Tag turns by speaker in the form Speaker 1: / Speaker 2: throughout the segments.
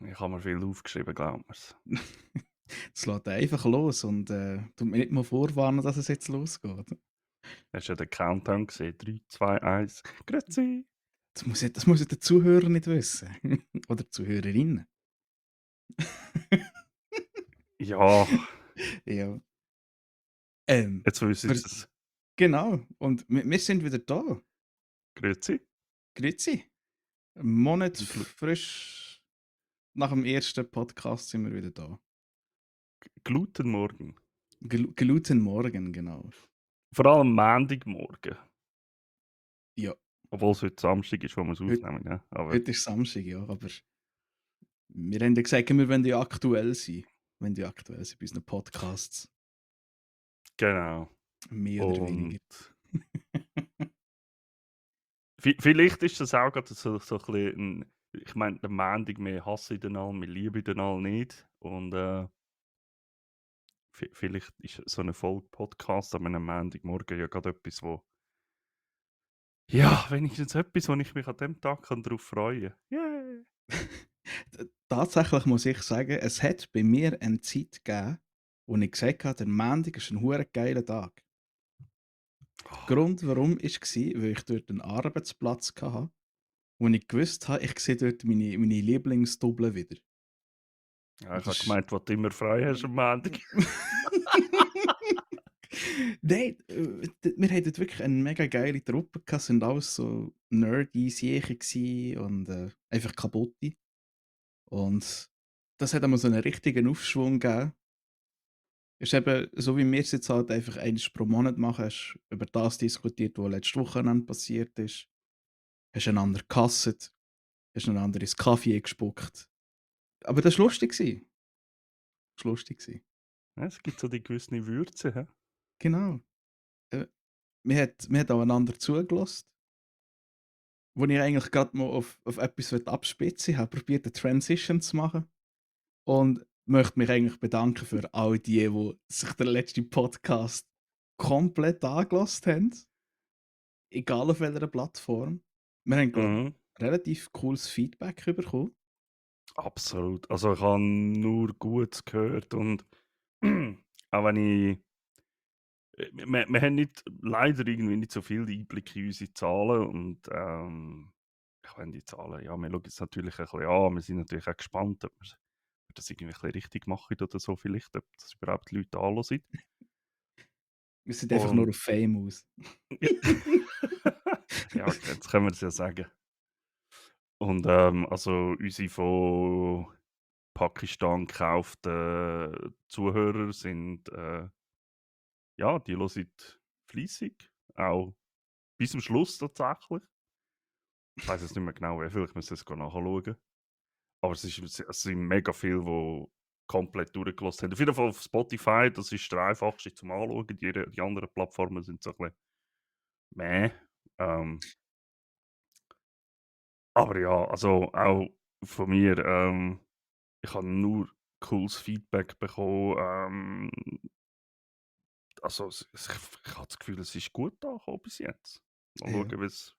Speaker 1: Ich habe mir viel aufgeschrieben, glaub mir's.
Speaker 2: Es lässt einfach los und tut mir nicht mal vorwarnen, dass es jetzt losgeht.
Speaker 1: Hast du ja den Countdown gesehen? 3, 2, 1. Grüezi!
Speaker 2: Das muss ja der Zuhörer nicht wissen. Oder Zuhörerinnen.
Speaker 1: Ja,
Speaker 2: Ja. Ähm,
Speaker 1: jetzt wissen
Speaker 2: wir,
Speaker 1: sie es.
Speaker 2: genau. Und wir sind wieder da.
Speaker 1: Grüezi.
Speaker 2: Grüezi. Ein Monat
Speaker 1: Glu
Speaker 2: frisch nach dem ersten Podcast sind wir wieder da.
Speaker 1: Guten Morgen.
Speaker 2: Guten Morgen, genau.
Speaker 1: Vor allem Montagmorgen.
Speaker 2: Ja,
Speaker 1: Obwohl es heute Samstag ist, wo wir es
Speaker 2: heute,
Speaker 1: aufnehmen, ja. Aber
Speaker 2: heute ist Samstag, ja. Aber wir haben ja gesagt, wir wollen ja aktuell sein. Wir wollen ja aktuell sein bei unseren Podcasts.
Speaker 1: genau.
Speaker 2: Mehr oder weniger.
Speaker 1: Und vielleicht ist das auch gerade so ein bisschen 'n ich meine, der Montag, wir hassen den alle, wir lieben den alle nicht. Und, vielleicht ist so eine Folge Podcast an einem Montagmorgen ja gerade etwas, wo ja, wenigstens etwas, wo ich mich an dem Tag darauf freuen kann. Yay!
Speaker 2: Tatsächlich muss ich sagen, es hat bei mir eine Zeit gegeben, wo ich gesagt habe, der Montag ist ein hure geiler Tag. Der
Speaker 1: Oh,
Speaker 2: Grund, warum, war, weil ich dort einen Arbeitsplatz hatte, wo ich gewusst habe, ich sehe dort meine Lieblingsdouble wieder.
Speaker 1: ja, ich
Speaker 2: Und
Speaker 1: habe
Speaker 2: das
Speaker 1: gemeint, was du immer frei hast am Montag.
Speaker 2: Nein, wir hatten dort wirklich eine mega geile Truppe gehabt, sind alles so nerdy Siechen gsi und, einfach kaputte. Und das hat einmal so einen richtigen Aufschwung gegeben. Ist eben so, wie wir es jetzt halt einfach einmal pro Monat machen, hast über das diskutiert, was letztes Wochenende passiert ist. Hast einander gehasst, hast einander ins Kaffee gespuckt. Aber das war lustig. Das war lustig.
Speaker 1: Ja, es gibt so die gewisse Würze, hä?
Speaker 2: Genau. Äh, wir hat aufeinander zugelassen. Wo ich eigentlich gerade mal auf etwas abspitzen wollte, habe probiert, eine Transition zu machen und möchte mich eigentlich bedanken für all die sich den letzten Podcast komplett angehört haben, egal auf welcher Plattform. Wir haben, glaube
Speaker 1: Mhm.
Speaker 2: ich, relativ cooles Feedback bekommen.
Speaker 1: Absolut. Also, ich habe nur Gutes gehört und auch wenn ich wir haben nicht leider irgendwie nicht so viel Einblick in unsere Zahlen und, ich meine, die Zahlen, ja, wir schauen es natürlich ein bisschen an. Wir sind natürlich auch gespannt, ob wir das irgendwie ein bisschen richtig machen oder so vielleicht, ob das überhaupt die Leute anhören.
Speaker 2: Wir sind einfach nur
Speaker 1: Und
Speaker 2: auf Fame aus.
Speaker 1: ja, ja, okay, jetzt können wir es ja sagen. Und, also unsere von Pakistan gekauften Zuhörer sind, ja, die hören fleissig, auch bis zum Schluss tatsächlich. Ich weiß jetzt nicht mehr genau wie viel, ich muss das nachschauen. Aber es sind mega viele, die komplett durchgelassen haben. Auf jeden Fall auf Spotify, das ist der einfachste zum Anschauen. Die anderen Plattformen sind so ein bisschen mäh. Ähm, aber ja, also auch von mir, ich habe nur cooles Feedback bekommen. Also ich habe das Gefühl, es ist gut angekommen bis jetzt. Mal
Speaker 2: Ja,
Speaker 1: schauen,
Speaker 2: wie es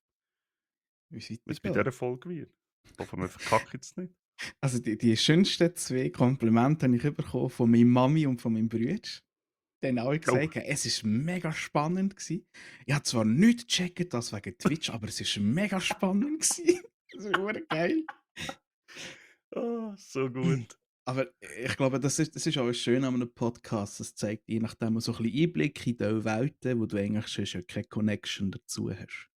Speaker 1: wie es bei
Speaker 2: weitergeht.
Speaker 1: dieser Folge wird. Hoffen wir verkacken es nicht.
Speaker 2: Also die schönsten 2 Komplimente habe ich bekommen von meiner Mami und von meinem Bruder. Die haben alle
Speaker 1: Oh,
Speaker 2: gesagt, es war mega spannend gsi. Ich habe zwar nicht gecheckt, das wegen Twitch, aber es war mega spannend gsi. Das ist hure geil.
Speaker 1: so gut.
Speaker 2: Aber ich glaube, das ist auch das Schöne an einem Podcast. Das zeigt je nachdem so ein bisschen Einblick in diese Welten, wo du eigentlich sonst ja keine Connection dazu hast.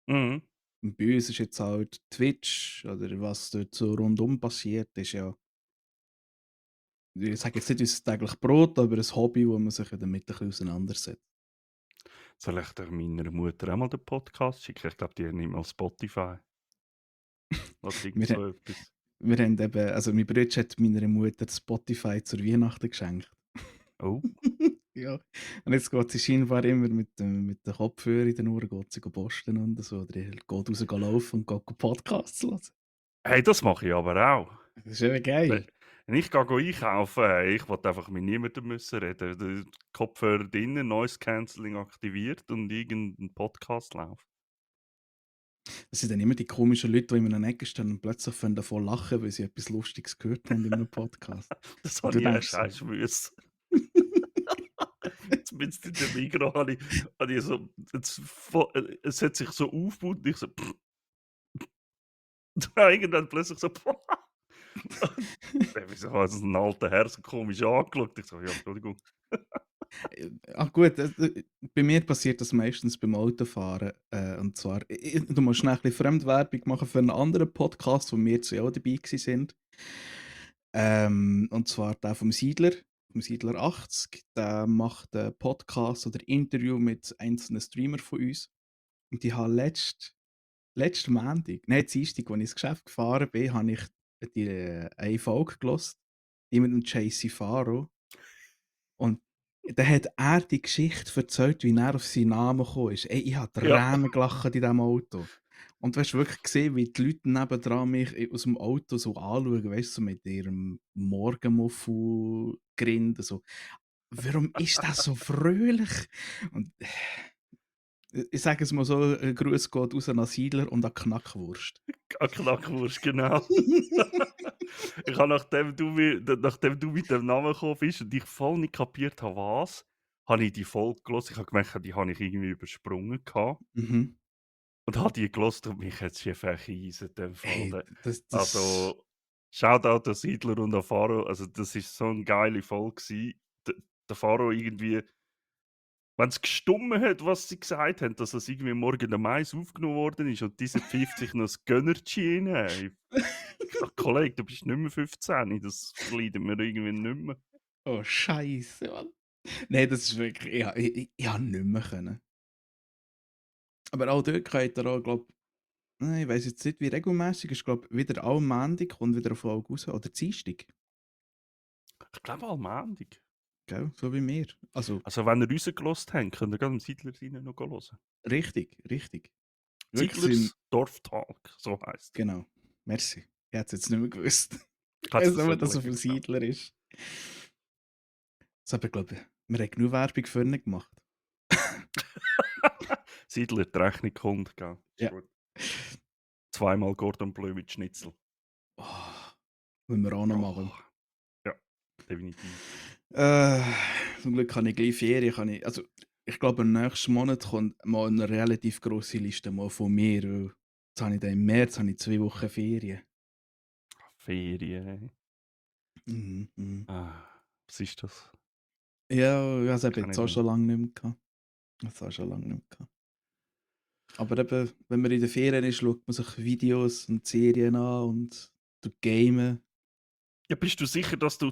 Speaker 1: Mhm.
Speaker 2: Und bei uns ist jetzt halt Twitch oder was dort so rundum passiert, ist ja, ich sage jetzt nicht unser tägliches Brot, aber ein Hobby, wo man sich ja damit ein bisschen auseinandersetzt.
Speaker 1: Soll ich doch meiner Mutter auch mal den Podcast schicken? Ich glaube, die hat nicht mal Spotify oder irgend
Speaker 2: Wir,
Speaker 1: so etwas.
Speaker 2: wir haben eben, also mein Bruder hat meiner Mutter Spotify zur Weihnachten geschenkt.
Speaker 1: Oh,
Speaker 2: Ja, und jetzt geht sie scheinbar immer mit den Kopfhörern in den Ohren geht sie posten und so, oder geht raus laufen und geht Podcasts hören.
Speaker 1: hey, das mache ich aber auch.
Speaker 2: Das ist eben
Speaker 1: We
Speaker 2: geil.
Speaker 1: Wenn ich gehe einkaufen, hey, ich will einfach mit niemandem müssen reden. Der Kopfhörer drinnen, Noise Cancelling aktiviert und irgendein Podcast läuft.
Speaker 2: Das sind dann immer die komischen Leute, die in einer Ecke stehen und plötzlich von davon lachen, weil sie etwas Lustiges gehört haben in einem Podcast.
Speaker 1: Das
Speaker 2: Und
Speaker 1: habe
Speaker 2: du
Speaker 1: ich erst
Speaker 2: denkst so:
Speaker 1: einst müssen. Zumindest in dem Migros habe ich so es hat sich so aufgebaut und ich so irgendwann plötzlich so und wieso hat so 'n alter Herr so komisch angeschaut? Ich so: „Ja, Entschuldigung.“
Speaker 2: Ach gut, bei mir passiert das meistens beim Autofahren. Und zwar, du musst schnell ein bisschen Fremdwerbung machen für einen anderen Podcast, wo wir 2 auch dabei gsi sind. Und zwar der vom Siedler 80. Der macht Podcast oder Interview mit einzelnen Streamer von uns. Und ich habe letzten Montag, nein, Dienstag, als ich ins Geschäft gefahren bin, habe ich die eine Folge gehört, die mit dem JC Faro. Und dann hat er die Geschichte erzählt, wie er auf seinen Namen gekommen ist. Ey, ich habe
Speaker 1: Ja,
Speaker 2: Tränen gelacht in diesem Auto. Und du hast wirklich gesehen, wie die Leute nebendran mich aus dem Auto so anschauen, weißt du, so mit ihrem Morgenmuffel-Grin. So, warum ist das so fröhlich? Und ich sage es mal so: Gruß geht raus an Siedler und an Knackwurst.
Speaker 1: an Knackwurst, genau. Ich habe, nachdem du mit dem Namen gekommen bist und ich voll nicht kapiert habe, was, habe ich die Folge gehört. Ich habe gemerkt, die habe ich irgendwie übersprungen gehabt
Speaker 2: Mhm.
Speaker 1: und habe die gehört und mich hat's schief verrissen in dem Fall.
Speaker 2: Hey, das.
Speaker 1: Also, Shoutout an Siedler und an Faro. Also, das ist so 'ne geile Folge gewesen. Der Faro irgendwie, wenn es gestummen hat, was sie gesagt haben, dass es irgendwie morgen am Mais aufgenommen worden ist und dieser pfeift sich noch das Gönnerchi rein. Ich dachte: „Kollege, du bist nicht mehr 15, das verleidet mir irgendwie nicht mehr.“
Speaker 2: Oh, Scheiße, Mann. Nein, das ist wirklich, ich habe nicht mehr können. Aber auch dort könnt ihr auch, glaube ich, weiss jetzt nicht, wie regelmässig ist, glaube wieder alle Montag kommt wieder eine Folge raus oder Dienstag,
Speaker 1: Ich glaube am Montag.
Speaker 2: gell? So wie mir. Also,
Speaker 1: Also, wenn ihr rausgehört habt, könnt ihr grad am Siedler rein noch hören.
Speaker 2: richtig, richtig. Wirklich sind
Speaker 1: Siedlers Dorftalk, so heisst er.
Speaker 2: genau. Merci. Ich hätte es jetzt nicht mehr gewusst.
Speaker 1: Ich
Speaker 2: Ich
Speaker 1: habe es
Speaker 2: weiss
Speaker 1: dir
Speaker 2: nur,
Speaker 1: so
Speaker 2: dass er
Speaker 1: überlegen,
Speaker 2: von
Speaker 1: genau.
Speaker 2: Siedler ist. So, aber ich glaube, wir haben genug Werbung für ihn gemacht.
Speaker 1: Siedler, die Rechnung kommt, gell? Ist
Speaker 2: Ja.
Speaker 1: gut. Zweimal Cordon Bleu mit Schnitzel.
Speaker 2: Oh, müssen wir auch noch machen.
Speaker 1: Oh, ja, definitiv.
Speaker 2: Äh, Zum Glück habe ich gleich Ferien. Also, ich glaube, nächsten Monat kommt mal eine relativ grosse Liste mal von mir. Weil jetzt habe ich dann im März habe ich 2 Wochen Ferien.
Speaker 1: Ferien.
Speaker 2: Mhm, mhm.
Speaker 1: Was ist das?
Speaker 2: Ja, ich habe es eben
Speaker 1: Keine
Speaker 2: jetzt auch
Speaker 1: Idee.
Speaker 2: schon lange nicht mehr gehabt. Das auch schon lange nicht mehr gehabt. Aber eben, wenn man in den Ferien ist, schaut man sich Videos und Serien an und tut gamen.
Speaker 1: Ja, bist du sicher, dass du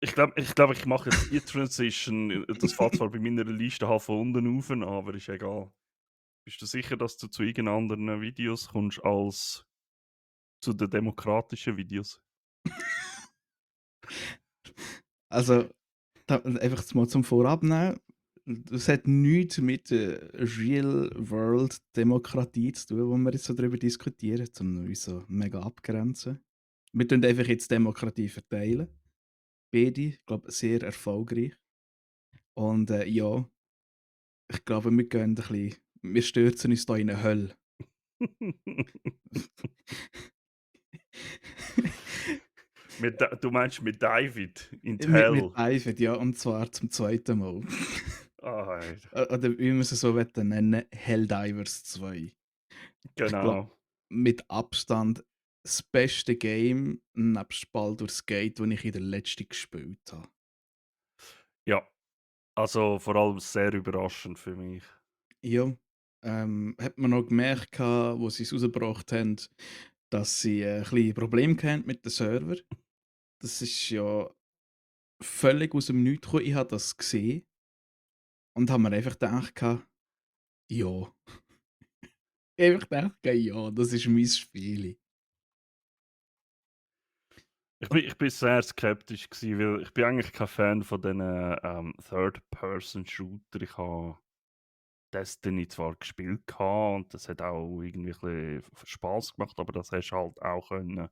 Speaker 1: ich mache jetzt die Transition. Das fällt zwar bei meiner Liste halt von unten rauf an, aber ist egal. Bist du sicher, dass du zu irgend anderen Videos kommst als zu den demokratischen Videos?
Speaker 2: Also, einfach mal zum Vorabnehmen. Das hat nichts mit Real-World-Demokratie zu tun, wo wir jetzt so darüber diskutieren, um uns so mega abgrenzen. Wir tun einfach jetzt Demokratie verteilen. Beide, ich glaube, sehr erfolgreich. Und ja, ich glaube, wir gehen ein bisschen, wir stürzen uns da in eine Hölle.
Speaker 1: Du meinst mit David in die
Speaker 2: Mit
Speaker 1: Hell?
Speaker 2: David, ja, und zwar zum zweiten Mal.
Speaker 1: Ah, ey,
Speaker 2: Oder wie wir es so nennen, Helldivers 2. Ich glaube,
Speaker 1: genau.
Speaker 2: mit Abstand das beste Game nebst Baldur's Gate, das ich in der letzten gespielt habe.
Speaker 1: Ja, also vor allem sehr überraschend für mich.
Speaker 2: Ja, hat man noch gemerkt, wo sie es rausgebracht haben, dass sie ein bisschen Probleme hatten mit dem Server. Das ist ja völlig aus dem Nichts gekommen. Ich habe das gesehen und habe mir einfach gedacht, ja. Einfach gedacht, ja, das ist mein Spiel. Und
Speaker 1: Ich bin sehr skeptisch gewesen, weil ich bin eigentlich kein Fan von diesen Third-Person-Shooter. Ich habe Destiny zwar gespielt gehabt und das hat auch irgendwie ein bisschen Spaß gemacht, aber das hast du halt auch können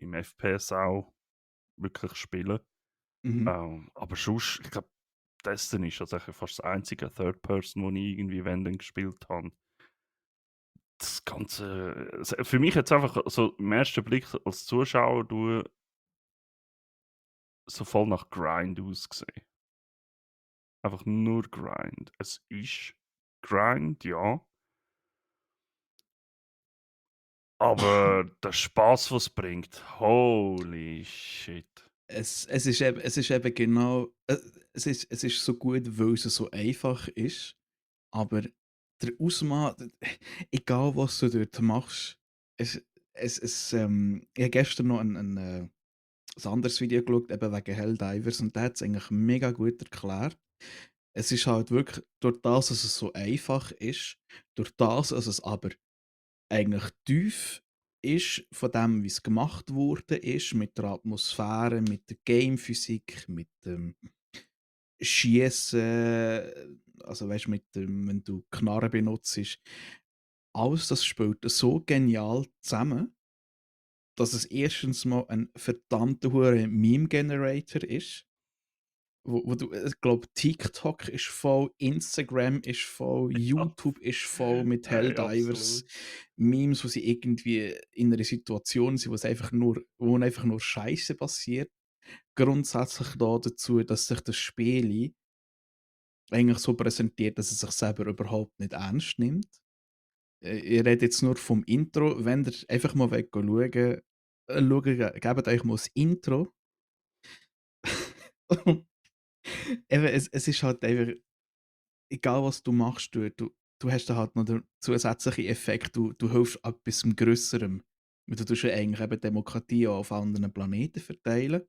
Speaker 1: im FPS auch wirklich spielen.
Speaker 2: mhm.
Speaker 1: Aber sonst, ich glaube, Destiny ist tatsächlich fast das einzige Third-Person, wo ich irgendwie wenn dann gespielt habe. das Ganze für mich jetzt einfach so im ersten Blick als Zuschauer so voll nach Grind ausgesehen. Einfach nur Grind. Es ist Grind, ja, aber der Spaß, was bringt, holy shit.
Speaker 2: Es ist eben genau, es ist so gut, weil es so einfach ist, aber der Ausmaß, egal was du dort machst, es ich habe gestern noch ein anderes Video geschaut, eben wegen Helldivers, und der hat es eigentlich mega gut erklärt. Es ist halt wirklich durch das, dass es so einfach ist, durch das, dass es aber eigentlich tief ist von dem, wie es gemacht wurde ist, mit der Atmosphäre, mit der Gamephysik, mit dem Schießen, also weißt du, mit dem, wenn du Knarren benutzt, alles das spielt so genial zusammen, dass es erstens mal ein verdammter hure Meme-Generator ist. Wo du, ich glaube, TikTok ist voll, Instagram ist voll,
Speaker 1: Ja,
Speaker 2: YouTube ist voll mit
Speaker 1: ey,
Speaker 2: Helldivers,
Speaker 1: absolut.
Speaker 2: Memes, wo sie irgendwie in einer Situation sind, wo einfach nur Scheiße passiert. Grundsätzlich da dazu, dass sich das Spiel eigentlich so präsentiert, dass es sich selber überhaupt nicht ernst nimmt. Ich rede jetzt nur vom Intro. Wenn ihr einfach mal schauen, gebt euch mal das Intro. Eben, es ist halt einfach, egal was du machst, du hast da halt noch den zusätzlichen Effekt, du hilfst etwas Grösserem. Weil du tust ja eigentlich eben Demokratie auch auf anderen Planeten verteilen.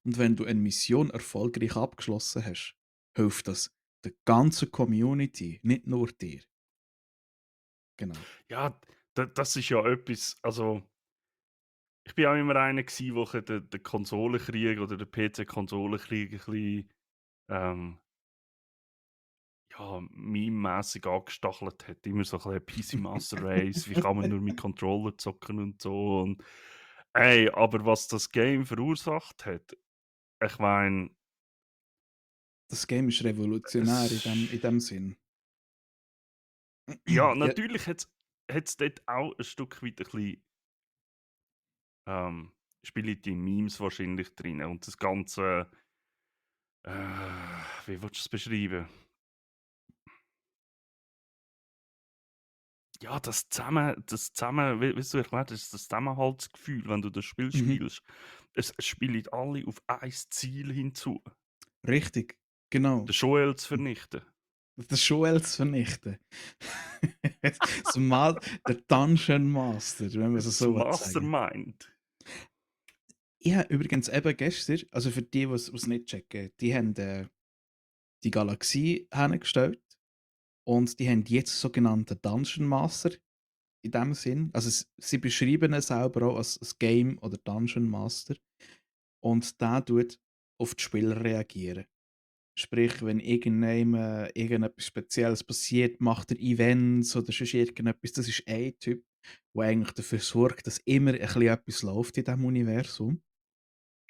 Speaker 2: Und wenn du eine Mission erfolgreich abgeschlossen hast, hilft das der ganzen Community, nicht nur dir. Genau.
Speaker 1: Ja, das ist ja etwas, also ich bin auch immer einer gewesen, der den Konsolenkrieg oder den PC-Konsolenkrieg ein bisschen, ähm, ja, meme-mässig angestachelt hat. Immer so ein bisschen PC Master Race, wie kann man nur mit Controller zocken und so. Und, ey, aber was das Game verursacht hat, ich meine,
Speaker 2: Das Game ist revolutionär in dem,
Speaker 1: es,
Speaker 2: in dem Sinn.
Speaker 1: ja,
Speaker 2: Ja,
Speaker 1: natürlich hat es dort auch ein Stück weit ein bisschen, ähm, spielen die Memes wahrscheinlich drin. Und das Ganze, wie willst du es beschreiben? Ja, das zusammen, wie du erklärt hast, das Zusammenhaltsgefühl, wenn du das Spiel
Speaker 2: mhm.
Speaker 1: spielst. Es spielen alle auf ein Ziel hinzu,
Speaker 2: Richtig, genau.
Speaker 1: den Joel zu vernichten.
Speaker 2: Das Joel zu vernichten. So mal der Dungeon Master, wenn man es
Speaker 1: Das
Speaker 2: so sagen.
Speaker 1: Mastermind.
Speaker 2: Ich habe übrigens eben gestern, also für die, die es nicht checken, die haben die Galaxie hergestellt und die haben jetzt sogenannten Dungeon Master in dem Sinn. Also sie beschreiben es selber auch als Game oder Dungeon Master und der tut auf die Spieler reagieren. Sprich, wenn irgendetwas Spezielles passiert, macht er Events oder sonst irgendetwas. Das ist ein Typ, der eigentlich dafür sorgt, dass immer ein bisschen etwas läuft in diesem Universum.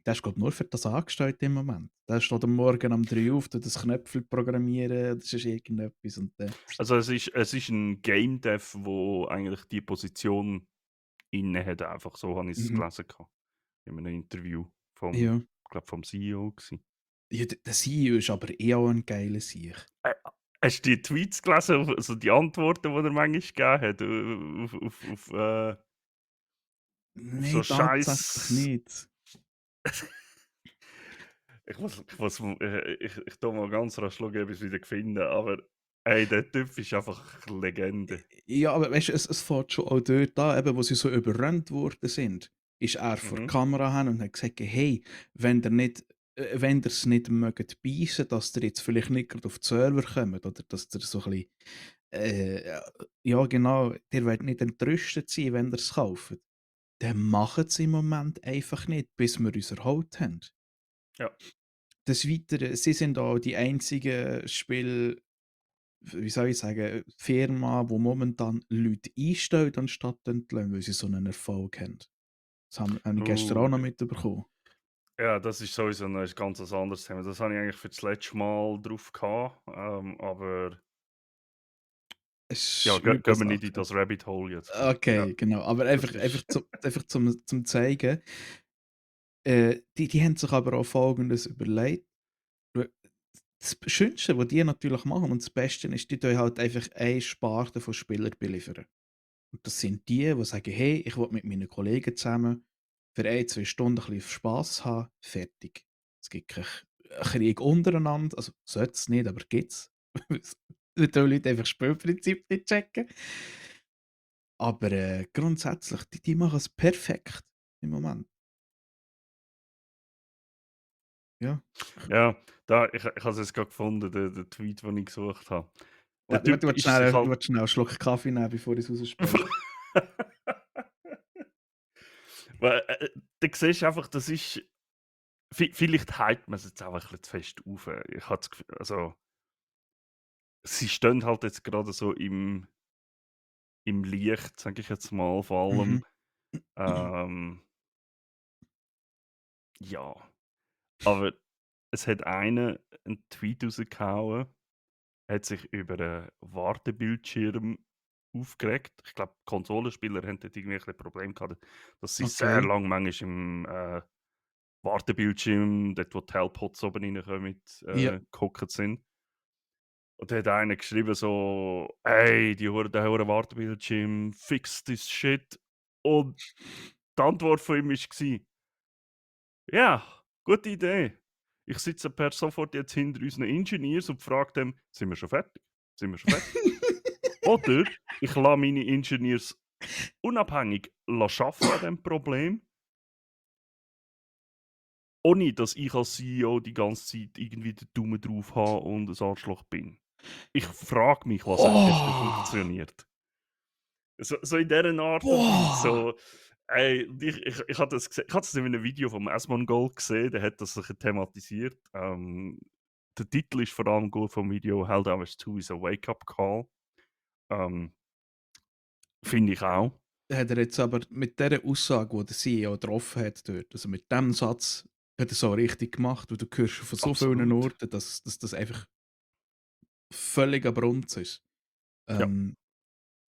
Speaker 2: Der ist, glaube ich, nur für das angestellt im Moment. Der steht am Morgen um 3 Uhr auf, tut das Knöpfel programmieren, das ist irgendetwas und dann.
Speaker 1: Also es ist ein Game Dev, wo eigentlich die Position inne hat, einfach so habe ich es
Speaker 2: Mhm.
Speaker 1: gelesen gehabt, in einem Interview
Speaker 2: Ja.
Speaker 1: ich glaube vom CEO gewesen.
Speaker 2: Ja, der CEO ist aber eh auch ein geiler Sieg.
Speaker 1: Äh, hast du die Tweets gelesen, also die Antworten, die er manchmal gegeben hat, auf so
Speaker 2: Nein, tatsächlich
Speaker 1: Scheiß.
Speaker 2: nicht.
Speaker 1: Ich tu mal ganz rasch schauen, ob ich's wieder finde, aber ey, der Typ ist einfach Legende.
Speaker 2: Ja, aber weißt du, es fängt schon auch dort an, eben, wo sie so überrannt worden sind, ist er vor die
Speaker 1: Mhm.
Speaker 2: Kamera hin und hat gesagt: «Hey, wenn ihr's nicht mögt beißen, dass ihr jetzt vielleicht nicht grad auf die Server kommt oder dass ihr so ein bisschen, äh, ja genau, ihr wollt nicht entrüstet sein, wenn ihr's kauft. Dann machen's im Moment einfach nicht, bis wir uns erholt haben.»
Speaker 1: Ja.
Speaker 2: Des Weiteren, sie sind auch die einzigen Spiel wie soll ich sagen, Firma, die momentan Leute einstellt, anstatt zu entlassen, weil sie so einen Erfolg haben. Das habe ich gestern auch noch
Speaker 1: Ja.
Speaker 2: mitbekommen.
Speaker 1: Ja, das ist sowieso ein ganz anderes Thema. Das habe ich eigentlich für das letzte Mal drauf gehabt, aber
Speaker 2: Es
Speaker 1: Ja,
Speaker 2: ist übel
Speaker 1: gehen wir nicht in
Speaker 2: Sache.
Speaker 1: das Rabbit Hole jetzt. Ja,
Speaker 2: Okay, genau. Aber
Speaker 1: das ist.
Speaker 2: einfach zum zeigen, die haben sich aber auch Folgendes überlegt. Schau, das Schönste, was die natürlich machen und das Beste ist, die tun halt einfach eine Sparte von Spielern beliefern. Und das sind die sagen: «Hey, ich will mit meinen Kollegen zusammen für 1, 2 Stunden ein bisschen Spass haben.» Fertig. Es gibt keinen Krieg untereinander, also sollte es nicht, aber gibt's. Weil die Leute einfach das Spielprinzip nicht checken. Aber, grundsätzlich, die machen es perfekt im Moment. Ja.
Speaker 1: Ja, ich habe es jetzt gerade gefunden, den Tweet, den ich gesucht habe.
Speaker 2: Da
Speaker 1: Der Typ ist sich
Speaker 2: du
Speaker 1: halt.
Speaker 2: willst schnell 'n Schluck Kaffee nehmen, bevor ich's rausspeise.
Speaker 1: Weil, da siehst du einfach, das ist. Vielleicht hypt man es jetzt auch ein bisschen zu fest auf. Ich habe das Gefühl, also, sie stehen halt jetzt gerade so im Licht, sage ich jetzt mal, vor allem.
Speaker 2: Mhm.
Speaker 1: Ähm, ja, aber es hat einer einen Tweet rausgehauen, hat sich über 'n Wartebildschirm aufgeregt. Ich glaube, Konsolenspieler haben dort irgendwie ein bisschen Problem gehabt, dass sie sehr
Speaker 2: Okay.
Speaker 1: lang manchmal im, Wartebildschirm, dort wo die Hellpots oben reinkommen,
Speaker 2: Ja.
Speaker 1: gehockt sind. Und da hat einer geschrieben so: «Hey, der hure Wartebildschirm, fix this shit.» Und die Antwort von ihm war: «Ja, gute Idee. Ich sitze per sofort jetzt hinter unseren Engineers und frage dem: ‚Sind wir schon fertig? Sind wir schon fertig?‘ Oder ich lasse meine Engineers unabhängig arbeiten an diesem Problem, ohne dass ich als CEO die ganze Zeit irgendwie den Daumen drauf habe und ein Arschloch bin. Ich frage mich, was am besten
Speaker 2: Oh,
Speaker 1: funktioniert.» So in dieser Art und Weise.
Speaker 2: boah!
Speaker 1: So, ey, und ich habe das gesehen, ich habe das in einem Video vom S-Mongol gesehen, der hat das ein bisschen thematisiert. Der Titel ist vor allem gut vom Video «Hell Hours 2 is a Wake-up Call». Ähm, Finde ich auch.
Speaker 2: Hat er jetzt aber mit dieser Aussage, die der CEO getroffen hat dort, also mit dem Satz, hat er's auch richtig gemacht, weil du hörst von so vielen
Speaker 1: Absolut.
Speaker 2: Orten, dass das einfach völliger Brunz ist.
Speaker 1: Ja.
Speaker 2: Ähm,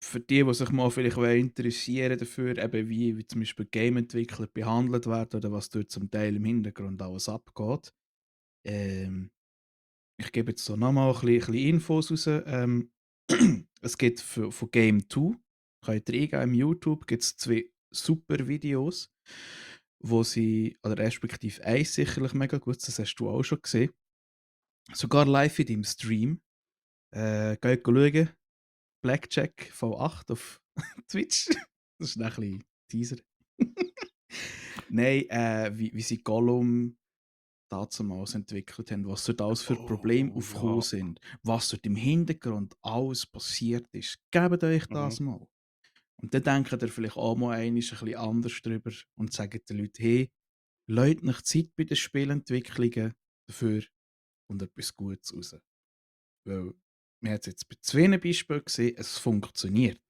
Speaker 2: für die sich mal vielleicht interessieren dafür, eben wie zum Beispiel Gameentwickler behandelt werden oder was dort zum Teil im Hintergrund alles abgeht. Ähm, ich gebe jetzt so noch mal ein bisschen Infos raus. Es gibt von Game 2, könnt ihr eingeben im YouTube, gibt's 2 super Videos, wo sie oder respektive eins sicherlich mega gut, das hast du auch schon gesehen, sogar live in deinem Stream. Geht schauen, Blackjack V8 auf Twitch. Das ist 'n bisschen Teaser. Nein, wie sie Gollum dazumals entwickelt haben, was dort alles für Probleme
Speaker 1: Oh,
Speaker 2: aufgekommen
Speaker 1: ja.
Speaker 2: sind, was dort im Hintergrund alles passiert ist. Gebt euch
Speaker 1: Mhm.
Speaker 2: das mal. Und dann denkt ihr vielleicht auch mal einmal ein bisschen anders drüber und sagt den Leuten: «Hey, lasst euch Zeit bei den Spielentwicklungen, dafür kommt etwas Gutes raus.» Weil wir haben es jetzt bei 2 Beispielen gesehen, es funktioniert.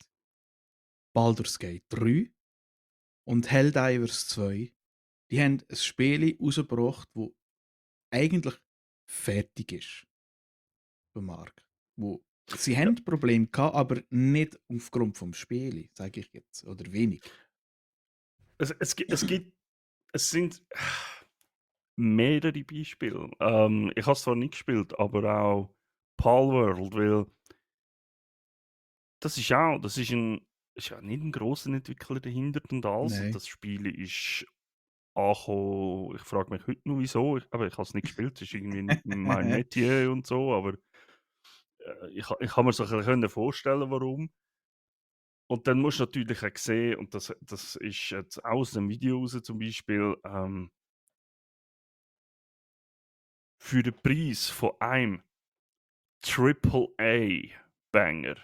Speaker 2: Baldur's Gate 3 und Helldivers 2, die haben ein Spiel rausgebracht, das eigentlich fertig ist beim Markt. Wo sie
Speaker 1: Ja.
Speaker 2: haben Probleme gehabt, aber nicht aufgrund vom Spiel, sage ich jetzt, oder wenig.
Speaker 1: Es sind mehrere Beispiele. Ich habe es zwar nicht gespielt, aber auch Palworld, weil das ist ja nicht ein grosser Entwickler dahinter und alles. Und
Speaker 2: Nein.
Speaker 1: das Spiel ist angekommen. Ich frage mich heute noch wieso. Ich habe es nicht gespielt, das ist irgendwie nicht mein Metier und so, aber, ich kann mir so ein bisschen können vorstellen, warum. Und dann musst du natürlich auch sehen, und das ist jetzt auch aus dem Video raus zum Beispiel, für den Preis von einem Triple-A-Banger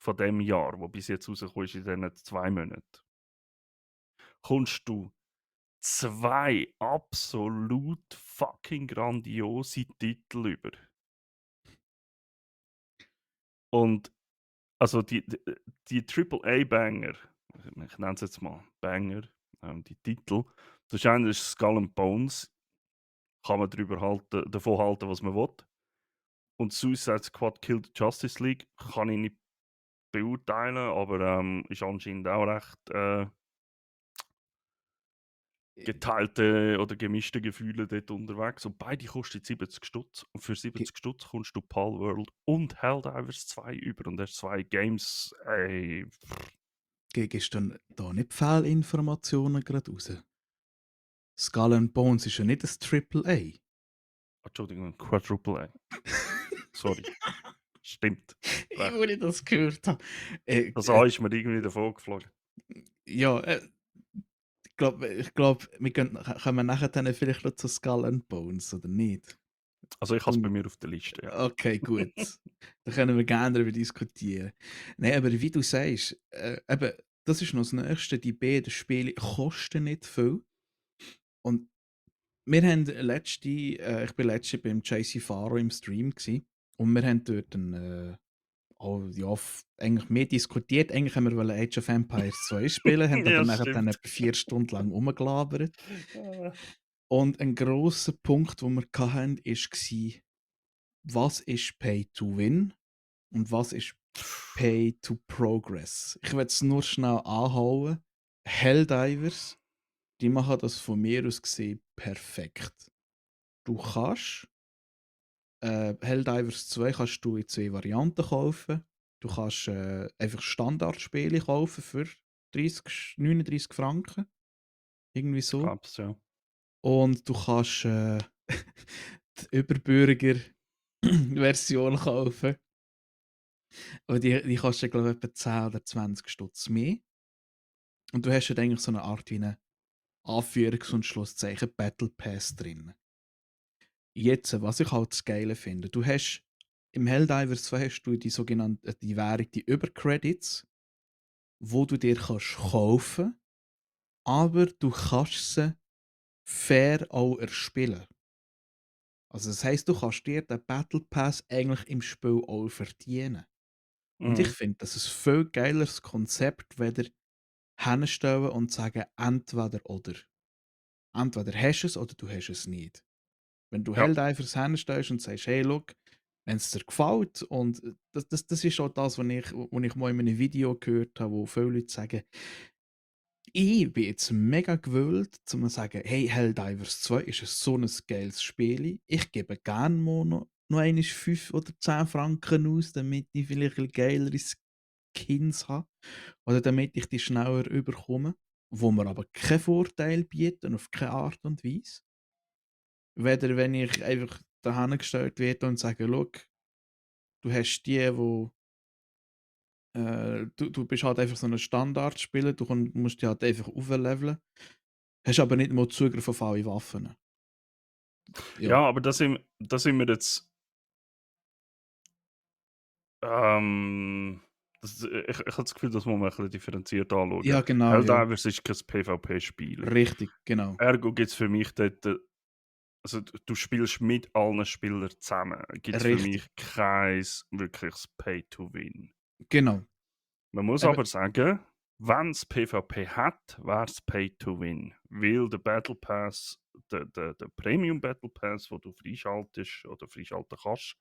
Speaker 1: von dem Jahr, der bis jetzt rausgekommen ist in diesen 2 Monaten, kommst du 2 absolut fucking grandiose Titel über. Und also die Triple-A-Banger, ich nenne es jetzt mal Banger, die Titel, das ist einer ist Skull and Bones, kann man davon halten, was man will. Und Suicide Squad Kill the Justice League kann ich nicht beurteilen, aber ist anscheinend auch recht geteilte oder gemischte Gefühle dort unterwegs. Und beide kosten 70 Stutz. Und für
Speaker 2: Ge
Speaker 1: 70 Stutz kommst du Palworld und Helldivers 2 über. Und hast zwei Games, ey.
Speaker 2: Gibst du da nicht Fehlinformationen gerade raus? Skull and Bones ist ja nicht ein Triple A.
Speaker 1: Entschuldigung, Quadruple A. Sorry. Stimmt.
Speaker 2: Ich,
Speaker 1: Recht.
Speaker 2: wo ich das gehört habe. Äh,
Speaker 1: Das
Speaker 2: äh,
Speaker 1: A ist mir irgendwie davon geflogen.
Speaker 2: ja, ich glaub, kommen nachher dann vielleicht noch zu Skull and Bones, oder nicht?
Speaker 1: Also ich habe es bei
Speaker 2: Und,
Speaker 1: mir auf der Liste, ja.
Speaker 2: okay, gut. Da können wir gerne darüber diskutieren. Nein, aber wie du sagst, eben, das ist noch das Nächste. Die beiden Spiele kosten nicht viel. Und wir haben ich bin letzte beim JC Faro im Stream gsi und wir haben dort ja, eigentlich mehr diskutiert. Eigentlich haben wir wollen Age of Empires 2 spielen, haben aber
Speaker 1: Ja,
Speaker 2: nachher dann
Speaker 1: stimmt.
Speaker 2: etwa 4 Stunden lang rumgelabert.
Speaker 1: Ah.
Speaker 2: Und ein grosser Punkt, den wir hatten, war, was ist Pay to Win und was ist Pay to Progress. Ich will es nur schnell anhauen. Helldivers, die machen das von mir aus gesehen perfekt. Du kannst Helldivers 2 kannst du in 2 Varianten kaufen. Du kannst einfach Standardspiele kaufen für 39 Franken. Irgendwie
Speaker 1: Ich
Speaker 2: so.
Speaker 1: glaube es, ja.
Speaker 2: Und du kannst die Überbürger-Version kaufen. Und die kostet, glaube ich, etwa 10 oder 20 Stutz mehr. Und du hast halt eigentlich so eine Art wie eine Anführungs- und Schlusszeichen Battle Pass drin. Jetzt, was ich halt das Geile finde, du hast im Helldivers 2 hast du die sogenannte die Währung, die Übercredits, wo du dir kannst kaufen, aber du kannst sie fair auch erspielen. Also das heisst, du kannst dir den Battle Pass eigentlich im Spiel auch verdienen. Und ich
Speaker 1: Mhm.
Speaker 2: finde, das ist ein viel geileres Konzept, weder hinstellen und sagen, entweder oder. Entweder hast du es oder du hast es nicht. Wenn du
Speaker 1: Ja.
Speaker 2: Helldivers hinstellst und sagst, hey, look, wenn es dir gefällt, und das ist auch das, was ich mal in einem Video gehört habe, wo viele Leute sagen, ich bin jetzt mega gewillt, zu sagen, hey, Helldivers 2 ist so ein geiles Spiel. Ich gebe gerne mal noch einmal 5 oder 10 Franken aus, damit ich vielleicht ein geilere Skins habe. Oder damit ich die schneller überkomme. Wo mir aber keinen Vorteil bieten, auf keine Art und Weise. Weder wenn ich einfach dahin gestellt werde und sage, schau, du hast die, wo du bist halt einfach so ein Standardspieler, musst dich halt einfach aufleveln, hast aber nicht mal Zugriff auf alle Waffen. Ja,
Speaker 1: Ja, aber da sind wir jetzt. Ähm, ich habe das Gefühl, das muss man ein bisschen differenziert anschauen.
Speaker 2: ja genau, ja.
Speaker 1: Helldivers ist kein PvP-Spiel.
Speaker 2: Richtig, genau.
Speaker 1: Ergo gibt es für mich dort, also du spielst mit allen Spielern zusammen, gibt es für
Speaker 2: Richtig,
Speaker 1: mich kein wirkliches Pay-to-Win.
Speaker 2: genau.
Speaker 1: Man muss
Speaker 2: Eben,
Speaker 1: aber sagen, wenn es PvP hat, wäre es Pay-to-Win. Weil der Battle Pass, der Premium Battle Pass, den du freischaltest oder freischalten kannst,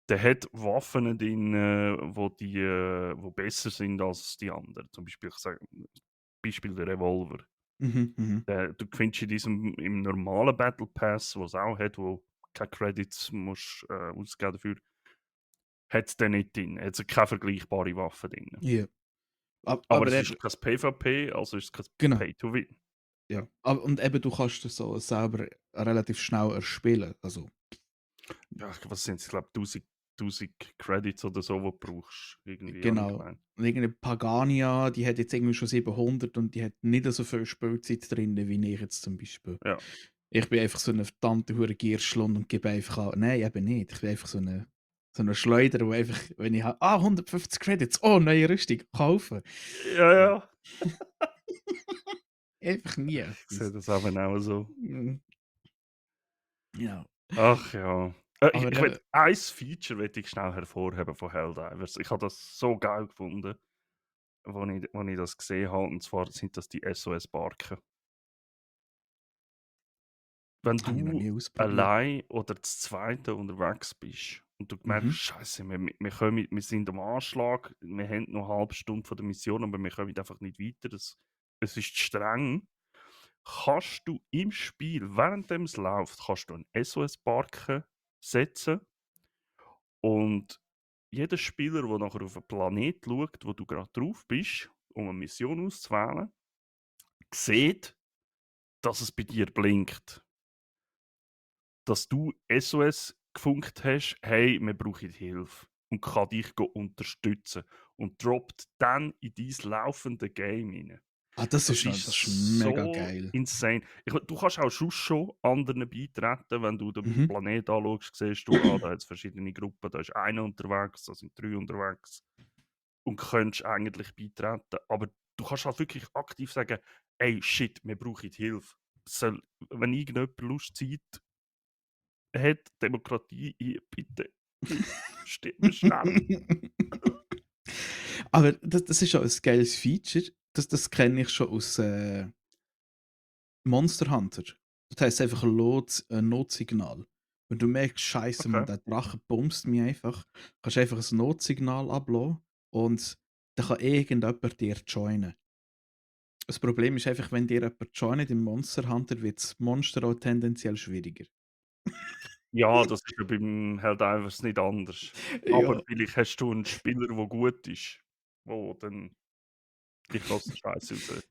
Speaker 1: der hat Waffen drin, wo besser sind als die anderen. Zum Beispiel, ich sage, Beispiel der Revolver.
Speaker 2: mhm.
Speaker 1: Du findest in diesem, im normalen Battle Pass, wo es auch hat, wo keine Credits musst, ausgeben dafür, hat es den nicht drin. Hat es keine vergleichbare Waffe drin.
Speaker 2: Ja.
Speaker 1: Aber
Speaker 2: Aber
Speaker 1: es
Speaker 2: eben,
Speaker 1: ist kein PvP, also ist es kein
Speaker 2: genau.
Speaker 1: Pay-to-Win.
Speaker 2: Ja. Und eben, du kannst das so selber relativ schnell erspielen. Also,
Speaker 1: Ja, was sind es? Ich glaube, 1000 Credits oder so, die du brauchst. Irgendwie, habe ich
Speaker 2: genau.
Speaker 1: gemeint.
Speaker 2: Und irgendeine Pagania, die hat jetzt irgendwie schon 700 und die hat nicht so viel Spielzeit drin, wie ich jetzt zum Beispiel.
Speaker 1: Ja.
Speaker 2: Ich bin einfach so eine verdammte hure Gierschlund und gebe einfach an. Nein, eben nicht. Ich bin einfach so eine Schleuder, wo einfach, wenn ich habe, 150 Credits, oh, neue Rüstung, kaufen.
Speaker 1: Ja, ja.
Speaker 2: Einfach nie
Speaker 1: Ich sehe
Speaker 2: etwas.
Speaker 1: das eben auch so.
Speaker 2: Mm, ja.
Speaker 1: Ach ja. Ich,
Speaker 2: Aber
Speaker 1: ich will
Speaker 2: eben,
Speaker 1: ein Feature will ich schnell hervorheben von Helldivers. Ich habe das so geil gefunden, als ich das gesehen habe. Und zwar sind das die SOS-Barken. Wenn
Speaker 2: habe ich noch
Speaker 1: du
Speaker 2: nie ausprobiert.
Speaker 1: allein oder zu zweit unterwegs bist und du merkst,
Speaker 2: Mhm.
Speaker 1: Scheiße, wir sind am Anschlag, wir haben noch eine halbe Stunde von der Mission, aber wir kommen einfach nicht weiter. Es ist streng. Kannst du im Spiel, während es läuft, kannst du einen SOS-Balken setzen und jeder Spieler, der nachher auf einen Planet schaut, wo du gerade drauf bist, um eine Mission auszuwählen, sieht, dass es bei dir blinkt. Dass du SOS gefunkt hast, hey, wir brauchen Hilfe und kann dich unterstützen und droppt dann in dein laufende Game rein.
Speaker 2: Ah, das ist mega
Speaker 1: So
Speaker 2: geil.
Speaker 1: insane. Du kannst auch schon anderen beitreten, wenn du den
Speaker 2: Mhm.
Speaker 1: Planet anschaust, siehst du, da hat es verschiedene Gruppen, da ist einer unterwegs, da sind 3 unterwegs und könntest eigentlich beitreten. Aber du kannst halt wirklich aktiv sagen, ey, shit, wir brauchen Hilfe. Wenn irgendjemand Lust, Zeit hat, Demokratie hier, bitte, stirb schnell.
Speaker 2: Aber das ist schon ein geiles Feature. Das kenne ich schon aus Monster Hunter. Das heisst einfach ein Notsignal. Wenn du merkst, Scheiße, man,
Speaker 1: Okay.
Speaker 2: der Drache bumst mich einfach, kannst du einfach ein Notsignal ablassen und dann kann irgendjemand dir joinen. Das Problem ist einfach, wenn dir jemand joint im Monster Hunter, wird das Monster auch tendenziell schwieriger.
Speaker 1: Ja, das ist ja beim Helldivers nicht anders. Aber
Speaker 2: Ja.
Speaker 1: vielleicht hast du einen Spieler, der gut ist, wo dann dich aus der Scheiße rausleitet.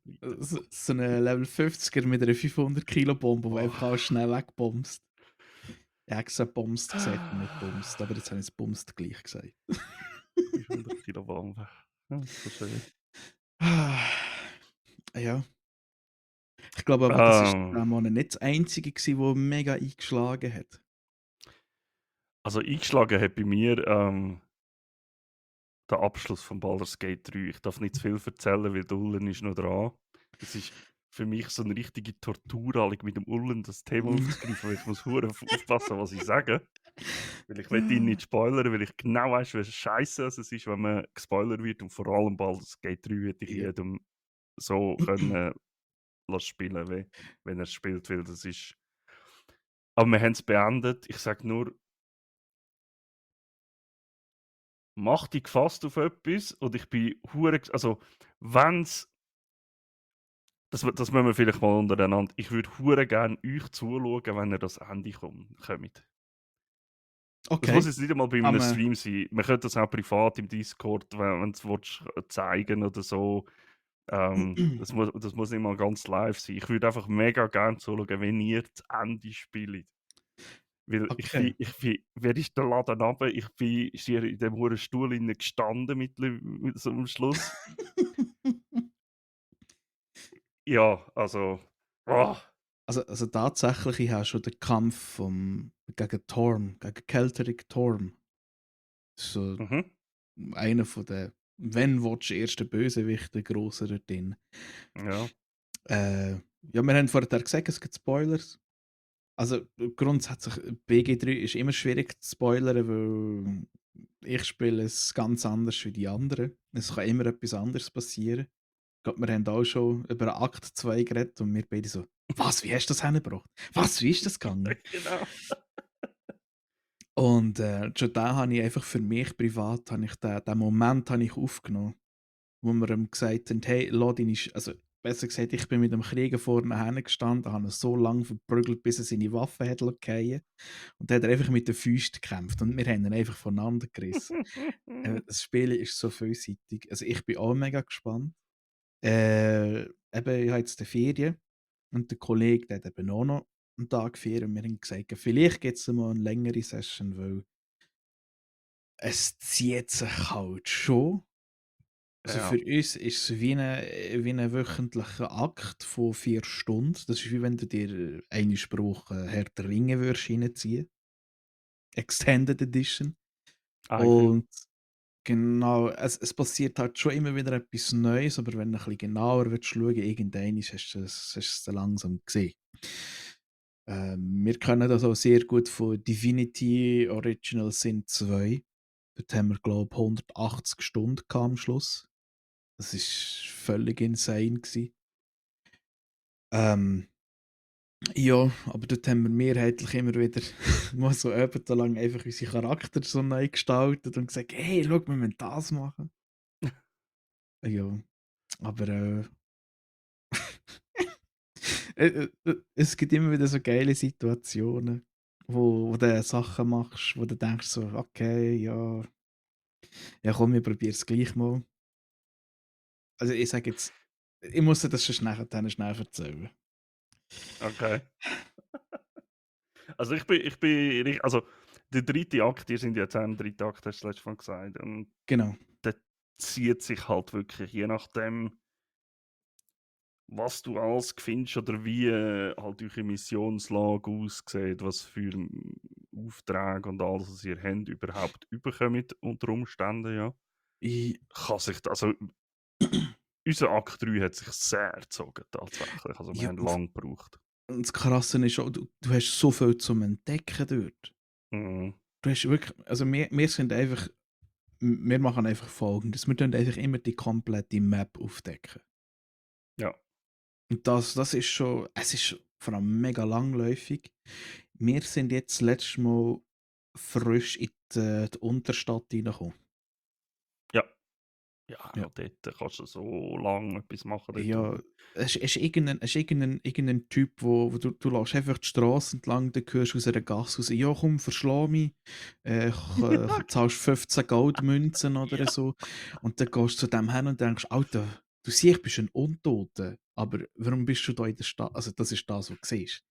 Speaker 2: So 'n Level 50er mit einer 500 Kilo Bombe, die einfach alles
Speaker 1: Oh.
Speaker 2: schnell wegbomst. Ich habe extra «bomst» gesagt und nicht «bumst», aber jetzt habe ich's «bumst» gleich gesagt.
Speaker 1: 500 Kilo Bombe. Ja, ist so schön.
Speaker 2: Ja, ich glaube aber, das ist
Speaker 1: Ähm,
Speaker 2: der Monat nicht das Einzige gewesen, wo mega eingeschlagen hat.
Speaker 1: also eingeschlagen hat bei mir der Abschluss von Baldur's Gate 3. Ich darf nicht zu viel erzählen, weil der Ullen ist noch dran. Es ist für mich so eine richtige Tortur, alle mit dem Ullen das Thema aufzugreifen, weil ich muss hure aufpassen, was ich sage. Weil ich will ihn nicht spoilern, weil ich genau weiß, wie scheiße es ist, wenn man gespoilert wird. Und vor allem Baldur's Gate 3 würde ich
Speaker 2: Ja.
Speaker 1: jedem so können lassen spielen, wie, wenn er es spielt, weil das ist... Aber wir haben es beendet. Ich sage nur, mach dich gefasst auf etwas und ich bin hure... Also, wenn's... Das müssen wir vielleicht mal untereinander... Ich würde hure gerne euch zuschauen, wenn ihr das Ende kommt. Das muss
Speaker 2: Okay,
Speaker 1: jetzt nicht einmal bei
Speaker 2: kann
Speaker 1: einem
Speaker 2: man
Speaker 1: Stream sein. Man könnte das auch privat im Discord, wenn du es zeigen oder so. Das muss nicht mal ganz live sein. Ich würde einfach mega gerne zuschauen, wenn ihr das Ende spielt. Weil
Speaker 2: okay.
Speaker 1: wer ist der Laden runter? Ich bin schier in dem hohen Stuhl innen gestanden mit so am Schluss. Ja, also, ah,
Speaker 2: Also tatsächlich, ich habe schon den Kampf gegen Torm, gegen Celteric Torm, so
Speaker 1: mhm,
Speaker 2: einer von den, wenn willst, ersten Bösewichten, grosser drin.
Speaker 1: ja,
Speaker 2: Ja, wir haben vorher gesagt, es gibt Spoilers. Also grundsätzlich, BG3 ist immer schwierig zu spoilern, weil ich spiele es ganz anders wie die anderen. Es kann immer etwas anderes passieren. Ich glaube, wir haben auch schon über Akt 2 geredet und wir beide so, was, wie hast du das hingebracht? Was, wie ist das gegangen?
Speaker 1: genau.
Speaker 2: Und schon da habe ich einfach für mich privat, habe ich den Moment habe ich aufgenommen, wo wir ihm gesagt haben, hey, lass deine also besser gesagt, ich bin mit dem Krieger vorne hingestanden, habe ihn so lange verprügelt, bis er seine Waffe hat fallen. Und dann hat er einfach mit den Füßen gekämpft und wir haben ihn einfach voneinander gerissen. Das Spiel ist so vielseitig. Also ich bin auch mega gespannt. Eben, ich habe jetzt die Ferien und der Kollege, der hat eben auch noch einen Tag Ferien und wir haben gesagt, vielleicht gibt es mal eine längere Session, weil es zieht sich halt schon. Also
Speaker 1: Ja,
Speaker 2: für uns ist es wie 'n wöchentlicher Akt von 4 Stunden. Das ist wie wenn du dir einmal pro Woche Herr der Ringe würdest reinziehen, Extended Edition.
Speaker 1: I feel.
Speaker 2: Und genau, es passiert halt schon immer wieder etwas Neues, aber wenn du ein bisschen genauer willst schauen, irgendeinmal hast du es dann langsam gesehen. Wir kennen das auch sehr gut von Divinity Original Sin 2. Dort haben wir, glaube ich, 180 Stunden gehabt am Schluss. Das ist völlig insane gewesen. Ähm, Ja, aber dort haben wir mehrheitlich immer wieder mal so lang einfach unsere Charakter so neu gestaltet und gesagt: «Hey, schau, wir müssen das machen.» Ja, aber, es gibt immer wieder so geile Situationen, wo du Sachen machst, wo du denkst so: «Okay, ja, ja komm, ich probiere es gleich mal.» Also, ich sage jetzt, ich muss dir das schon nachher schnell erzählen.
Speaker 1: Okay. Also also der dritte Akt, ihr sind jetzt auch im dritten Akt, hast du letztes Mal gesagt. Und
Speaker 2: Genau.
Speaker 1: der zieht sich halt wirklich, je nachdem, was du alles findest oder wie halt eure Missionslage aussieht, was für Aufträge und alles, was ihr habt, überhaupt überkommt unter Umständen, ja.
Speaker 2: I
Speaker 1: Kann sich, also unser Akt 3 hat sich sehr gezogen, tatsächlich. Also wir
Speaker 2: Ja,
Speaker 1: haben lang gebraucht.
Speaker 2: und das Krasse ist auch, du hast so viel zum Entdecken dort.
Speaker 1: Mhm.
Speaker 2: Du hast wirklich, also wir sind einfach, wir machen einfach Folgendes: Wir tun einfach immer die komplette Map aufdecken.
Speaker 1: Ja.
Speaker 2: Und das ist schon, es ist vor allem mega langläufig. Wir sind jetzt letztes Mal frisch in die Unterstadt reingekommen.
Speaker 1: Ja. Ja,
Speaker 2: Ja.
Speaker 1: auch dort kannst du so lange etwas machen dort
Speaker 2: Ja,
Speaker 1: durch.
Speaker 2: es ist irgendein Typ, du läufst einfach die Straße entlang, dann hörst du aus einer Gasse raus: «Ja komm, verschlau mich, zahlst 15 Goldmünzen» oder
Speaker 1: Ja.
Speaker 2: so. Und dann gehst du zu dem hin und denkst: «Alter, du siehst, du bist ein Untoter, aber warum bist du da in der Stadt?» Also, das ist das, was du siehst.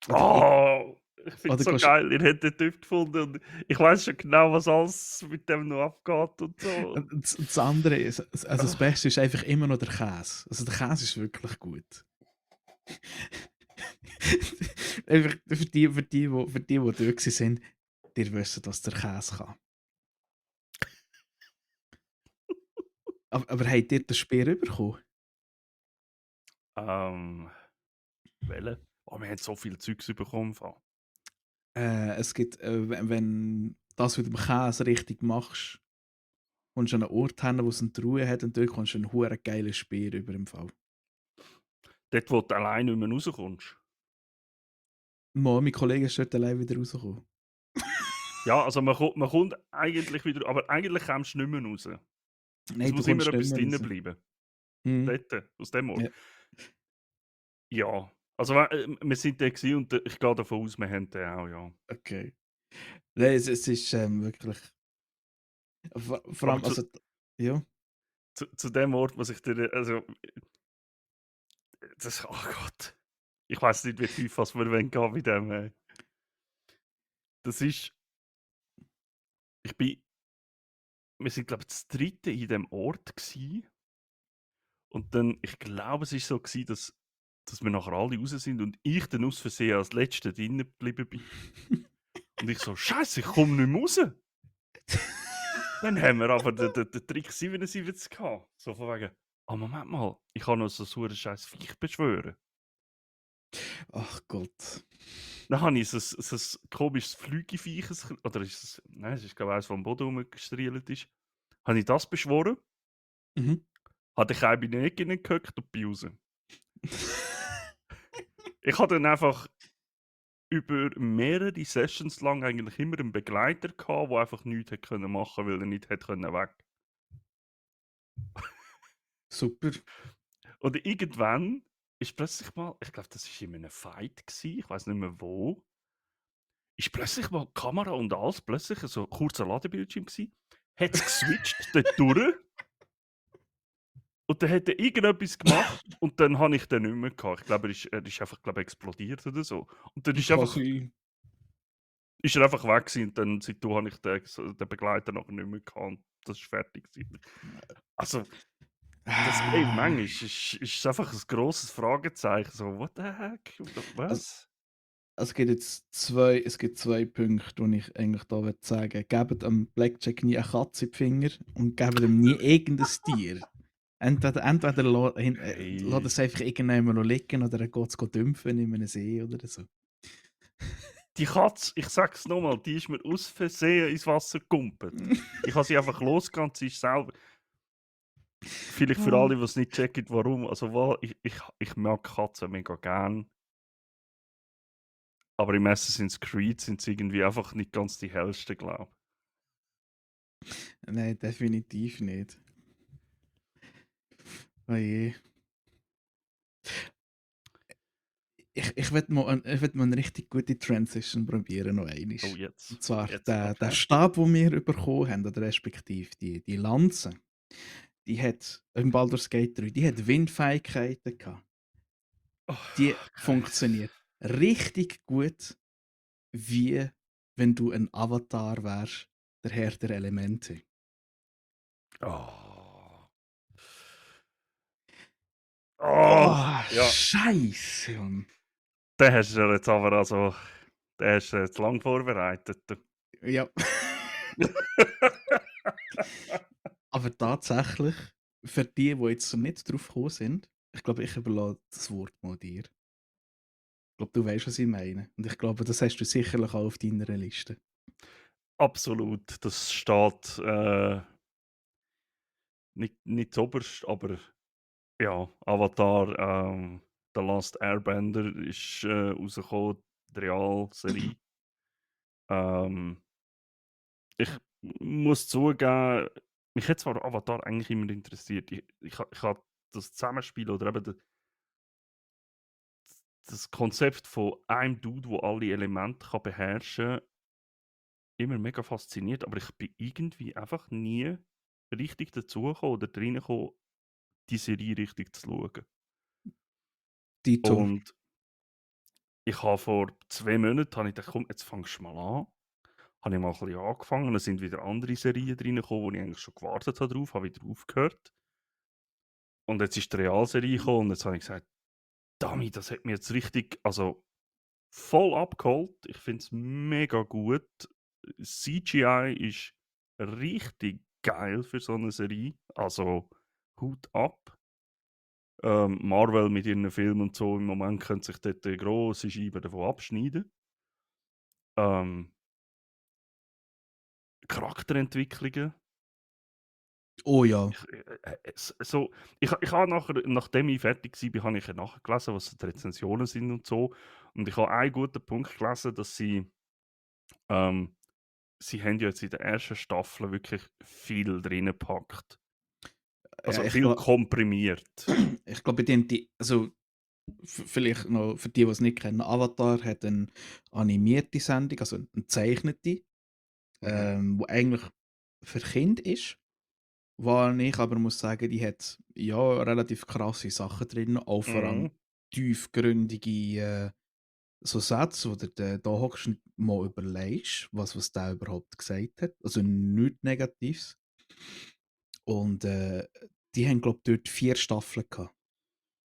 Speaker 2: Oder
Speaker 1: Oh, ich finde es
Speaker 2: oder
Speaker 1: so
Speaker 2: gehst
Speaker 1: geil. Ihr habt den Typ gefunden und ich weiß schon genau, was alles mit dem noch abgeht und so.
Speaker 2: das andere ist, also das
Speaker 1: Ah,
Speaker 2: Beste ist einfach immer noch der Käse. Also, der Käse ist wirklich gut. Einfach für die dort sind, die wissen, was der Käse kann. Aber habt ihr den Speer bekommen?
Speaker 1: Ähm, welche? Oh, wir haben so viel Zeugs bekommen.
Speaker 2: Es gibt, wenn du das mit dem Käse richtig machst, kommst du an einen Ort hin, wo es eine Truhe hat und dort kommst du einen hure geilen Speer über im Fall.
Speaker 1: Dort, wo du allein nicht mehr rauskommst.
Speaker 2: Mal, mein Kollege ist dort allein wieder rausgekommen.
Speaker 1: Ja, also man kommt eigentlich wieder, aber eigentlich kommst du nicht mehr raus. Es
Speaker 2: Nein, du
Speaker 1: muss immer
Speaker 2: kommst nicht
Speaker 1: etwas
Speaker 2: mehr
Speaker 1: drinnen
Speaker 2: raus.
Speaker 1: bleiben.
Speaker 2: Mhm.
Speaker 1: Dort, aus dem Ort.
Speaker 2: Ja,
Speaker 1: Ja. Also wir sind da gewesen und ich gehe davon aus, wir haben den auch, ja.
Speaker 2: okay. Nein, es ist wirklich, vor
Speaker 1: Aber
Speaker 2: allem, also, ja.
Speaker 1: zu dem Ort muss ich dir, also, das, oh Gott. Ich weiß nicht, wie tief was wir wollen gehen bei dem. Das ist, ich bin, wir sind, glaube ich, das dritte in dem Ort gewesen. Und dann, ich glaube, es ist so gewesen, dass wir nachher alle raus sind und ich dann aus Versehen als Letzter drinnen geblieben bin. Und ich so, Scheiße, ich komme nicht mehr raus. Dann haben wir aber den Trick 77 gehabt. So von wegen, ah, Moment mal, ich kann noch so ein scheiß Viech beschwören.
Speaker 2: Ach Gott.
Speaker 1: Dann habe ich so ein komisches Flügiviech, oder ist es, nein, es ist glaube ich eins, das am Boden rumgestrielt ist. Habe ich das beschworen,
Speaker 2: Mhm.
Speaker 1: habe ich in die Ecke gehockt und bin raus. Ich habe dann einfach über mehrere Sessions lang eigentlich immer einen Begleiter gehabt, der einfach nichts hätte machen können, weil er nicht hätte weg.
Speaker 2: Super.
Speaker 1: Und irgendwann ist plötzlich mal, ich glaube, das war in einem Fight gewesen, ich weiß nicht mehr wo, ist plötzlich mal die Kamera und alles plötzlich so ein kurzer Ladebildschirm gewesen, hat es geswitcht dort durch und dann hat er irgendetwas gemacht und dann habe ich den nicht mehr gehabt. Ich glaube, er ist einfach glaube explodiert oder so. Und dann
Speaker 2: Kann sein.
Speaker 1: ist er einfach weg gewesen und dann seitdem habe ich den Begleiter noch nicht mehr gehabt und das ist fertig gewesen. Also, das, ey,
Speaker 2: Ah,
Speaker 1: manchmal ist es einfach ein grosses Fragezeichen, so, what the heck,
Speaker 2: also,
Speaker 1: was?
Speaker 2: es gibt zwei Punkte, die ich eigentlich da sagen will. Gebt am Blackjack nie eine Katze in die Finger und gebt ihm nie irgendein Tier. Entweder lässt
Speaker 1: Hey.
Speaker 2: es einfach irgendjemand noch liegen oder er geht es dümpfen in einem See oder so.
Speaker 1: Die Katze, ich sag's nochmal, die ist mir aus Versehen ins Wasser gekumpelt. Ich habe sie einfach losgegangen, sie ist selber. Vielleicht für
Speaker 2: Ah.
Speaker 1: alle, die es nicht checken, warum. Also, ich mag Katzen mega gern. Aber im Assassin's Creed sind sie irgendwie einfach nicht ganz die hellsten, glaube
Speaker 2: Nein, definitiv nicht. Oh je. Ich will mal eine richtig gute Transition probieren noch einmal.
Speaker 1: ich. Oh, jetzt.
Speaker 2: Und zwar
Speaker 1: Jetzt,
Speaker 2: der
Speaker 1: okay.
Speaker 2: Stab, den wir bekommen haben, oder respektive die Lanze, die hat im Baldur's Gate 3, die hat Windfähigkeiten gehabt.
Speaker 1: Oh,
Speaker 2: Die
Speaker 1: okay.
Speaker 2: funktioniert richtig gut, wie wenn du ein Avatar wärst, der Herr der Elemente.
Speaker 1: Oh. Oh,
Speaker 2: Oh,
Speaker 1: ja.
Speaker 2: Scheiße, Mann.
Speaker 1: Den hast du ja jetzt aber also, den hast du jetzt lang vorbereitet. Du.
Speaker 2: Ja. Aber tatsächlich, für die jetzt so nicht drauf gekommen sind, ich glaube, ich überlasse das Wort mal dir. Ich glaube, du weißt, was ich meine. Und ich glaube, das hast du sicherlich auch auf deiner Liste.
Speaker 1: Absolut, das steht nicht zuoberst, aber ja, Avatar, The Last Airbender ist rausgekommen, die Realserie. Ähm, ich muss zugeben, mich hat zwar Avatar eigentlich immer interessiert. Ich habe das Zusammenspiel oder eben das Konzept von einem Dude, der alle Elemente kann beherrschen kann, immer mega fasziniert, aber ich bin irgendwie einfach nie richtig dazugekommen oder reingekommen, die Serie richtig zu schauen.
Speaker 2: Dito.
Speaker 1: Und ich habe vor 2 Monaten habe ich gedacht, komm, jetzt fangst du mal an. Habe ich mal ein bisschen angefangen, dann sind wieder andere Serien reingekommen, wo ich eigentlich schon gewartet habe drauf, habe wieder aufgehört. Und jetzt ist die Realserie gekommen und jetzt habe ich gesagt, damit, das hat mir jetzt richtig, also voll abgeholt. Ich finde es mega gut. CGI ist richtig geil für so eine Serie. Also Hut ab. Marvel mit ihren Filmen und so im Moment können sich dort grosse Scheiben davon abschneiden. Ähm, Charakterentwicklungen.
Speaker 2: Oh ja.
Speaker 1: So, ich habe nachdem ich fertig war, habe ich nachgelesen, was die Rezensionen sind und so. Und ich habe einen guten Punkt gelesen, dass ähm, sie haben ja jetzt in der ersten Staffel wirklich viel drin gepackt.
Speaker 2: Ja,
Speaker 1: Also viel komprimiert.
Speaker 2: ich glaube, also vielleicht noch für die, die es nicht kennen, Avatar hat eine animierte Sendung, also eine zeichnete,
Speaker 1: Mhm.
Speaker 2: wo eigentlich für Kinder ist. Wo ich aber muss sagen, die hat ja relativ krasse Sachen drin, auch vor allem
Speaker 1: Mhm.
Speaker 2: tiefgründige so Sätze, wo du da hockst und mal überlegst, was der überhaupt gesagt hat. Also nichts Negatives. Und die haben, glaube ich, dort 4 Staffeln gehabt.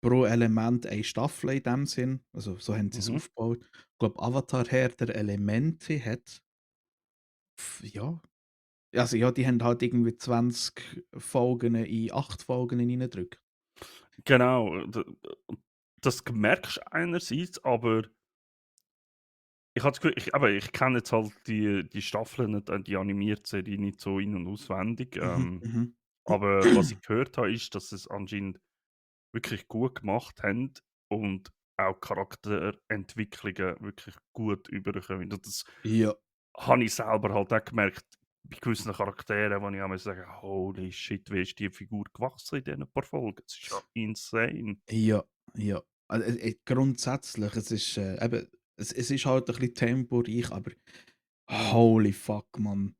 Speaker 2: Pro Element eine Staffel in dem Sinn. Also so haben sie es
Speaker 1: Mhm.
Speaker 2: aufgebaut. Ich glaube, Avatar Herr der Elemente hat, ja, also ja, die haben halt irgendwie 20 Folgen in 8 Folgen reingedrückt.
Speaker 1: Genau. Das merkst du einerseits, aber ich habe das Gefühl, ich kenne jetzt halt die Staffeln, nicht, die animierte Serie nicht so in- und auswendig.
Speaker 2: Mhm, mhm.
Speaker 1: Aber was ich gehört habe, ist, dass sie es anscheinend wirklich gut gemacht haben und auch Charakterentwicklungen wirklich gut überkommen. Und das
Speaker 2: Ja.
Speaker 1: habe ich selber halt auch gemerkt bei gewissen Charakteren, wo ich einmal sage, holy shit, wie ist die Figur gewachsen in diesen paar Folgen? Das ist ja insane.
Speaker 2: Ja, ja. Also, grundsätzlich, es ist, eben, es ist halt ein bisschen temporeich, aber holy fuck, man.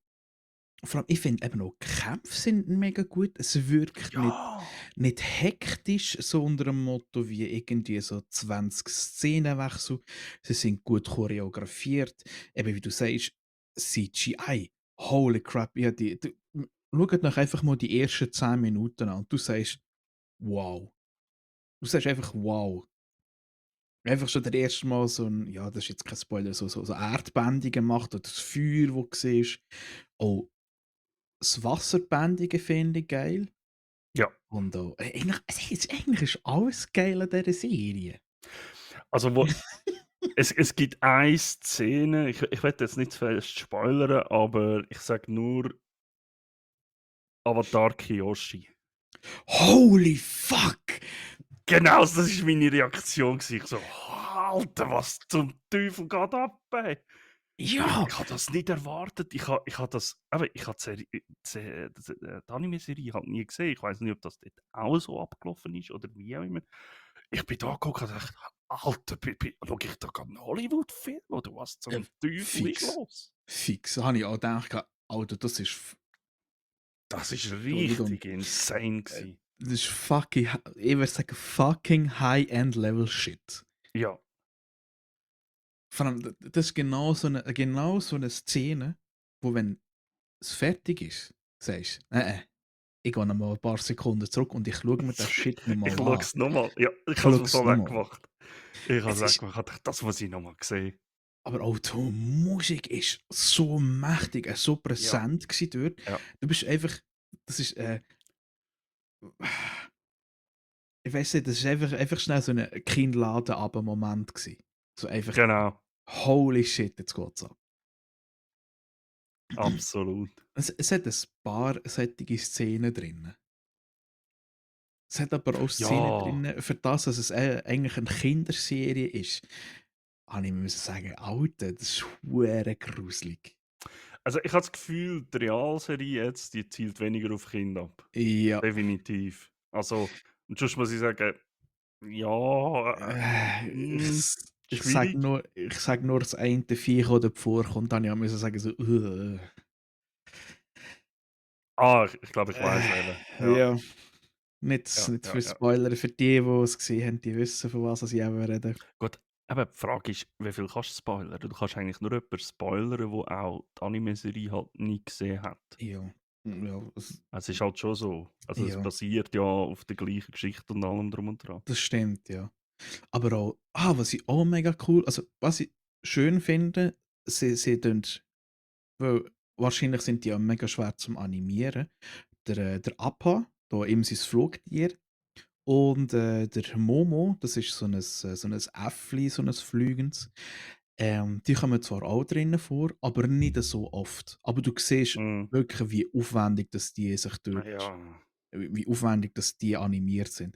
Speaker 2: Vor allem, ich finde eben auch die Kämpfe sind mega gut. Es wirkt
Speaker 1: Ja!
Speaker 2: nicht hektisch, so unter dem Motto wie irgendwie so 20 Szenenwechsel. Sie sind gut choreografiert. Eben wie du sagst, CGI. Holy crap. Ja, schaut euch einfach mal die ersten 10 Minuten an und du sagst, wow. Du sagst einfach, wow. Einfach schon das erste Mal so ein, ja, das ist jetzt kein Spoiler, so Erdbändigen gemacht oder das Feuer, wo du siehst. Oh, das Wasserbändigen finde ich geil.
Speaker 1: Ja.
Speaker 2: Und auch, eigentlich ist alles geil an dieser Serie.
Speaker 1: Also, es gibt eine Szene, ich werde jetzt nicht zu fest spoilern, aber ich sage nur Avatar Kyoshi.
Speaker 2: Holy fuck!
Speaker 1: Genau, das war meine Reaktion. Ich so, Alter, was zum Teufel geht ab, ey?
Speaker 2: Ja!
Speaker 1: Ich habe das nicht erwartet. Ich habe das eben, ich habe die Anime-Serie halt nie gesehen. Ich weiß nicht, ob das dort auch so abgelaufen ist oder wie auch immer. Ich bin da geguckt und dachte: «Alter, schaue ich da gerade 'n Hollywood-Film oder was
Speaker 2: Ja,
Speaker 1: zum Teufel ist
Speaker 2: fix.
Speaker 1: los?»
Speaker 2: Fix. Da habe ich auch gedacht, Alter, das ist
Speaker 1: Das ist
Speaker 2: Entschuldigung,
Speaker 1: richtig insane
Speaker 2: äh,
Speaker 1: gewesen.
Speaker 2: das ist fucking ich würde sagen, fucking High-End-Level-Shit.
Speaker 1: Ja,
Speaker 2: Vor allem, das ist genau so 'ne Szene, wo, wenn es fertig ist, sagst: ich gehe noch mal 'n paar Sekunden zurück und ich schaue mir den Shit noch
Speaker 1: ich
Speaker 2: mal
Speaker 1: schaue
Speaker 2: an.
Speaker 1: es nochmal. Ja, ich
Speaker 2: Ich
Speaker 1: habe
Speaker 2: schaue
Speaker 1: es mir
Speaker 2: es
Speaker 1: so
Speaker 2: noch mal an.»
Speaker 1: weggemacht. Ich habe es
Speaker 2: Es ist
Speaker 1: weggemacht. Ich dachte: «Das muss ich nochmal sehen.»
Speaker 2: Aber auch die Musik ist so mächtig, so
Speaker 1: Ja,
Speaker 2: präsent gsi dort.
Speaker 1: ja.
Speaker 2: Du bist einfach, das ist, ich weiss nicht, das ist einfach schnell so 'n Kinnladen-Moment gsi. So einfach:
Speaker 1: Genau,
Speaker 2: „Holy shit, jetzt geht's ab.»
Speaker 1: absolut.
Speaker 2: Es hat ein paar solche Szenen drin. Es hat aber auch Szenen
Speaker 1: Ja,
Speaker 2: drin, für das, dass es, eigentlich 'ne Kinderserie ist, habe ich müssen sagen: «Alter, das ist hure gruselig.»
Speaker 1: also ich habe das Gefühl, die Realserie jetzt, die zielt weniger auf Kinder ab.
Speaker 2: Ja,
Speaker 1: Definitiv. Also, und sonst muss ich sagen, ja, schwierig.
Speaker 2: ich sage nur das eine Viech, das dort vorkommt, da habe ich auch müssen sagen so:
Speaker 1: Ah, ich glaube, ich weiß wählen. Ja,
Speaker 2: Ja, nicht
Speaker 1: ja,
Speaker 2: für
Speaker 1: ja.
Speaker 2: Spoiler, für die es gesehen haben, die wissen, von was ich eben rede.
Speaker 1: Gut, eben die Frage ist, wie viel kannst du spoilern? Du kannst eigentlich nur jemanden spoilern, der auch die Anime-Serie halt nie gesehen hat.
Speaker 2: Ja, ja,
Speaker 1: Es ist halt schon so. Also es
Speaker 2: ja,
Speaker 1: basiert ja auf der gleichen Geschichte und allem drum und dran.
Speaker 2: das stimmt, ja. Aber auch, was ich auch mega cool, also, was ich schön finde, sie tun, weil wahrscheinlich sind die ja mega schwer zum Animieren. Der Appa, da eben sein Flugtier, und, der Momo, das ist so 'n Äffli, so 'n fliegendes. Die kommen zwar auch drinnen vor, aber nicht so oft. Aber du siehst
Speaker 1: Mhm.
Speaker 2: wirklich, wie aufwendig dass die sich dort,
Speaker 1: Ja.
Speaker 2: wie aufwendig dass die animiert sind.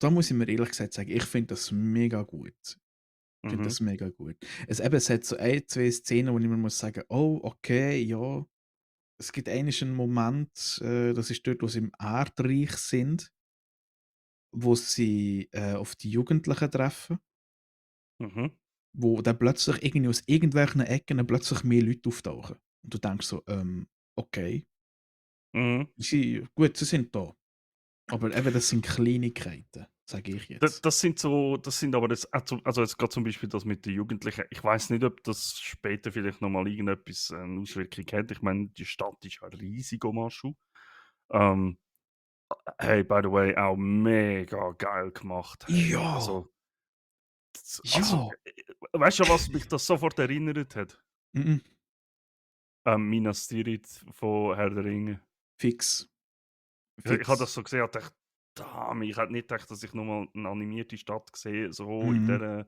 Speaker 2: Da muss ich mir ehrlich gesagt sagen, ich finde das mega gut. Ich finde
Speaker 1: Mhm.
Speaker 2: das mega gut. Es hat so ein 2 Szenen, wo ich mir muss sagen: «Oh, okay, ja.» Es gibt einen Moment, das ist dort, wo sie im Erdreich sind, wo sie, auf die Jugendlichen treffen,
Speaker 1: Mhm.
Speaker 2: wo dann plötzlich irgendwie aus irgendwelchen Ecken plötzlich mehr Leute auftauchen. Und du denkst so: okay,
Speaker 1: Mhm.
Speaker 2: sie sind da.» Aber eben, das sind Kleinigkeiten, sage ich jetzt.
Speaker 1: Das sind aber das, also jetzt gerade zum Beispiel das mit den Jugendlichen. Ich weiß nicht, ob das später vielleicht noch mal irgendetwas, 'ne Auswirkung hat. Ich meine, die Stadt ist ja riesig, Omashu. Ähm, hey, by the way, auch mega geil gemacht, hey.
Speaker 2: Ja,
Speaker 1: Also
Speaker 2: ja,
Speaker 1: weißt du, an was mich das sofort erinnert hat?
Speaker 2: mhm,
Speaker 1: Minas Tirith von Herr der Ringe.
Speaker 2: fix,
Speaker 1: Ich habe
Speaker 2: fix.
Speaker 1: das so gesehen und dachte: «Damn, ich hätte nicht gedacht, dass ich noch mal 'ne animierte Stadt sehe, so in
Speaker 2: Mhm.
Speaker 1: dieser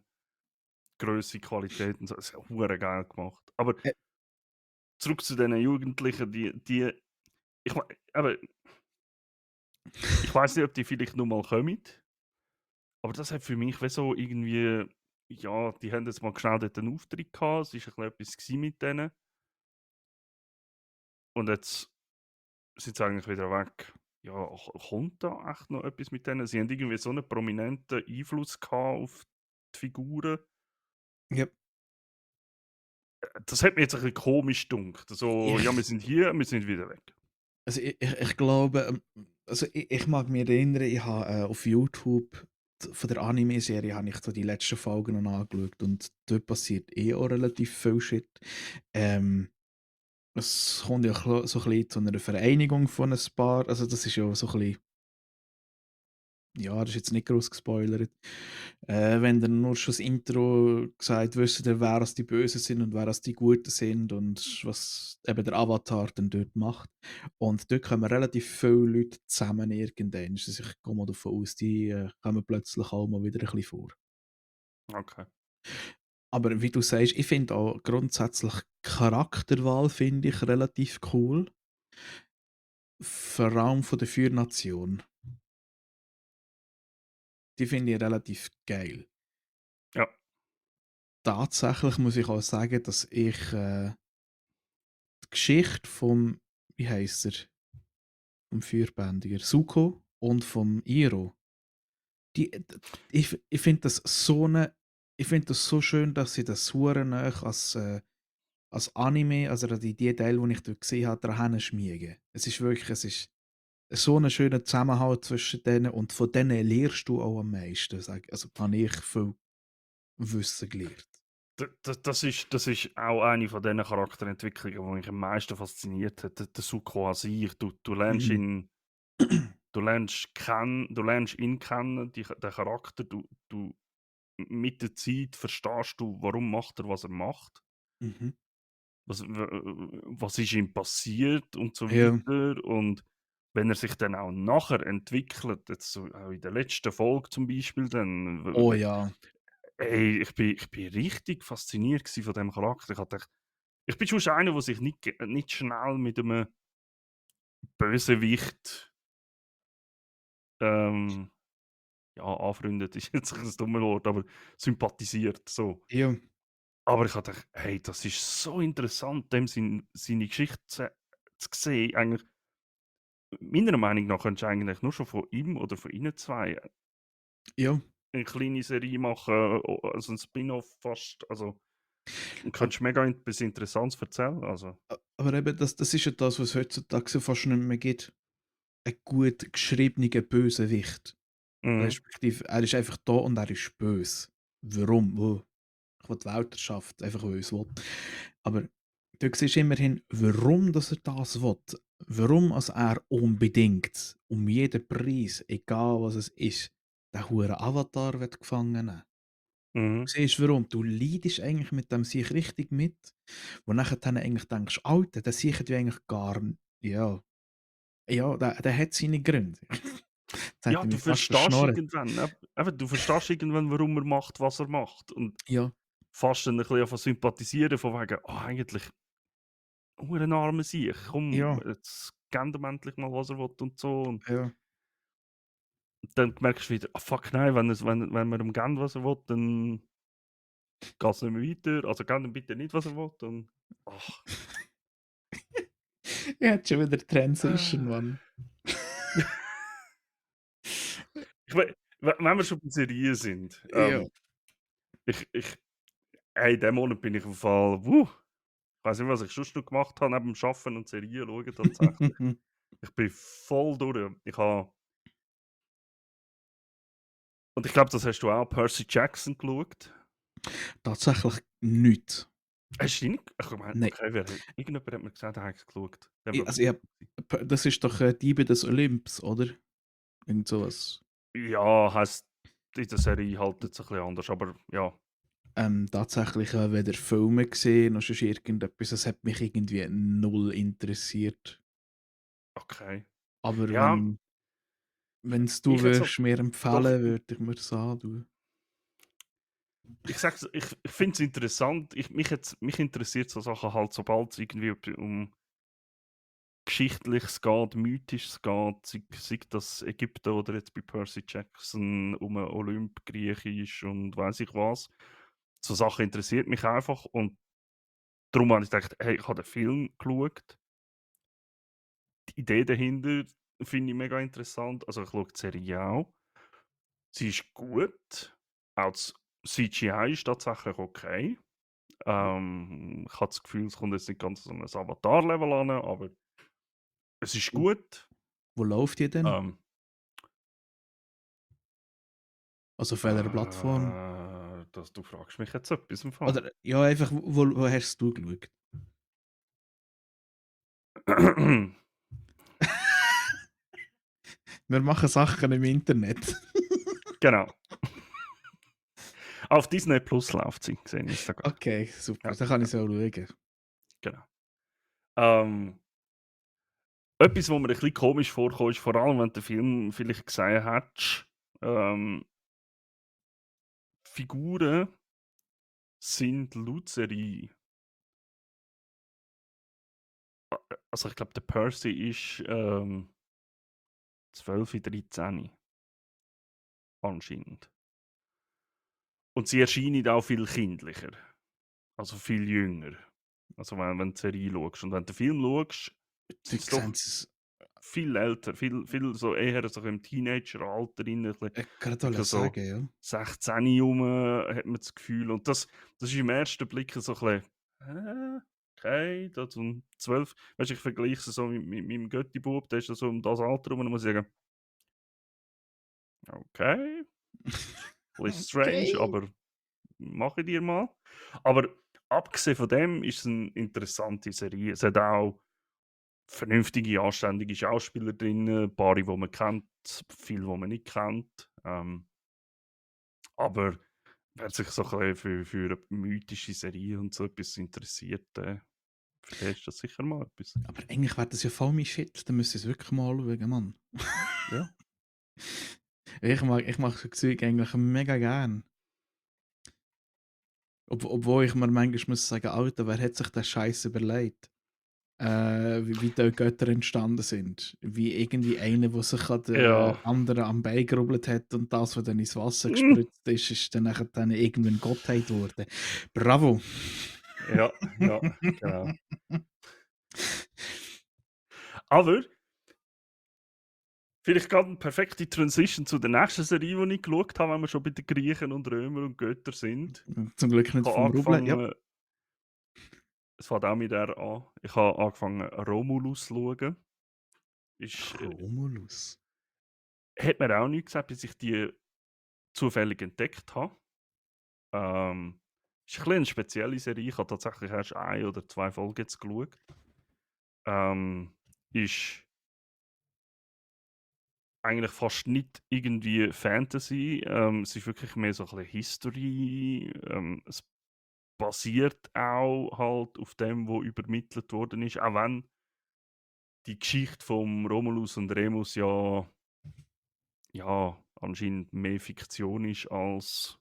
Speaker 1: Größe, Qualität und so.» Das ist hure geil gemacht. Aber
Speaker 2: Äh,
Speaker 1: zurück zu diesen Jugendlichen, die ich mei eben, ich weiss nicht, ob die vielleicht noch mal kommen, aber das hat für mich wie so irgendwie, ja, die haben jetzt mal schnell dort 'n Auftritt gehabt, es war ein bisschen etwas gewesen mit denen und jetzt sind sie eigentlich wieder weg. Ja, kommt da echt noch etwas mit denen? Sie haben irgendwie so 'nen prominenten Einfluss gehabt auf die Figuren.
Speaker 2: ja,
Speaker 1: Das hat mir jetzt ein bisschen komisch gedunkt. So:
Speaker 2: ich
Speaker 1: «Ja, wir sind hier, wir sind wieder weg.»
Speaker 2: also, ich glaube, also, ich mag mich erinnern, ich habe, auf YouTube von der Anime-Serie habe ich so die letzten Folgen noch angeschaut und dort passiert auch relativ viel Shit. Ähm, Es kommt ja so 'n bisschen zu einer Vereinigung von ein paar, also, das ist ja so ein bisschen, ja, das ist jetzt nicht gross gespoilert. Wenn dann nur schon das Intro gesagt, wisst ihr, wer das die Bösen sind und wer das die Guten sind und was eben der Avatar dann dort macht. Und dort kommen relativ viele Leute zusammen irgendwann. Also ich gehe mal davon aus, die, kommen plötzlich auch mal wieder ein bisschen vor.
Speaker 1: Okay.
Speaker 2: Aber wie du sagst, ich finde auch grundsätzlich Charakterwahl finde ich relativ cool, vor allem von der Feuernation. Die finde ich relativ geil. tatsächlich muss ich auch sagen, dass ich, die Geschichte vom wie heisst er, vom Feuerbändiger, Zuko und vom Iroh, die ich finde das so 'ne ich finde das so schön, dass sie das hure nah als Anime, also die Teile, die ich dort gesehen habe, daran schmiegen. Es ist so 'n schöner Zusammenhalt zwischen denen und von denen lernst du auch am meisten, also habe ich viel Wissen gelernt.
Speaker 1: Das ist auch eine von diesen Charakterentwicklungen, die mich am meisten fasziniert hat, der Zuko an sich. Du lernst
Speaker 2: Mhm.
Speaker 1: ihn du lernst ihn kennen, den Charakter, du mit der Zeit verstehst du, warum macht er, was er macht,
Speaker 2: Mhm.
Speaker 1: was ist ihm passiert und so
Speaker 2: Ja.
Speaker 1: weiter. Und wenn er sich dann auch nachher entwickelt, jetzt so auch in der letzten Folge zum Beispiel, dann
Speaker 2: Oh ja.
Speaker 1: ey, ich bin richtig fasziniert gewesen von dem Charakter. Ich bin schon einer, der sich nicht schnell mit einem Bösewicht, ähm, ja, anfreundet ist jetzt ein dummes Wort, aber sympathisiert, so.
Speaker 2: Ja.
Speaker 1: Aber ich habe gedacht: „Hey, das ist so interessant, dem seine Geschichte zu sehen.“ Eigentlich meiner Meinung nach könntest du eigentlich nur schon von ihm oder von ihnen 2
Speaker 2: Ja.
Speaker 1: 'ne kleine Serie machen, also 'n Spin-off fast. Also, und
Speaker 2: Ab
Speaker 1: könntest mega etwas Interessantes erzählen, also.
Speaker 2: aber eben das ist ja das, was es heutzutage so fast nicht mehr gibt. Ein gut geschriebener Bösewicht.
Speaker 1: Mhm,
Speaker 2: Respektive, er ist einfach da und er ist böse. Warum? Ich will die Weltherrschaft, einfach weil ich's will. Aber du siehst immerhin, warum dass er das will. Warum als er unbedingt, um jeden Preis, egal was es ist, den huren Avatar will gefangen nehmen.
Speaker 1: mhm.
Speaker 2: Du siehst warum. Du leidest eigentlich mit dem Sieg richtig mit, wo nachher dann eigentlich denkst: «Alter, der Sieg hat ja eigentlich gar ja, ja, der hat seine Gründe.» Jetzt
Speaker 1: Ja,
Speaker 2: hätte ich
Speaker 1: du
Speaker 2: mich fast
Speaker 1: verstehst
Speaker 2: verschnorrt.
Speaker 1: irgendwann, du verstehst irgendwann, warum er macht, was er macht, und
Speaker 2: Ja,
Speaker 1: fast dann 'n bisschen anfangen sympathisieren von wegen: „Ah, eigentlich hurenarmer Siech, komm,
Speaker 2: ja,
Speaker 1: jetzt gönnt ihm endlich mal, was er will“ und so. Und
Speaker 2: ja.
Speaker 1: dann merkst du wieder: «Ah fuck, nein, wenn wir ihm geben, was er will, dann geht's nicht mehr weiter. Also gebt ihm bitte nicht, was er will.“ Und ach.
Speaker 2: Er hat schon wieder Transition,
Speaker 1: Äh.
Speaker 2: Mann.
Speaker 1: Ich we we wenn wir schon bei Serien sind,
Speaker 2: Ja.
Speaker 1: ich hey, diesen Monat bin ich im Fall, ich weiss nicht, was ich sonst noch gemacht habe neben dem Arbeiten und Serien schauen tatsächlich. Ich bin voll durch. Und ich glaube, das hast du auch, Percy Jackson geschaut.
Speaker 2: Tatsächlich nicht.
Speaker 1: Hast du ihn nicht? Ich meine,
Speaker 2: Nein.
Speaker 1: okay, irgendjemand hat mir gesagt, er hätte es geschaut. Dann
Speaker 2: Also, ich habe das ist doch, Diebe des Olymps, oder? Irgend so was.
Speaker 1: ja, heisst in der Serie halt jetzt ein bisschen anders, aber ja,
Speaker 2: Tatsächlich, weder Filme gesehen noch sonst irgendetwas. Es hat mich irgendwie null interessiert.
Speaker 1: okay.
Speaker 2: Aber
Speaker 1: Ja,
Speaker 2: wenn's du
Speaker 1: ich jetzt
Speaker 2: würdest mir
Speaker 1: doch,
Speaker 2: empfehlen, würde ich mir's antun.
Speaker 1: ich sage ich finde es interessant. Mich interessiert so Sachen halt, sobald es irgendwie um Geschichtliches geht, Mythisches geht, sei das Ägypten oder jetzt bei Percy Jackson um Olymp, Griechisch und weiss ich was. So Sachen interessiert mich einfach, und darum habe ich gedacht: «Hey, ich habe den Film geschaut. Die Idee dahinter finde ich mega interessant.» Also, ich schaue die Serie auch. Sie ist gut. Auch das CGI ist tatsächlich okay. Ich habe das Gefühl, es kommt jetzt nicht ganz so ein Avatar-Level an, aber es ist
Speaker 2: Wo
Speaker 1: gut.
Speaker 2: wo läuft die denn?
Speaker 1: Ähm,
Speaker 2: Also, auf welcher Plattform?
Speaker 1: du fragst mich jetzt etwas im Fall.
Speaker 2: Oder ja, einfach, wo hast du geschaut? Wir machen Sachen im Internet.
Speaker 1: Genau. Auf Disney Plus läuft sie, sehe ich jetzt da grad.
Speaker 2: Okay, super,
Speaker 1: Ja,
Speaker 2: dann kann
Speaker 1: ja,
Speaker 2: ich's auch schauen.
Speaker 1: genau. Ähm, etwas, wo mir ein bisschen komisch vorkommt, ist vor allem, wenn du den Film vielleicht gesehen hättest, Figuren sind laut Serie, also ich glaube, der Percy ist, 12, 13 anscheinend. Und sie erscheinen auch viel kindlicher, also viel jünger. Also wenn du die Serie schaust. Und wenn du den Film schaust,
Speaker 2: Die
Speaker 1: sind sie
Speaker 2: sehen
Speaker 1: doch
Speaker 2: es
Speaker 1: viel älter, viel so eher so im Teenageralter rein,
Speaker 2: gerade
Speaker 1: so
Speaker 2: sagen, ja.
Speaker 1: 16 rum, hat man das Gefühl. Und das ist im ersten Blick so ein bisschen, okay, da um 12, weißt du, ich vergleiche es so mit meinem Götti-Bub, der ist ja so um das Alter rum, und dann muss ich sagen, okay, bisschen strange,
Speaker 2: Okay.
Speaker 1: aber mache ich dir mal. Aber abgesehen von dem ist es eine interessante Serie. Es hat auch vernünftige, anständige Schauspieler drin, ein paar, die man kennt, viele, die man nicht kennt. Aber wer sich so ein bisschen für eine mythische Serie und so etwas interessiert, für den ist das sicher mal etwas.
Speaker 2: Aber eigentlich wäre das ja voll mein Shit, dann müsste ich es wirklich mal schauen, Mann.
Speaker 1: Ja.
Speaker 2: Ich mag so Zeug eigentlich mega gern. Obwohl ich mir manchmal muss sagen, Alter, wer hat sich den Scheiß überlegt? Wie die Götter entstanden sind. Wie irgendwie einer, der sich an den
Speaker 1: Ja.
Speaker 2: anderen am Bein gerubbelt hat und das, was dann ins Wasser
Speaker 1: Hm.
Speaker 2: gespritzt ist, ist dann nachher dann irgendwann Gottheit geworden. Bravo!
Speaker 1: Ja, ja, genau. Aber vielleicht gerade eine perfekte Transition zu der nächsten Serie, die ich geschaut habe, wenn wir schon bei den Griechen und Römern und Göttern sind.
Speaker 2: Zum Glück
Speaker 1: Ich
Speaker 2: nicht
Speaker 1: habe
Speaker 2: vom Rubbeln. Ja.
Speaker 1: angefangen, es fängt auch mit der an, ich habe angefangen Romulus zu schauen. Ist,
Speaker 2: Romulus.
Speaker 1: hat mir auch nichts gesagt, bis ich die zufällig entdeckt habe. Ist ein bisschen eine spezielle Serie. Ich habe tatsächlich erst 1 oder 2 Folgen jetzt geschaut. Ist eigentlich fast nicht irgendwie Fantasy. Es ist wirklich mehr so ein bisschen History. Es basiert auch halt auf dem, was übermittelt worden ist. Auch wenn die Geschichte von Romulus und Remus ja anscheinend mehr Fiktion ist als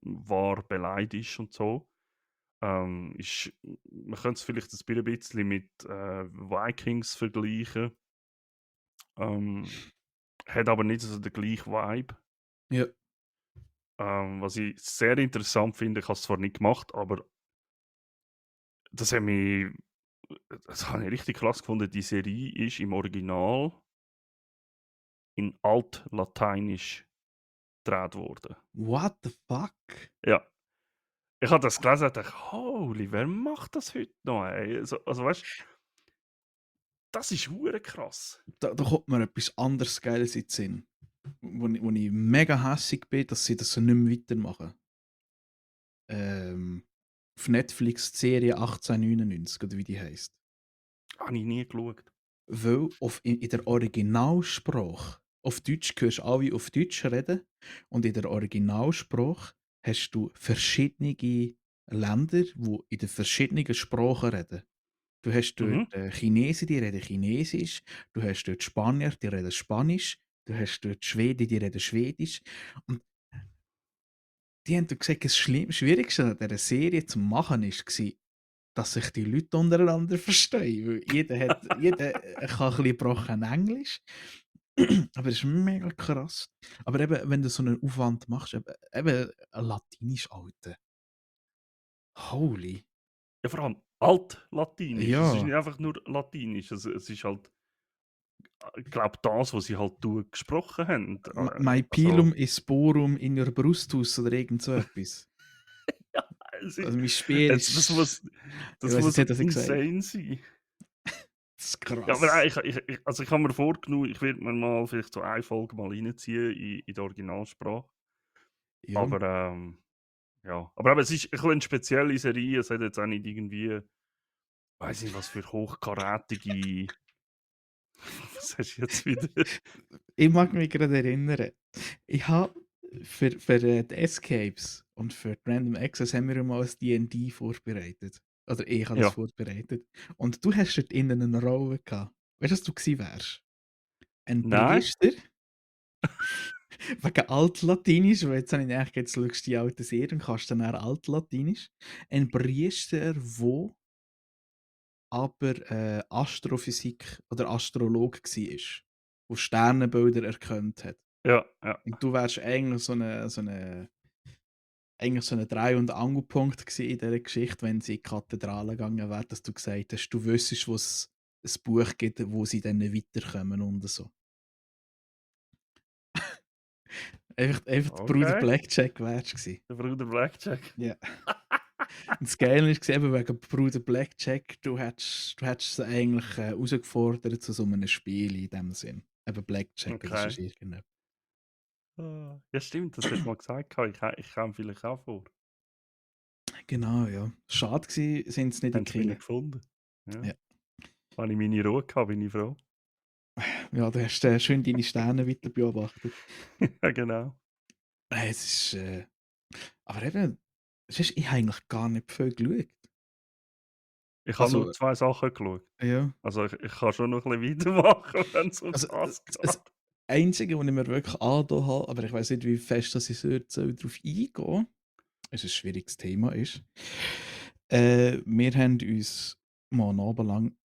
Speaker 1: wahr beleidigt ist und so. Man könnte es vielleicht ein bisschen mit Vikings vergleichen. Hat aber nicht so den gleichen Vibe.
Speaker 2: Ja.
Speaker 1: Was ich sehr interessant finde, ich habe es zwar nicht gemacht, aber das hat mich, das habe ich richtig krass gefunden. Die Serie ist im Original in Altlateinisch gedreht worden.
Speaker 2: What the fuck?
Speaker 1: Ja, ich habe das gelesen und dachte, holy, wer macht das heute noch? Ey? Also weißt du, das ist hure krass.
Speaker 2: Da kommt mir etwas anderes Geiles in den Sinn. Wo ich mega hässig bin, dass sie das so nicht mehr weitermachen. Auf Netflix die Serie 1899, oder wie die heisst.
Speaker 1: Habe ich nie geschaut.
Speaker 2: Weil in der Originalsprache, auf Deutsch hörst du alle auf Deutsch reden, und in der Originalsprache hast du verschiedene Länder, die in den verschiedenen Sprachen reden. Du hast dort
Speaker 1: Mhm.
Speaker 2: Chinesen, die reden Chinesisch, du hast dort Spanier, die reden Spanisch, du hast dort Schweden, die reden Schwedisch. Und die haben gesagt, das Schwierigste an dieser Serie zu machen war, dass sich die Leute untereinander verstehen. Weil jeder kann ein bisschen gebrochen Englisch. Aber das ist mega krass. Aber eben, wenn du so einen Aufwand machst, eben Latinisch, Alter. Holy.
Speaker 1: Ja, vor allem Altlatinisch. Es ist
Speaker 2: Ja.
Speaker 1: nicht einfach nur Latinisch. Es ist halt, ich glaube, das, was sie halt gesprochen haben.
Speaker 2: My
Speaker 1: Also,
Speaker 2: pilum is sporum in your brustus oder irgend so etwas.
Speaker 1: ja, es ist,
Speaker 2: Also mein Speer
Speaker 1: das
Speaker 2: ist.
Speaker 1: muss,
Speaker 2: Ich
Speaker 1: das
Speaker 2: weiß
Speaker 1: muss
Speaker 2: jetzt nicht, was ich gesagt habe.
Speaker 1: insane sein.
Speaker 2: Das ist
Speaker 1: Ja, aber
Speaker 2: krass.
Speaker 1: also ich habe mir vorgenommen, ich werde mir mal vielleicht so eine Folge mal reinziehen in der Originalsprache.
Speaker 2: Ja.
Speaker 1: Aber ja, aber eben, es ist ein bisschen eine spezielle Serie. Es hat jetzt auch nicht irgendwie, weiß nicht, was für hochkarätige. Was hast du jetzt wieder?
Speaker 2: Ich mag mich gerade erinnern. Ich habe für die Escapes und für die Random Access haben wir mal ein D&D vorbereitet. Oder ich habe das
Speaker 1: Ja,
Speaker 2: vorbereitet. Und du hast dort innen eine Rolle gehabt. Weißt du, was du gewesen wärst? Ein
Speaker 1: nein.
Speaker 2: Priester, wegen Altlatinisch, weil jetzt habe ich gedacht, jetzt schaust du die alte Serie und kannst dann auch Altlatinisch. Ein Priester, der aber Astrophysik oder Astrolog war, der Sternenbilder erkannt hat.
Speaker 1: Ja, ja.
Speaker 2: Und du wärst eigentlich so 'n Dreh und Angelpunkt gewesen in dieser Geschichte, wenn sie in die Kathedrale gegangen wäre, dass du gesagt hast, du wüsstest, wo's ein Buch gibt, wo sie dann weiterkommen und so. Einfach der Bruder
Speaker 1: Okay,
Speaker 2: Blackjack wärst du gewesen.
Speaker 1: der Bruder Blackjack.
Speaker 2: Ja. Und das Geile ist eben wegen Bruder Blackjack, du hättest sie eigentlich, herausgefordert zu so einem Spiel in dem Sinn. Eben Blackjack oder
Speaker 1: Okay.
Speaker 2: sonst irgendetwas.
Speaker 1: Ah, ja stimmt, das hat mal gesagt gehabt. Ich käme vielleicht auch vor.
Speaker 2: Genau, ja. Schade gsi sind's nicht in
Speaker 1: Haben
Speaker 2: die
Speaker 1: sie mich nicht
Speaker 2: Kille.
Speaker 1: gefunden. Ja.
Speaker 2: Ja.
Speaker 1: Habe ich meine Ruhe gehabt, bin ich froh.
Speaker 2: Ja, du hast, schön deine Sterne weiter beobachtet.
Speaker 1: Ja, genau.
Speaker 2: Es ist, aber eben, sonst ich habe eigentlich gar nicht viel geschaut.
Speaker 1: Ich habe nur
Speaker 2: Also,
Speaker 1: 2 Sachen geschaut.
Speaker 2: ja,
Speaker 1: Also, ich kann schon noch ein bisschen weitermachen, wenn es um
Speaker 2: also,
Speaker 1: das
Speaker 2: das
Speaker 1: geht.
Speaker 2: Einzige, was ich mir wirklich angetan habe, aber ich weiss nicht, wie fest dass ich soll drauf eingehen, es ein schwieriges Thema ist. Wir haben uns mal 'n Abend lang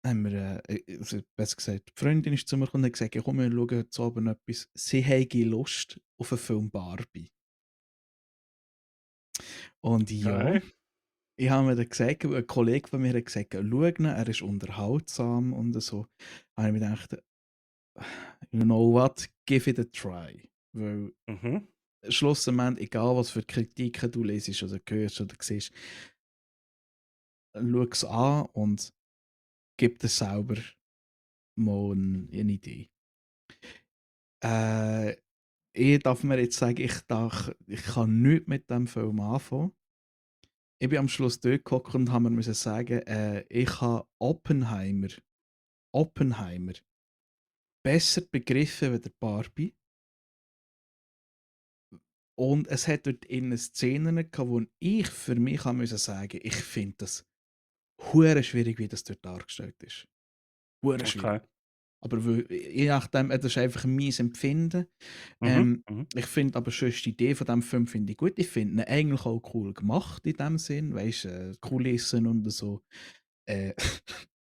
Speaker 2: haben wir, also besser gesagt, die Freundin ist zu mir gekommen und hat gesagt: „Ja komm, wir schauen heute Abend etwas.“ Sie hätte Lust auf 'n Film Barbie. Und ja,
Speaker 1: Okay.
Speaker 2: ich habe mir dann gesagt, ein Kollege von mir hat gesagt: „Schau ihn, er ist unterhaltsam“ und so. Habe ich mir gedacht: „You know what? Give it a try.“ Weil
Speaker 1: Mhm.
Speaker 2: schlussendlich, egal was für Kritiken du lesest oder hörst oder siehst, schau's an und gib dir selber mal 'ne Idee. Äh, ich darf mir jetzt sagen, ich kann nichts mit dem Film anfangen. Ich bin am Schluss dort gehockt und habe mir müssen sagen, ich habe Oppenheimer besser begriffen wie der Barbie. Und es hat dort innen Szenen gehabt, wo ich für mich habe müssen sagen, ich finde das hure schwierig, wie das dort dargestellt ist. Hure schwierig.
Speaker 1: Okay.
Speaker 2: Aber weil je nachdem, das ist einfach mein Empfinden.
Speaker 1: Mhm.
Speaker 2: Ähm,
Speaker 1: Mhm.
Speaker 2: ich finde aber sonst die Idee von dem Film finde ich gut. Ich finde ihn eigentlich auch cool gemacht in dem Sinn, weißt, Kulissen und so. Äh,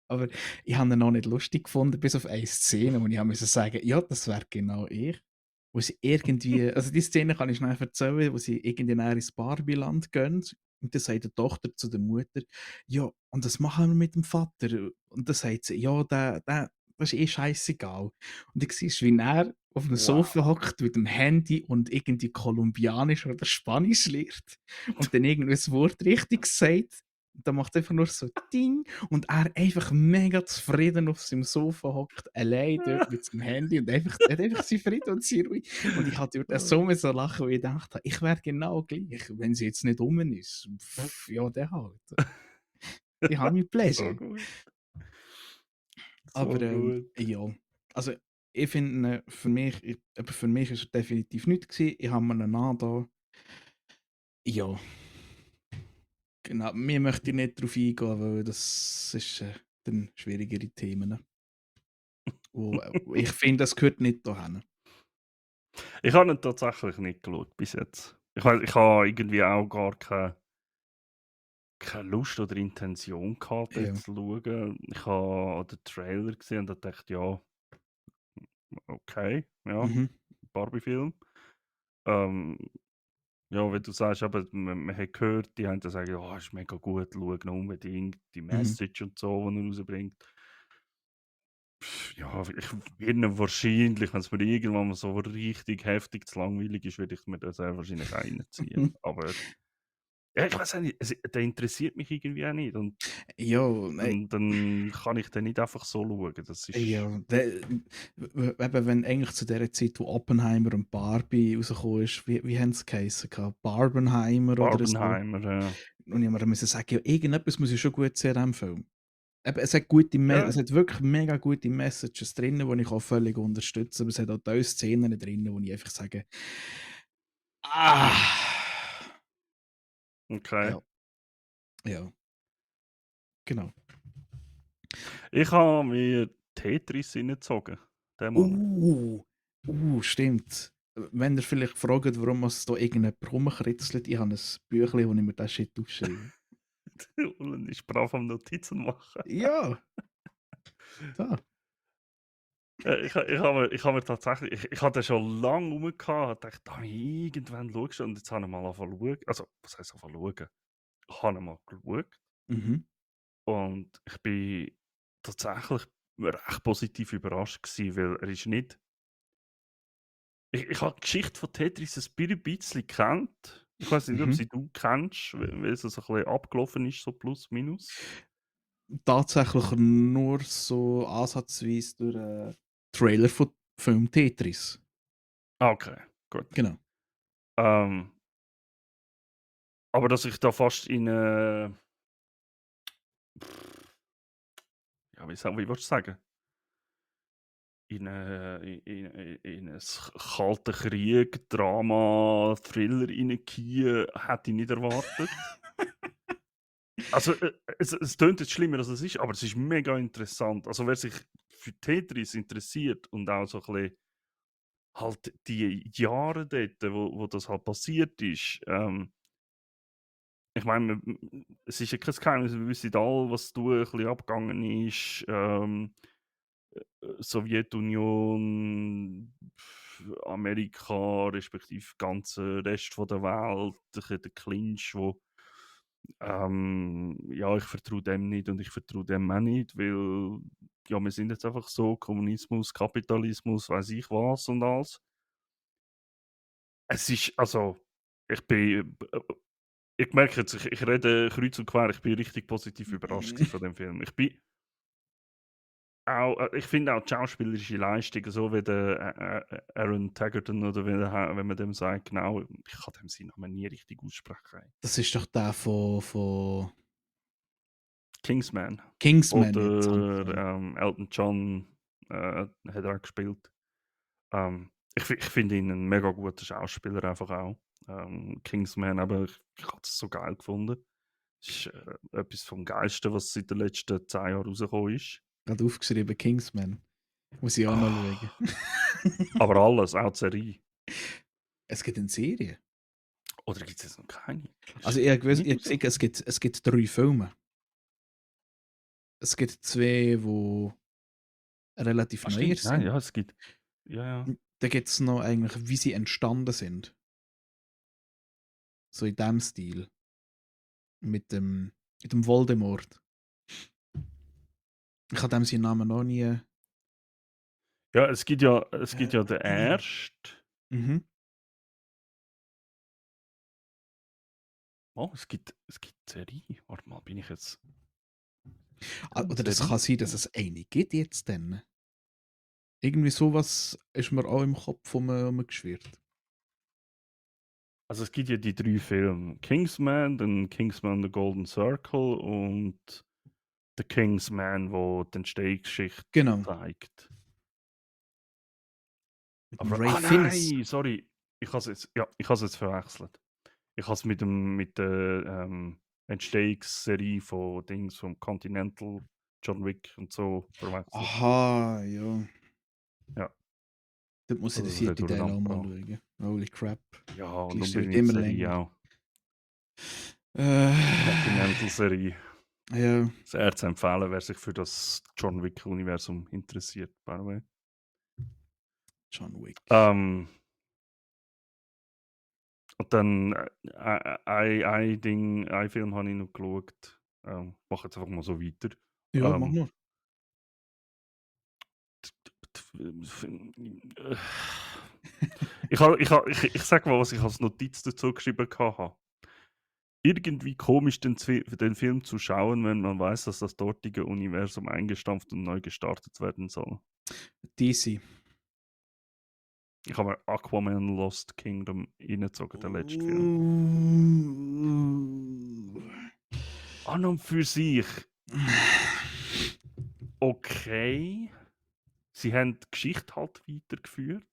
Speaker 2: aber ich habe ihn noch nicht lustig gefunden, bis auf eine Szene, wo ich habe müssen sagen: „Ja, das wäre genau ich.“ Wo sie irgendwie, also die Szene kann ich schnell erzählen, wo sie irgendwie nachher ins Barbieland gehen und dann sagt die Tochter zu der Mutter: „Ja, und was machen wir mit dem Vater?“ Und dann sagt sie: „Ja, der das ist eh scheißegal.“ Und dann siehst du, wie er auf dem Sofa
Speaker 1: Wow.
Speaker 2: hockt mit dem Handy und irgendwie Kolumbianisch oder Spanisch lernt und dann irgend 'n Wort richtig sagt. Und dann macht's einfach nur so Ding und er einfach mega zufrieden auf seinem Sofa hockt, allein dort mit seinem Handy und einfach er hat einfach seinen Frieden und seine Ruhe. Und ich habe dort so müssen lachen, weil ich gedacht habe, ich wäre genau gleich, wenn sie jetzt nicht rum ist. Ja, dann halt. Ich habe mein
Speaker 1: So
Speaker 2: Pleasure.
Speaker 1: gut.
Speaker 2: Aber,
Speaker 1: So gut.
Speaker 2: ja, also, ich finde, für mich ist er definitiv nichts gewesen. Ich habe mir ihn angetan. Ja, genau. Mehr möchte ich nicht drauf eingehen, weil das ist, dann schwierigere Themen. Wo ich finde, das gehört nicht dahin.
Speaker 1: Ich habe ihn tatsächlich nicht geschaut bis jetzt. Ich habe irgendwie auch gar keine Lust oder Intention gehabt, den
Speaker 2: Ja.
Speaker 1: zu schauen. Ich habe den Trailer gesehen und habe gedacht: „Ja, okay, ja,
Speaker 2: Mhm.
Speaker 1: Barbie-Film.“ Ähm, ja, wie du sagst, eben, man hat gehört, die haben dann sagen: „Ja, ist mega gut, schau ihn unbedingt, die
Speaker 2: Mhm.
Speaker 1: Message und so, die er rausbringt.“ Ja, ich werde ihn wahrscheinlich, wenn es mir irgendwann mal so richtig heftig zu langweilig ist, werde ich mir den sehr wahrscheinlich reinziehen. Aber ja, ich weiß auch nicht, der interessiert mich irgendwie auch nicht und
Speaker 2: Ja,
Speaker 1: dann kann ich den nicht einfach so schauen. Das ist
Speaker 2: ja, eben, wenn eigentlich zu der Zeit, wo Oppenheimer und Barbie rausgekommen ist, wie haben sie geheissen gehabt? Barbenheimer oder so?
Speaker 1: Barbenheimer, ja.
Speaker 2: Und ich musste sagen: „Ja, irgendetwas muss ja schon gut sein an diesem Film.“ Eben,
Speaker 1: Ja,
Speaker 2: es hat wirklich mega gute Messages drin, die ich auch völlig unterstütze, aber es hat auch teils Szenen drin, wo ich einfach sage: „Ah!“
Speaker 1: okay.
Speaker 2: Ja, ja, genau.
Speaker 1: Ich habe mir Tetris reingezogen, diesen Monat.
Speaker 2: Uh, stimmt. Wenn ihr vielleicht fragt, warum es da irgendjemand rumkritzelt, ich habe ein Büchlein, wo ich mir den Shit aufschreibe.
Speaker 1: Und ich brav am Notizen machen.
Speaker 2: Ja, da.
Speaker 1: Ich habe mir tatsächlich ich hatte den schon lange rumgehabt, dachte: «Ah, irgendwann schaust du.» Und jetzt habe ich mal angefangen zu schauen. Also, was heisst angefangen zu schauen? Ich habe ihn mal geschaut
Speaker 2: Mhm.
Speaker 1: und ich bin tatsächlich recht positiv überrascht gewesen, weil er ist nicht ich habe die Geschichte von Tetris ein bisschen gekannt. Ich weiß nicht, ob
Speaker 2: Mhm.
Speaker 1: sie du kennst, weil es so ein bisschen abgelaufen ist, so plus minus.
Speaker 2: Tatsächlich nur so ansatzweise durch Trailer von Film Tetris.
Speaker 1: Ah, okay, gut.
Speaker 2: Genau.
Speaker 1: Ähm, aber dass ich da fast in ja, wie willst du sagen? In 'n kalten Krieg, Drama, Thriller reingehauen, hätte ich nicht erwartet. Also, es tönt jetzt schlimmer, als es ist, aber es ist mega interessant. Also, wer sich für Tetris interessiert und auch so ein bisschen halt die Jahre dort, wo das halt passiert ist, ich meine, es ist ja kein Geheimnis, wir wissen alle, was da ein bisschen abgegangen ist. Sowjetunion, Amerika, respektive ganze Rest von der Welt, ein bisschen der Clinch, wo ja, ich vertraue dem nicht und ich vertraue dem auch nicht, weil ja, wir sind jetzt einfach so, Kommunismus, Kapitalismus, weiß ich was und alles. Es ist, also, ich bin, ich merke jetzt, ich rede kreuz und quer, ich bin richtig positiv überrascht gewesen von dem Film. Ich bin auch, ich finde auch die schauspielerische Leistung, so wie der Aaron Tagerton oder wenn man dem sagt, genau, ich kann dem seinen Namen nie richtig aussprechen.
Speaker 2: Das ist doch der von
Speaker 1: Kingsman
Speaker 2: Kingsman jetzt, habe ich
Speaker 1: oder
Speaker 2: gesagt.
Speaker 1: Elton John hat er auch gespielt. Ich finde ihn ein mega guter Schauspieler einfach auch. Kingsman, aber ich habe es so geil gefunden. Das ist etwas vom Geilsten, was seit den letzten 10 Jahren rausgekommen ist.
Speaker 2: Gerade aufgeschrieben, Kingsman. Muss ich auch noch schauen.
Speaker 1: Ah, aber alles, auch die Serie.
Speaker 2: Es gibt eine Serie.
Speaker 1: Oder gibt es jetzt noch keine?
Speaker 2: Also
Speaker 1: Ist
Speaker 2: ich habe gewusst,
Speaker 1: nicht
Speaker 2: ich habe gesehen,
Speaker 1: rausgekommen?
Speaker 2: es gibt 3 Filme. Es gibt 2, die relativ
Speaker 1: Ah,
Speaker 2: neuer
Speaker 1: stimmt. Nein,
Speaker 2: sind.
Speaker 1: ja, es gibt. Ja, ja.
Speaker 2: Da gibt es noch eigentlich, wie sie entstanden sind. So in dem Stil. Mit dem Voldemort. Ich habe dem seinen Namen noch nie.
Speaker 1: Ja, es gibt ja den ersten.
Speaker 2: Mhm.
Speaker 1: Oh, es gibt Serie. Warte mal, bin ich jetzt.
Speaker 2: Ah,
Speaker 1: Eine
Speaker 2: oder das
Speaker 1: Serie?
Speaker 2: kann sein, dass es eine gibt jetzt dann. Irgendwie sowas ist mir auch im Kopf rumgeschwirrt.
Speaker 1: Also es gibt ja die 3 Filme. Kingsman, dann Kingsman The Golden Circle und The Kingsman, wo die Entstehungsgeschichte
Speaker 2: Genau.
Speaker 1: zeigt.
Speaker 2: Mit dem
Speaker 1: Aber
Speaker 2: Ray
Speaker 1: ah
Speaker 2: Fiennes.
Speaker 1: nein, sorry, ich habe es jetzt verwechselt. Ich habe es mit der Entstehungsserie von Dings vom Continental, John Wick und so verwechselt.
Speaker 2: Aha, ja.
Speaker 1: Ja,
Speaker 2: Dort muss ich den
Speaker 1: also das hat
Speaker 2: 4. Teil
Speaker 1: durcheinander
Speaker 2: auch mal
Speaker 1: gebracht.
Speaker 2: schauen. Holy crap.
Speaker 1: Ja,
Speaker 2: Die
Speaker 1: und
Speaker 2: Liste wird
Speaker 1: unbedingt die
Speaker 2: immer
Speaker 1: Serie
Speaker 2: länger.
Speaker 1: auch.
Speaker 2: Äh,
Speaker 1: Die Continental-Serie.
Speaker 2: ja,
Speaker 1: Sehr zu empfehlen, wer sich für das John Wick-Universum interessiert, by the way.
Speaker 2: John Wick.
Speaker 1: Ähm, und dann ein Film habe ich noch geschaut. Mache jetzt einfach mal so weiter.
Speaker 2: Ja, mach
Speaker 1: Ähm,
Speaker 2: nur.
Speaker 1: ich sage mal, was ich als Notiz dazu geschrieben habe. Irgendwie komisch, den Film zu schauen, wenn man weiß, dass das dortige Universum eingestampft und neu gestartet werden soll.
Speaker 2: DC.
Speaker 1: Ich habe mir Aquaman Lost Kingdom reingezogen, den letzten Film. An und für sich okay. Sie haben die Geschichte halt weitergeführt,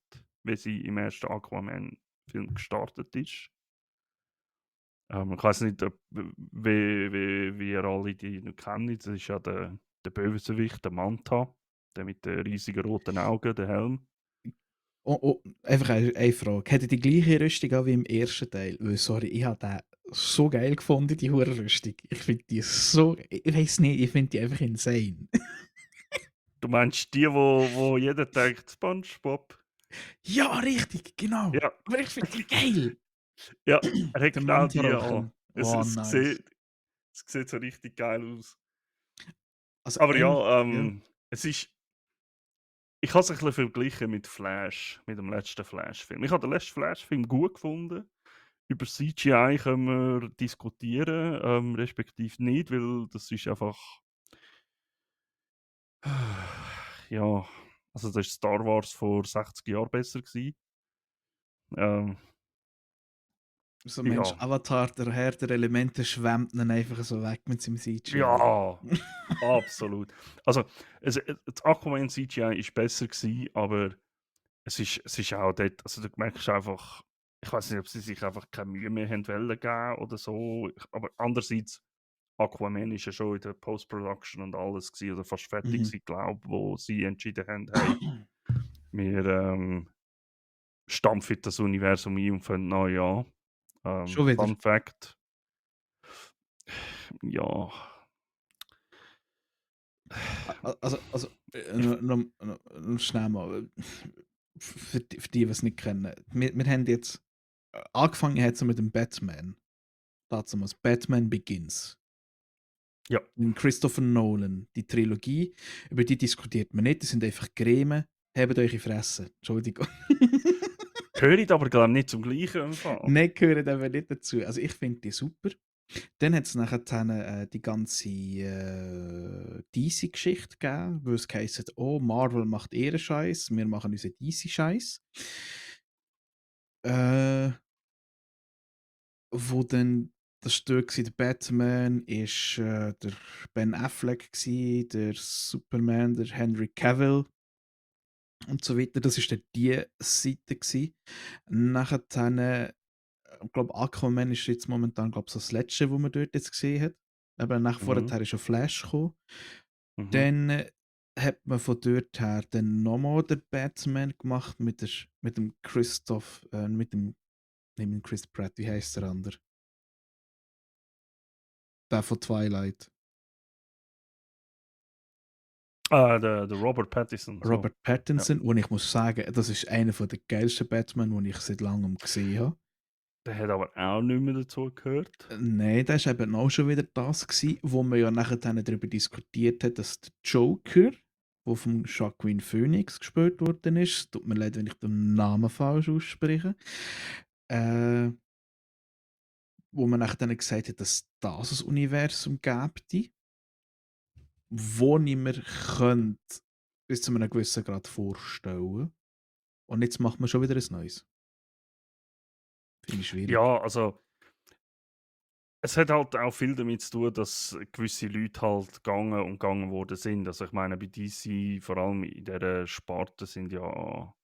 Speaker 1: wie sie im ersten Aquaman-Film gestartet ist. Ich weiß nicht, wie ihr alle die noch kennt. Das ist ja der Bösewicht, der Manta, der mit den riesigen roten Augen, der Helm.
Speaker 2: Oh, oh, einfach eine Frage. Hat er die gleiche Rüstung an wie im ersten Teil? Weil, sorry, ich habe den so geil gefunden, die hure Rüstung. Ich finde die so. Ich weiß nicht, ich finde die einfach insane.
Speaker 1: Du meinst die, wo jeder denkt: „SpongeBob?“
Speaker 2: Ja, richtig, genau.
Speaker 1: Ja,
Speaker 2: Aber ich finde die geil.
Speaker 1: ja, er hat
Speaker 2: Der
Speaker 1: genau die an.
Speaker 2: Mantarochen.
Speaker 1: Es
Speaker 2: Oh,
Speaker 1: es
Speaker 2: nice.
Speaker 1: sieht so richtig geil aus.
Speaker 2: Also
Speaker 1: Aber
Speaker 2: eigentlich,
Speaker 1: ja,
Speaker 2: ja.
Speaker 1: es ist ich habe es ein bisschen verglichen mit Flash, mit dem letzten Flash-Film. Ich habe den letzten Flash-Film gut gefunden. Über CGI können wir diskutieren, respektive nicht, weil das ist einfach ja, also das ist Star Wars vor 60 Jahren besser gewesen. Ähm,
Speaker 2: So Mensch,
Speaker 1: ja,
Speaker 2: Avatar, der Herr der Elemente, schwemmt dann einfach so weg mit seinem CGI.
Speaker 1: ja, absolut. Also, das Aquaman CGI ist besser gewesen, aber es ist auch dort, also du merkst einfach, ich weiß nicht, ob sie sich einfach keine Mühe mehr haben wollen geben oder so, aber andererseits, Aquaman ist ja schon in der Post-Production und alles gewesen, oder fast fertig
Speaker 2: Mhm.
Speaker 1: gewesen, glaube ich, wo sie entschieden haben, hey, wir stampfen das Universum ein und fangen neu an.
Speaker 2: Schon wieder.
Speaker 1: Fun Fact, ja,
Speaker 2: Also, noch schnell mal. Für die, die es nicht kennen. Wir haben jetzt angefangen hat so mit dem Batman. Damals Batman Begins.
Speaker 1: ja,
Speaker 2: Mit Christopher Nolan. Die Trilogie, über die diskutiert man nicht. Das sind einfach Greme. Hebt eure Fresse. Entschuldigung.
Speaker 1: gehört aber glaube ich nicht zum gleichen im Fall.
Speaker 2: Nein, gehören eben nicht dazu. Also ich finde die super. Dann hat es nachher die ganze DC-Geschichte gegeben, wo es geheißen hat, oh, Marvel macht ihren Scheiß, wir machen unseren DC-Scheiß. Äh, wo dann das Stück war, der Batman, ist der Ben Affleck, der Superman, der Henry Cavill und so weiter. Das war dann die Seite. Gewesen. Nachher, ich glaube, Aquaman ist jetzt momentan glaub, so das Letzte, was man dort jetzt gesehen hat. Aber
Speaker 1: Mhm,
Speaker 2: vorher ist schon Flash gekommen.
Speaker 1: mhm,
Speaker 2: Dann hat man von dort her dann nochmal den Batman gemacht mit dem Christoph, nicht mit dem Chris Pratt, wie heißt der andere? Der von Twilight.
Speaker 1: der Robert Pattinson, so,
Speaker 2: Robert
Speaker 1: ja.
Speaker 2: Pattinson, und ich muss sagen, das ist einer der geilsten Batman, die ich seit langem gesehen habe.
Speaker 1: Der hat aber auch nicht mehr dazu gehört.
Speaker 2: Nein, das war eben auch schon wieder das, gewesen, wo man ja nachher dann darüber diskutiert hat, dass der Joker, der von Joaquin Phoenix gespielt worden ist, tut mir leid, wenn ich den Namen falsch ausspreche, äh, wo man nachher dann gesagt hat, dass das ein Universum gäbe, wo ich mir könnte bis zu einem gewissen Grad vorstellen. Und jetzt macht man schon wieder ein neues. Finde ich schwierig.
Speaker 1: Ja, also es hat halt auch viel damit zu tun, dass gewisse Leute halt gegangen und gegangen worden sind. Also ich meine, bei DC, vor allem in dieser Sparte, sind ja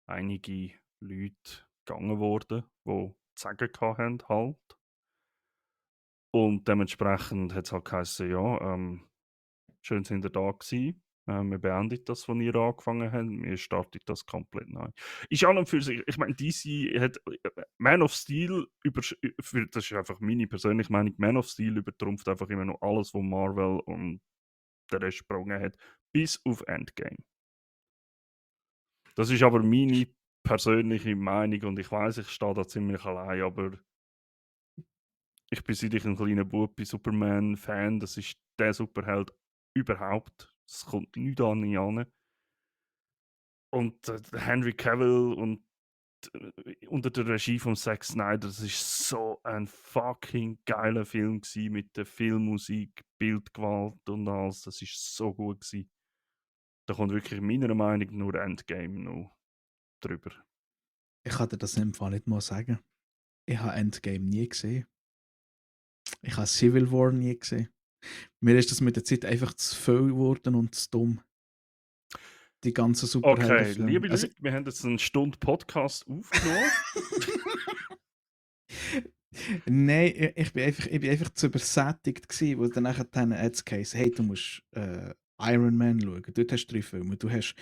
Speaker 1: einige Leute gegangen worden, die zu sagen hatten halt. Und dementsprechend hat es halt geheißen, ja, schön sind ihr da gewesen. Wir beenden das, was ihr angefangen habt. Wir starten das komplett neu. Ist an und für sich, ich meine, DC hat Man of Steel, das ist einfach meine persönliche Meinung, Man of Steel übertrumpft einfach immer noch alles, was Marvel und der Rest gesprungen hat, bis auf Endgame. Das ist aber meine persönliche Meinung und ich weiß, ich stehe da ziemlich allein, aber ich bin seit ich ein kleiner Bub bin Superman-Fan. Das ist der Superheld überhaupt. Es kommt nichts an ihn an. Und der Henry Cavill und unter der Regie von Zack Snyder, das ist so ein fucking geiler Film gewesen, mit der Filmmusik, Bildgewalt und alles. Das ist so gut gewesen. Da kommt wirklich meiner Meinung nach nur Endgame noch drüber.
Speaker 2: Ich kann dir das im Fall nicht mal sagen. Ich habe Endgame nie gesehen. Ich habe Civil War nie gesehen. Mir ist das mit der Zeit einfach zu viel geworden und zu dumm. Die ganzen
Speaker 1: Okay,
Speaker 2: Superheldenfilme.
Speaker 1: liebe
Speaker 2: Also,
Speaker 1: Leute, wir haben jetzt eine Stunde Podcast aufgenommen.
Speaker 2: nein, ich bin einfach zu übersättigt gewesen, wo dann nachher dann hat's geheißen, hey, du musst Iron Man schauen. Dort hast du 3 Filme. Du hast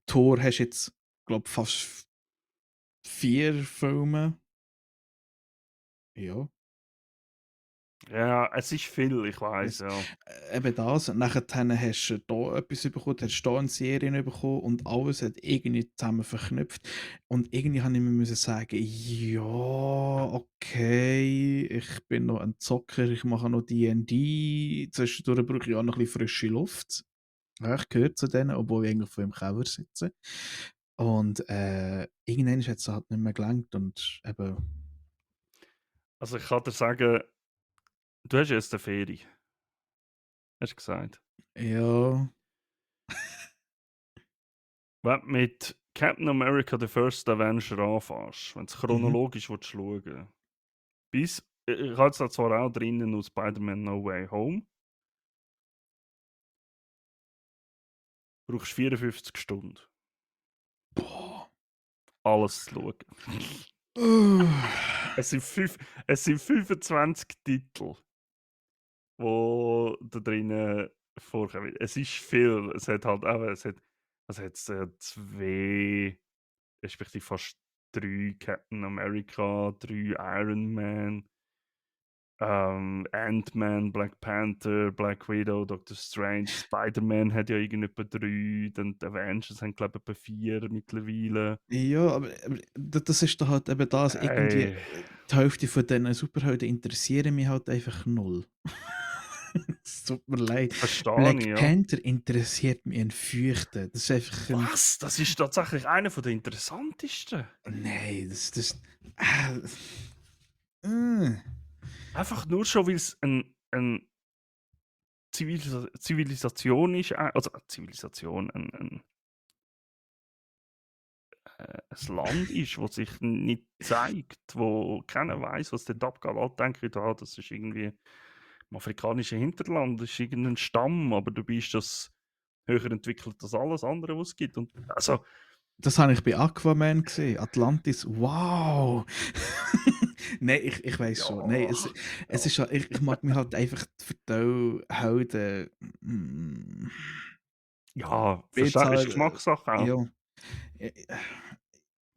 Speaker 2: Thor, hast jetzt, glaube fast 4 Filme. Ja.
Speaker 1: Ja, es ist viel, ich weiß,
Speaker 2: Es
Speaker 1: ja.
Speaker 2: eben das, und nachher hast du da etwas bekommen, hast da eine Serie bekommen und alles hat irgendwie zusammen verknüpft. Und irgendwie habe ich mir müssen sagen: „Ja, okay, ich bin noch ein Zocker, ich mache noch D&D, zwischendurch brauche ich auch noch ein bisschen frische Luft.“ Ja, ich gehöre zu denen, obwohl ich eigentlich vor dem Keller sitze. Und, irgendwann hat's halt nicht mehr gelangt und eben
Speaker 1: Also, ich kann dir sagen, du hast jetzt eine Ferie, hast du gesagt.
Speaker 2: ja,
Speaker 1: Wenn du mit Captain America: The First Avenger anfängst, wenn du's
Speaker 2: mhm.
Speaker 1: chronologisch schauen willst, bis ich habe jetzt da zwar auch drinnen noch Spider-Man: No Way Home, brauchst 54 Stunden,
Speaker 2: Boah.
Speaker 1: alles zu schauen. Es sind fünf es sind 25 Titel, wo da drinnen vorkommen. Es ist viel. Es hat halt auch was hat's, 2, respektive fast 3 Captain America, 3 Iron Man, Ant-Man, Black Panther, Black Widow, Doctor Strange, Spider-Man hat ja irgend etwa 3, dann die Avengers haben, glaube ich, etwa 4 mittlerweile.
Speaker 2: Ja, aber das ist doch halt eben das, irgendwie,
Speaker 1: Ey,
Speaker 2: die Hälfte von diesen Superhelden interessieren mich halt einfach null. Es tut mir leid.
Speaker 1: verstehe ich,
Speaker 2: Black
Speaker 1: ja.
Speaker 2: Panther interessiert mich ein Fürchten. Das ist einfach ein
Speaker 1: Was? Das ist tatsächlich einer der interessantesten.
Speaker 2: nein, ah, äh.
Speaker 1: Einfach nur schon, weil es ein Zivilisation ist, also Zivilisation, ein Land ist, das sich nicht zeigt, wo keiner weiß, was dort abgeht. Alle denken, das ist irgendwie im afrikanischen Hinterland, das ist irgendein Stamm, aber du bist das höher entwickelt als alles andere, was es gibt. Und also,
Speaker 2: Das habe ich bei Aquaman gesehen. Atlantis, wow! Nein, ich weiß
Speaker 1: ja,
Speaker 2: schon. Nein, es
Speaker 1: ja,
Speaker 2: ist halt, ich mag mich halt einfach für die Helden.
Speaker 1: ja,
Speaker 2: Bin jetzt
Speaker 1: verstehe, ist
Speaker 2: halt,
Speaker 1: Geschmackssache auch.
Speaker 2: ja. Äh,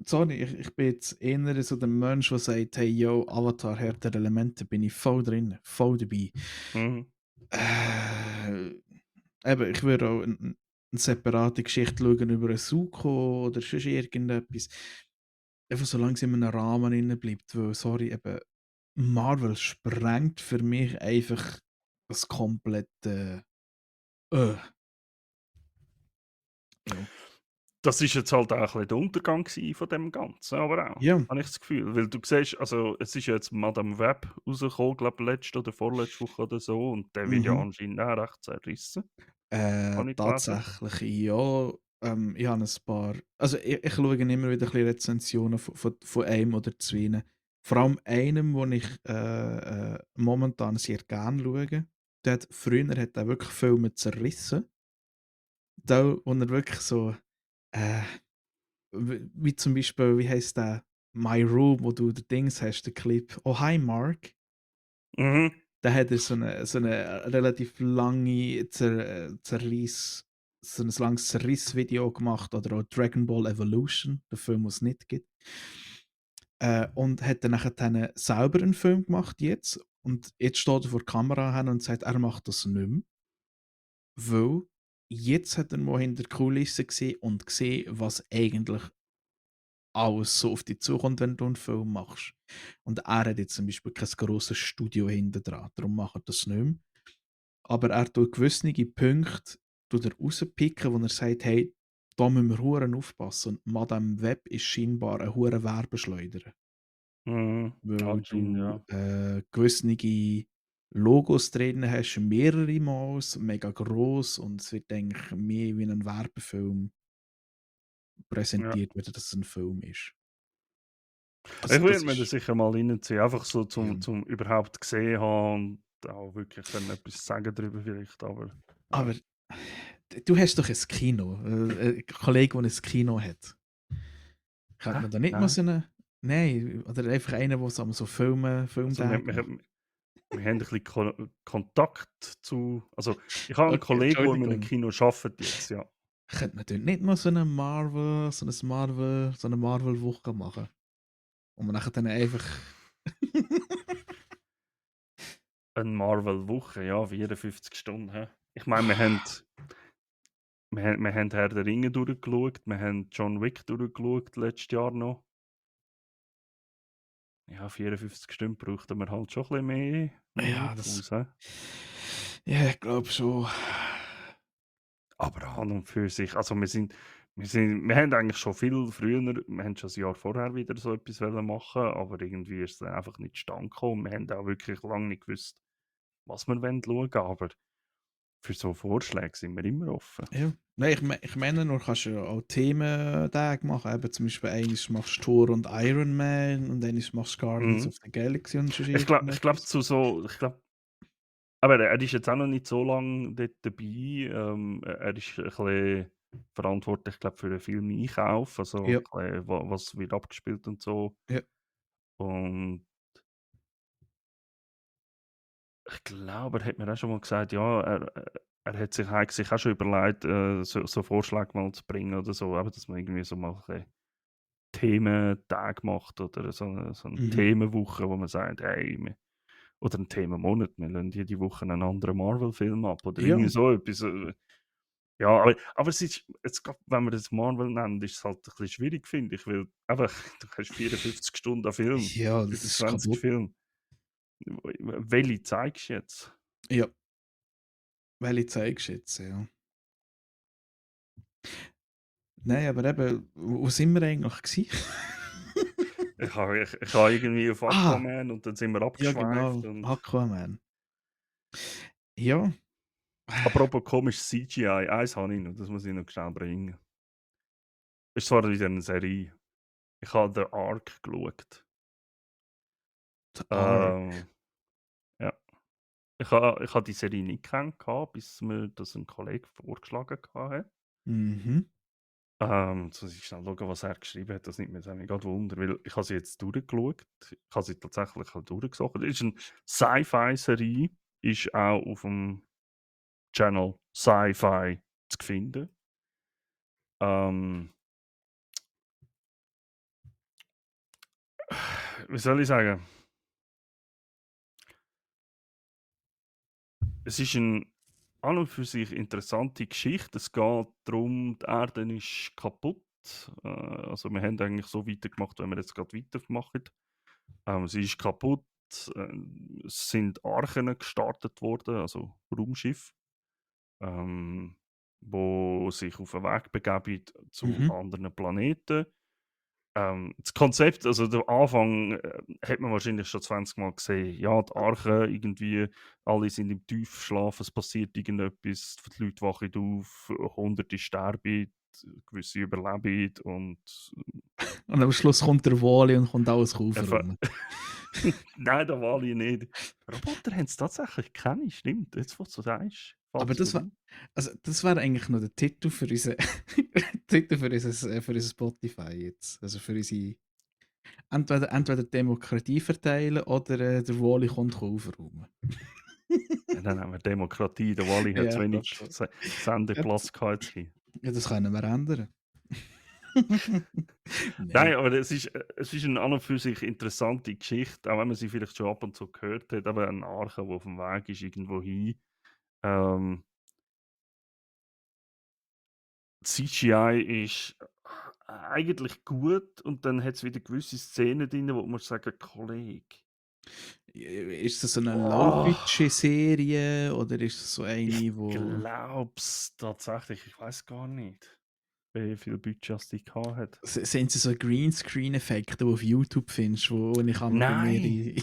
Speaker 2: sorry, ich bin jetzt eher so der Mensch, der sagt: «Hey, yo, Avatar, Herr der Elemente», bin ich voll drin, voll dabei.
Speaker 1: Mhm.
Speaker 2: Äh, eben, ich würde auch 'ne separate Geschichte schauen über 'n Zuko oder sonst irgendetwas. Einfach solange es in einem Rahmen drin bleibt, weil, sorry, eben, Marvel sprengt für mich einfach das komplette, ja.
Speaker 1: Das ist jetzt halt auch ein bisschen der Untergang gewesen von dem Ganzen, aber auch,
Speaker 2: Ja,
Speaker 1: habe ich das Gefühl. Weil du siehst, also es ist ja jetzt Madame Web rausgekommen, glaube letzte oder vorletzte Woche oder so, und der wird ja
Speaker 2: mhm.
Speaker 1: anscheinend auch recht zerrissen, habe ich gelesen.
Speaker 2: Tatsächlich ja. Ich habe ein paar, also, ich schaue immer wieder ein bisschen Rezensionen von einem oder 2. Vor allem einem, den ich, momentan sehr gerne schaue. Hat er wirklich Filme zerrissen. Da, wo er wirklich so, äh, wie zum Beispiel, wie heisst der? «My Room», wo du den Dings hast, den Clip. «Oh, hi Mark».
Speaker 1: Mhm.
Speaker 2: Da hat er so 'ne relativ lange Zerriss so 'n langes Zerrissvideo gemacht, oder auch Dragon Ball Evolution, den Film, was es nicht gibt. Und hat dann nachher selber 'n Film gemacht jetzt, und jetzt steht er vor der Kamera hin und sagt, er macht das nicht mehr, weil jetzt hat er mal hinter die Kulissen gesehen und gesehen, was eigentlich alles so auf dich zukommt, wenn du einen Film machst. Und er hat jetzt zum Beispiel kein grosses Studio hintendran, darum macht er das nicht mehr. Aber er tut gewisse Punkte rauspicken, wo er sagt: «Hey, da müssen wir hure aufpassen.» Und Madame Web ist scheinbar 'n hure Werbeschleuder,
Speaker 1: Mhm.
Speaker 2: weil
Speaker 1: Anscheinend,
Speaker 2: du,
Speaker 1: ja.
Speaker 2: gewisse Logos drin hast, mehrere Mal, mega gross, und es wird eigentlich mehr wie 'n Werbefilm
Speaker 1: Ja.
Speaker 2: präsentiert, wie dass es 'n Film ist.
Speaker 1: Ich
Speaker 2: Also,
Speaker 1: werde
Speaker 2: das
Speaker 1: mir das
Speaker 2: ist,
Speaker 1: sicher mal reinziehen, einfach so
Speaker 2: ja.
Speaker 1: zum überhaupt gesehen haben und auch wirklich können etwas sagen darüber vielleicht, aber ja.
Speaker 2: Aber du hast doch ein Kino, 'n Kollege, der ein Kino hat. Könnte
Speaker 1: Hä?
Speaker 2: man da nicht mal
Speaker 1: Nein.
Speaker 2: so 'ne, nein, oder einfach einer, der so
Speaker 1: Also
Speaker 2: Filmtage macht?
Speaker 1: wir haben ein bisschen Kontakt zu, also, ich habe einen
Speaker 2: Okay,
Speaker 1: Kollegen, der in einem
Speaker 2: Entschuldigung.
Speaker 1: Kino arbeitet jetzt, ja.
Speaker 2: Könnte man dort nicht mal so 'ne Marvel-Woche machen, wo man nachher dann einfach
Speaker 1: eine Marvel-Woche, ja, 54 Stunden. Hä? Ich meine, wir haben Herr der Ringe durchgeschaut, wir haben John Wick durchgeschaut letztes Jahr noch. Ja, 54 Stunden bräuchten wir halt schon ein bisschen mehr
Speaker 2: Ja, das.
Speaker 1: draus. Hä?
Speaker 2: Ja, ich glaube schon.
Speaker 1: Aber an und für sich, also wir haben eigentlich schon viel früher, wir haben schon ein Jahr vorher wieder so etwas wollen machen, aber irgendwie ist es dann einfach nicht zustande gekommen. Wir haben auch wirklich lange nicht gewusst, was wir schauen wollen, aber für so Vorschläge sind wir immer offen.
Speaker 2: Ja. Nein, ich meine, du kannst ja auch Thementage machen. Eben zum Beispiel eines machst du Thor und Iron Man und eines machst du Guardians
Speaker 1: Mhm.
Speaker 2: of the Galaxy und schon
Speaker 1: Ich glaube,
Speaker 2: irgendetwas.
Speaker 1: aber er ist jetzt auch noch nicht so lange dort dabei. Er ist ein bisschen verantwortlich, glaube für den Film-Einkauf, also
Speaker 2: Ja,
Speaker 1: ein bisschen, was wird abgespielt und so.
Speaker 2: ja.
Speaker 1: Und ich glaube, er hat mir auch schon mal gesagt, ja, er hat sich eigentlich auch schon überlegt, so Vorschläge mal zu bringen oder so, aber dass man irgendwie so mal ein bisschen Thementag macht oder so eine
Speaker 2: Mhm.
Speaker 1: Themenwoche, wo man sagt, hey, oder ein Themenmonat, wir lassen jede Woche einen anderen Marvel-Film ab oder
Speaker 2: Ja,
Speaker 1: irgendwie so etwas. Ja, aber es ist, jetzt, wenn wir das Marvel nennen, ist es halt ein bisschen schwierig, finde ich, weil einfach, du hast 54 Stunden an Film,
Speaker 2: ja, das ist
Speaker 1: 25
Speaker 2: kaputt.
Speaker 1: Filme. Welche zeigst du jetzt?
Speaker 2: Ja, welche zeigst du jetzt, ja. Nein, aber eben, wo sind wir eigentlich gewesen?
Speaker 1: Ich habe irgendwie auf
Speaker 2: Ah,
Speaker 1: Aquaman und dann sind wir
Speaker 2: ja
Speaker 1: abgeschweift
Speaker 2: genau,
Speaker 1: und
Speaker 2: Aquaman. Ja,
Speaker 1: apropos komisch CGI, eins habe ich noch, das muss ich noch schnell bringen. Ist zwar wieder eine Serie. Ich habe The Ark geschaut.
Speaker 2: The Ark.
Speaker 1: Ähm, ja. Ich habe die Serie nicht gekannt, bis mir das ein Kollege vorgeschlagen hat.
Speaker 2: Mhm.
Speaker 1: Jetzt muss ich schnell schauen, was er geschrieben hat. Das nimmt mich jetzt eigentlich gerade Wunder, weil ich habe sie jetzt durchgeschaut. Ich habe sie tatsächlich auch durchgesucht. Es ist eine Sci-Fi-Serie, ist auch auf dem Channel Sci-Fi zu finden. Ähm, wie soll ich sagen? Es ist eine an und für sich interessante Geschichte. Es geht darum, die Erde ist kaputt. Also wir haben eigentlich so weitergemacht, wenn wir jetzt gerade weitermachen. Sie ist kaputt. Äh, Es sind Archen gestartet worden, also Raumschiffe, ähm, wo sich auf den Weg begeben zu
Speaker 2: Mhm.
Speaker 1: anderen Planeten. Das Konzept, also der Anfang hat man wahrscheinlich schon 20 Mal gesehen. Ja, die Arche, irgendwie, alle sind im Tiefschlaf, es passiert irgendetwas, die Leute wachen auf, Hunderte sterben, gewisse überleben und
Speaker 2: Und am Schluss kommt der Wally und kommt alles
Speaker 1: Effe
Speaker 2: aufräumen.
Speaker 1: Nein, da war ich nicht. Roboter haben es tatsächlich keine, stimmt. Jetzt, wo du sagst, fällt
Speaker 2: Aber
Speaker 1: es mir
Speaker 2: das war,
Speaker 1: ein.
Speaker 2: also das wäre eigentlich noch der Titel für unser, Titel für unser Spotify jetzt. Also für unsere, entweder Demokratie verteilen oder der Wally kommt aufräumen.
Speaker 1: Ja, dann haben wir Demokratie. Der Wally hat
Speaker 2: Ja,
Speaker 1: zu
Speaker 2: ich
Speaker 1: wenig
Speaker 2: glaube schon. Ja,
Speaker 1: Sendeplatz gehabt jetzt hier.
Speaker 2: ja, das können wir ändern.
Speaker 1: Nein,
Speaker 2: Nein.
Speaker 1: aber es ist eine an und für sich interessante Geschichte, auch wenn man sie vielleicht schon ab und zu gehört hat, aber ein Arche, der auf dem Weg ist irgendwo hin. Ähm, CGI ist eigentlich gut und dann hat es wieder gewisse Szenen drin, wo man sagen, Kollege.
Speaker 2: Ist das so eine
Speaker 1: Oh,
Speaker 2: Low-Budget-Serie oder ist das so
Speaker 1: ich
Speaker 2: eine, wo.
Speaker 1: glaube es tatsächlich, ich weiß gar nicht, wie viel Budget es die gehabt hat.
Speaker 2: Sind es so Greenscreen-Effekte, die du auf YouTube findest, wo ich einmal bei mir
Speaker 1: Nein,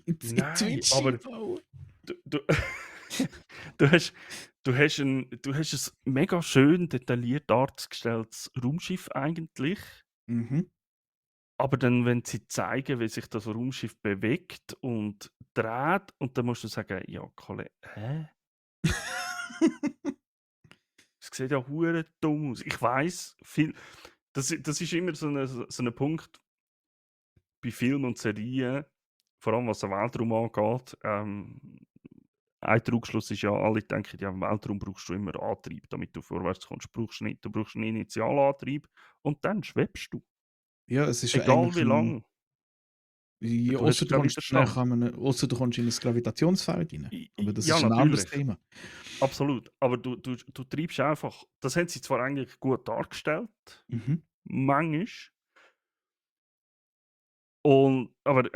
Speaker 2: in
Speaker 1: nein,
Speaker 2: Twitch
Speaker 1: aber
Speaker 2: einbaue?
Speaker 1: du, du, du hast, du hast ein mega schön detailliert dargestelltes Raumschiff eigentlich,
Speaker 2: Mhm.
Speaker 1: aber dann, wenn sie zeigen, wie sich das Raumschiff bewegt und dreht, und dann musst du sagen, ja, Kollege, hä? Es sieht ja hure dumm aus. Ich weiß viel. Das ist immer so ein Punkt bei Filmen und Serien, vor allem was den Weltraum angeht. Ein Trugschluss ist ja, alle denken, ja, im Weltraum brauchst du immer Antrieb, damit du vorwärts kommst. Brauchst du nicht. Du brauchst einen Initialantrieb und dann schwebst du.
Speaker 2: Ja, es ist ja
Speaker 1: Egal
Speaker 2: eigentlich
Speaker 1: wie lang.
Speaker 2: Ja,
Speaker 1: Du hast
Speaker 2: ausser
Speaker 1: es, glaube ich, verstanden.
Speaker 2: du kommst in ein Gravitationsfeld rein. Aber das
Speaker 1: Ja,
Speaker 2: ist ein anderes
Speaker 1: natürlich,
Speaker 2: Thema.
Speaker 1: absolut. Aber du treibst einfach, das haben sie zwar eigentlich gut dargestellt,
Speaker 2: Mhm.
Speaker 1: manchmal, aber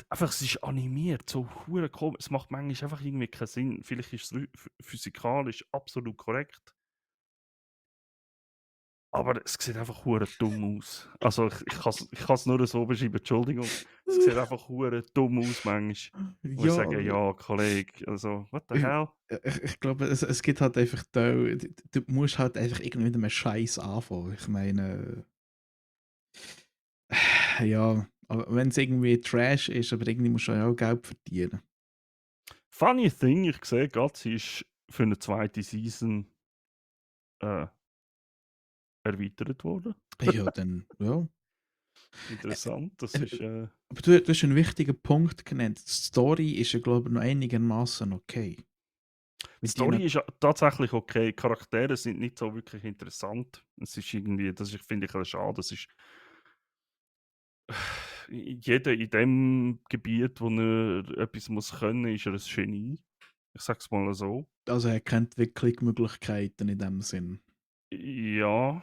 Speaker 1: einfach, es ist animiert, so hure komisch. Es macht manchmal einfach irgendwie keinen Sinn. Vielleicht ist es physikalisch absolut korrekt, aber es sieht einfach hure dumm aus. Also ich kann's nur so beschreiben, Entschuldigung. Es sieht einfach hure dumm aus manchmal, wo ich
Speaker 2: Ja,
Speaker 1: sage: „Ja, Kollege, also what the
Speaker 2: ich
Speaker 1: hell?"
Speaker 2: ich glaube, es gibt halt einfach Teile, du musst halt einfach irgendwie mit 'nem Scheiß anfangen. Ich meine, ja, aber wenn's irgendwie Trash ist, aber irgendwie musst du ja auch Geld verdienen.
Speaker 1: Funny thing, ich sehe grad, sie ist für 'ne zweite Season, äh, erweitert worden.
Speaker 2: Ja, dann ja. Ä
Speaker 1: Interessant, das
Speaker 2: äh,
Speaker 1: ist,
Speaker 2: aber du hast einen wichtigen Punkt genannt. Die Story ist ja, glaube ich, noch einigermaßen okay.
Speaker 1: die
Speaker 2: Weil die
Speaker 1: Story ist ja tatsächlich okay. Die Charaktere sind nicht so wirklich interessant. Es ist irgendwie, das ist, finde ich, ein bisschen schade. Es ist jeder in dem Gebiet, wo er etwas muss können, ist er ein Genie. Ich sage es mal so.
Speaker 2: also, er hat keine Entwicklungsmöglichkeiten in dem Sinn.
Speaker 1: Ja,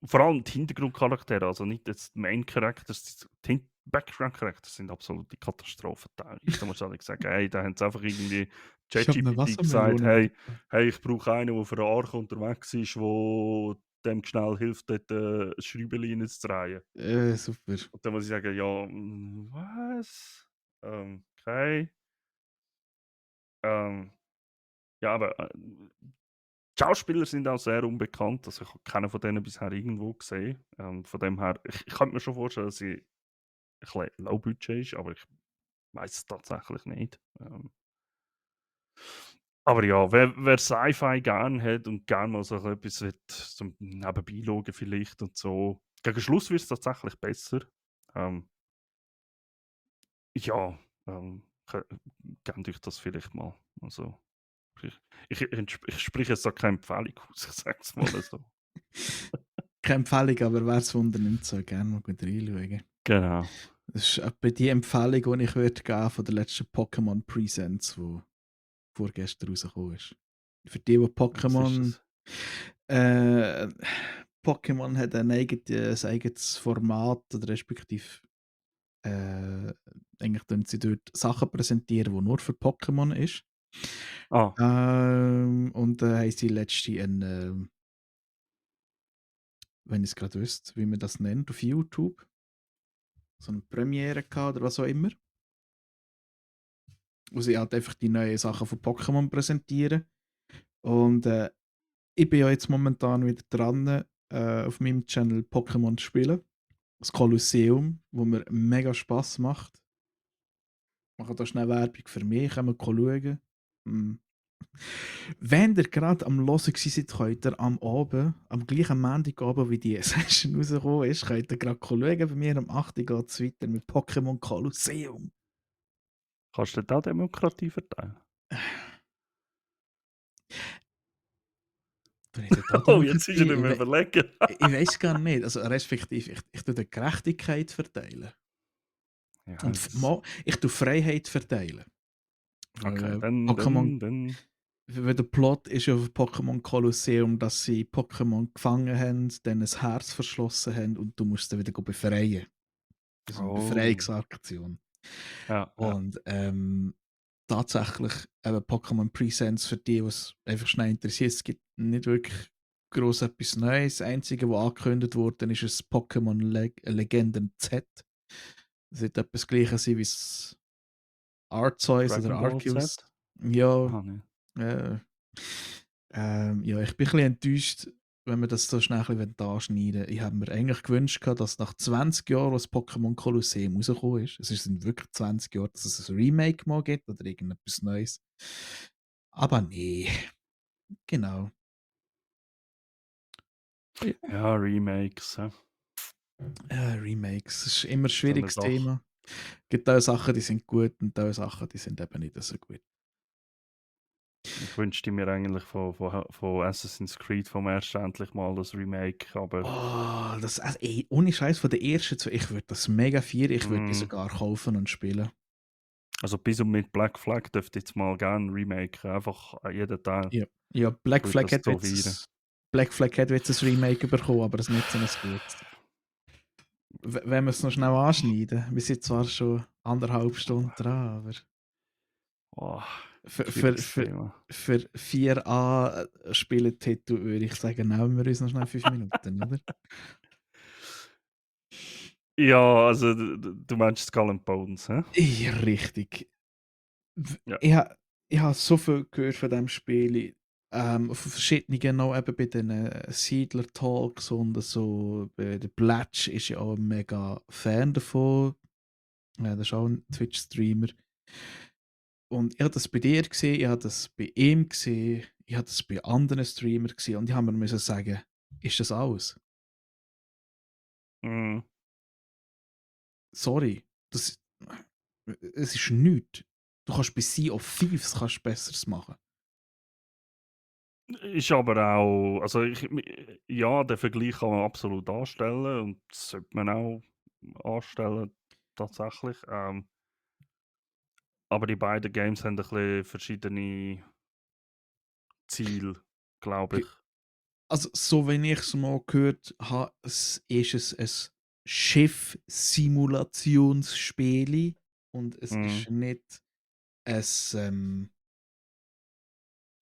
Speaker 1: vor allem die Hintergrundcharaktere, also nicht jetzt die Main Characters, die Background Characters sind absolute Katastrophen teilweise. Da musst du ehrlich sagen, hey, da haben sie einfach irgendwie
Speaker 2: Ich habe 'ne
Speaker 1: ChatGPT gesagt,
Speaker 2: Wassermelone
Speaker 1: hey,
Speaker 2: mitgebracht.
Speaker 1: hey, ich brauche einen, der für einen Arc unterwegs ist, wo dem schnell hilft, dort ein Schräubchen reinzudrehen.
Speaker 2: Super.
Speaker 1: Und dann muss ich sagen, ja, was? Okay. Ähm, ja, aber die Schauspieler sind auch sehr unbekannt. Also ich habe keinen von denen bisher irgendwo gesehen. Von dem her, ich könnte mir schon vorstellen, dass sie ein bisschen Low Budget ist, aber ich weiß es tatsächlich nicht. Aber ja, wer Sci-Fi gern hat und gerne mal so etwas will, zum nebenbei schauen vielleicht und so. Gegen Schluss wird es tatsächlich besser. Ähm, ja, gebt euch das vielleicht mal. Also, ich, ich spreche jetzt da keine Empfehlung aus, ich sage es mal so.
Speaker 2: Keine Empfehlung, aber wer es wundernimmt, soll gerne mal gut reinschauen.
Speaker 1: Genau.
Speaker 2: Das ist etwa die Empfehlung, die ich würde geben von der letzten Pokémon Presents, die vorgestern rausgekommen ist. Für die
Speaker 1: Was ist das?
Speaker 2: äh, Pokémon hat ein eigenes Format oder respektive eigentlich tun sie dort Sachen präsentieren, die nur für Pokémon ist.
Speaker 1: Ah,
Speaker 2: Und da haben sie letztens wenn ich es gerade wüsste, wie man das nennt, auf YouTube, so eine Premiere gehabt oder was auch immer, wo sie halt einfach die neuen Sachen von Pokémon präsentieren. Und ich bin ja jetzt momentan wieder dran, auf meinem Channel Pokémon zu spielen. Das Kolosseum, wo mir mega Spass macht. Ich mache da schnell Werbung für mich, können wir schauen. Hm. Wenn ihr gerade am Hören seid, könnt ihr am gleichen Montagabend, wie die Session rausgekommen ist, könnt ihr gerade schauen. Bei mir am 8. geht es weiter mit Pokémon Kolosseum.
Speaker 1: kannst du da Demokratie verteilen?
Speaker 2: Du nicht da
Speaker 1: Oh, jetzt ist er
Speaker 2: Demokratie?
Speaker 1: nicht mehr überlegen.
Speaker 2: Ich weiß gar nicht. Also, respektive, ich tue die Gerechtigkeit verteilen.
Speaker 1: Ja,
Speaker 2: Und ich tue Freiheit verteilen. Weil
Speaker 1: okay,
Speaker 2: Pokémon,
Speaker 1: dann.
Speaker 2: weil der Plot ist ja auf Pokémon Kolosseum, dass sie Pokémon gefangen haben, dann ein Herz verschlossen haben und du musst sie wieder befreien. Das ist eine
Speaker 1: Oh,
Speaker 2: Befreiungsaktion.
Speaker 1: ja, ja.
Speaker 2: Und tatsächlich eben Pokémon Presents für die, was einfach schnell interessiert. Es gibt nicht wirklich groß etwas Neues. Das Einzige, was angekündigt wurde, ist ein Pokémon Legenden Z. Das wird etwas Gleiches sein wie das Arceus oder
Speaker 1: Dragon Ball Z?
Speaker 2: Arceus. Ja,
Speaker 1: Ah, ne.
Speaker 2: äh, ja, ich bin ein bisschen enttäuscht, wenn wir das so schnell ein bisschen anschneiden wollen. Ich habe mir eigentlich gewünscht, dass nach 20 Jahren, als Pokémon Colosseum rausgekommen ist, es sind wirklich 20 Jahre, dass es ein Remake mal gibt oder irgendetwas Neues. Aber nee, genau. Ja.
Speaker 1: Ja, Remakes, hä?
Speaker 2: Remakes, das ist immer ein
Speaker 1: So 'ne
Speaker 2: schwieriges
Speaker 1: Sache.
Speaker 2: Thema. Es gibt auch Sachen, die sind gut und auch Sachen, die sind eben nicht so gut.
Speaker 1: Ich wünschte mir eigentlich von Assassin's Creed vom ersten endlich mal das Remake, aber
Speaker 2: Oh, das also, ey, ohne Scheiß von den ersten 2, ich würde das mega feiern, ich würde die
Speaker 1: mm,
Speaker 2: sogar kaufen und spielen.
Speaker 1: also bis und mit Black Flag dürfte ich jetzt mal gerne Remake, einfach jeden Teil.
Speaker 2: Ja. Ja,
Speaker 1: Ich würde das so feiern.
Speaker 2: Black Flag hat jetzt ein Remake bekommen, aber das nicht so 'n gutes. Wenn wir es noch schnell anschneiden, wir sind zwar schon 1,5 Stunden dran, aber
Speaker 1: Oh,
Speaker 2: für für
Speaker 1: schwieriges
Speaker 2: für
Speaker 1: Thema.
Speaker 2: für 4A Spieletitel würde ich sagen, nehmen wir uns noch schnell 5 Minuten, oder?
Speaker 1: Ja, also du meinst Skull and Bones, hä?
Speaker 2: Ja, richtig.
Speaker 1: Ja.
Speaker 2: Ich habe so viel gehört von diesem Spiel, von verschiedenen noch eben bei den Siedler-Talks und so. Der Blatch ist ja auch ein mega Fan davon. Das ist auch ein Twitch-Streamer. Und ich habe das bei dir gesehen, ich habe das bei ihm gesehen, ich habe das bei anderen Streamern gesehen und ich habe mir müssen sagen, ist das alles?
Speaker 1: Mm.
Speaker 2: Sorry, das, es ist nichts. Du kannst bei Sea of Thieves kannst Besseres machen.
Speaker 1: Ist aber auch, also ja, den Vergleich kann man absolut anstellen und das sollte man auch anstellen, tatsächlich. Aber die beiden Games haben ein bisschen verschiedene Ziele, glaube ich.
Speaker 2: Also, so wie ich es mal gehört habe, ist es ein Schiff-Simulationsspiel und es
Speaker 1: Mm,
Speaker 2: ist nicht ein,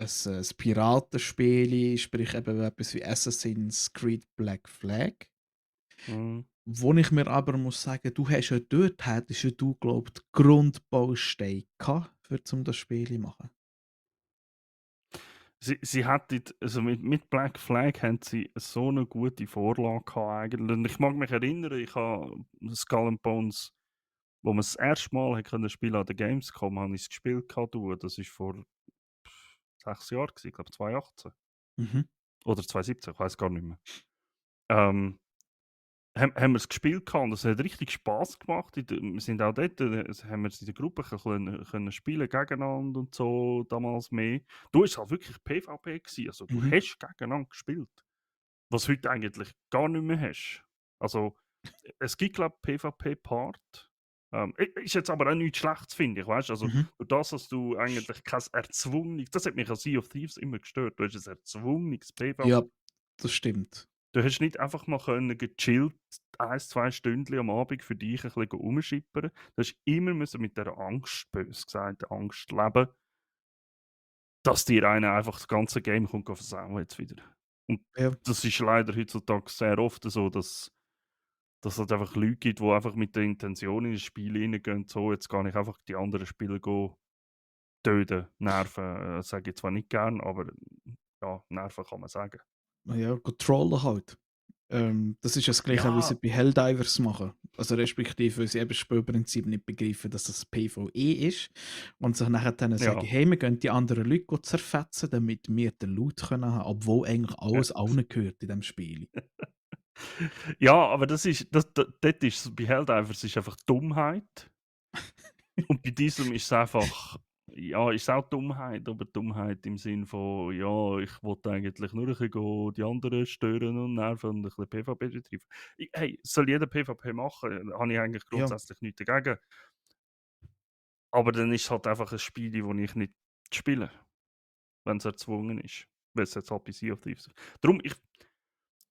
Speaker 2: ein Piratenspiel, sprich eben etwas wie Assassin's Creed Black Flag.
Speaker 1: mm.
Speaker 2: Wo ich mir aber muss sagen, du hast ja dort hättest ja du, glaube die Grundbausteine gehabt, für zum das Spiel zu machen.
Speaker 1: Sie hätten, also mit Black Flag haben sie so eine gute Vorlage gehabt eigentlich. Und ich mag mich erinnern, ich habe Skull and Bones, wo man das erste Mal hat können spielen an der Gamescom, habe ich es gespielt gehabt, du. Das ist vor 6 Jahren gewesen, ich glaube 2018
Speaker 2: Mhm,
Speaker 1: oder 2017, ich weiß gar nicht mehr. Ähm, haben wir es gespielt gehabt und es hat richtig Spaß gemacht. Wir sind auch dort, haben wir es in der Gruppe können spielen gegeneinander und so damals mehr. Du hast halt wirklich PvP gewesen, also du
Speaker 2: mhm.
Speaker 1: hast gegeneinander gespielt, was heute eigentlich gar nicht mehr hast. Also es gibt glaube ich PvP-Part. Ist jetzt aber auch nichts Schlechtes, finde ich, weißt? Also
Speaker 2: Mhm.
Speaker 1: durch das, dass du eigentlich kein erzwungenes, das hat mich an Sea of Thieves immer gestört, du hast ein erzwungenes PvP.
Speaker 2: Ja, das stimmt.
Speaker 1: Du hast nicht einfach mal können gechillt 1, 2 Stündchen am Abend für dich ein bisschen rumschippern. Du hast immer müssen mit der Angst, bös gesagt, Angst leben, dass dir einer einfach das ganze Game kommt versauen jetzt wieder. Und
Speaker 2: Ja.
Speaker 1: das ist leider heutzutage sehr oft so, dass es halt einfach Leute gibt, die einfach mit der Intention in das Spiel reingehen, so, jetzt kann ich einfach die anderen Spieler töten, nerven. Sage ich zwar nicht gern, aber ja, nerven kann man sagen.
Speaker 2: Ja, go trollen halt. Das ist ja das Gleiche, wie sie
Speaker 1: Ja,
Speaker 2: bei Helldivers machen. Also respektive, weil sie eben das Spielprinzip nicht begreifen, dass das PvE ist und sich nachher dann sagen,
Speaker 1: ja.
Speaker 2: hey, wir gehen die anderen Leute zerfetzen, damit wir den Loot können haben, obwohl eigentlich
Speaker 1: Ja.
Speaker 2: alles allen gehört in diesem Spiel.
Speaker 1: Ja, aber das ist dort ist es bei Helldivers ist einfach Dummheit und bei diesem ist es einfach ja, ist es auch Dummheit, aber Dummheit im Sinn von: „Ja, ich wollte eigentlich nur ein bisschen die anderen stören und nerven und ein bisschen PvP betreiben.“ Hey, soll jeder PvP machen, habe ich eigentlich
Speaker 2: Ja,
Speaker 1: grundsätzlich nichts dagegen. Aber dann ist es halt einfach ein Spiel, das ich nicht spiele, wenn es erzwungen ist, weil es jetzt halt bei Sea of Thieves ist. Darum,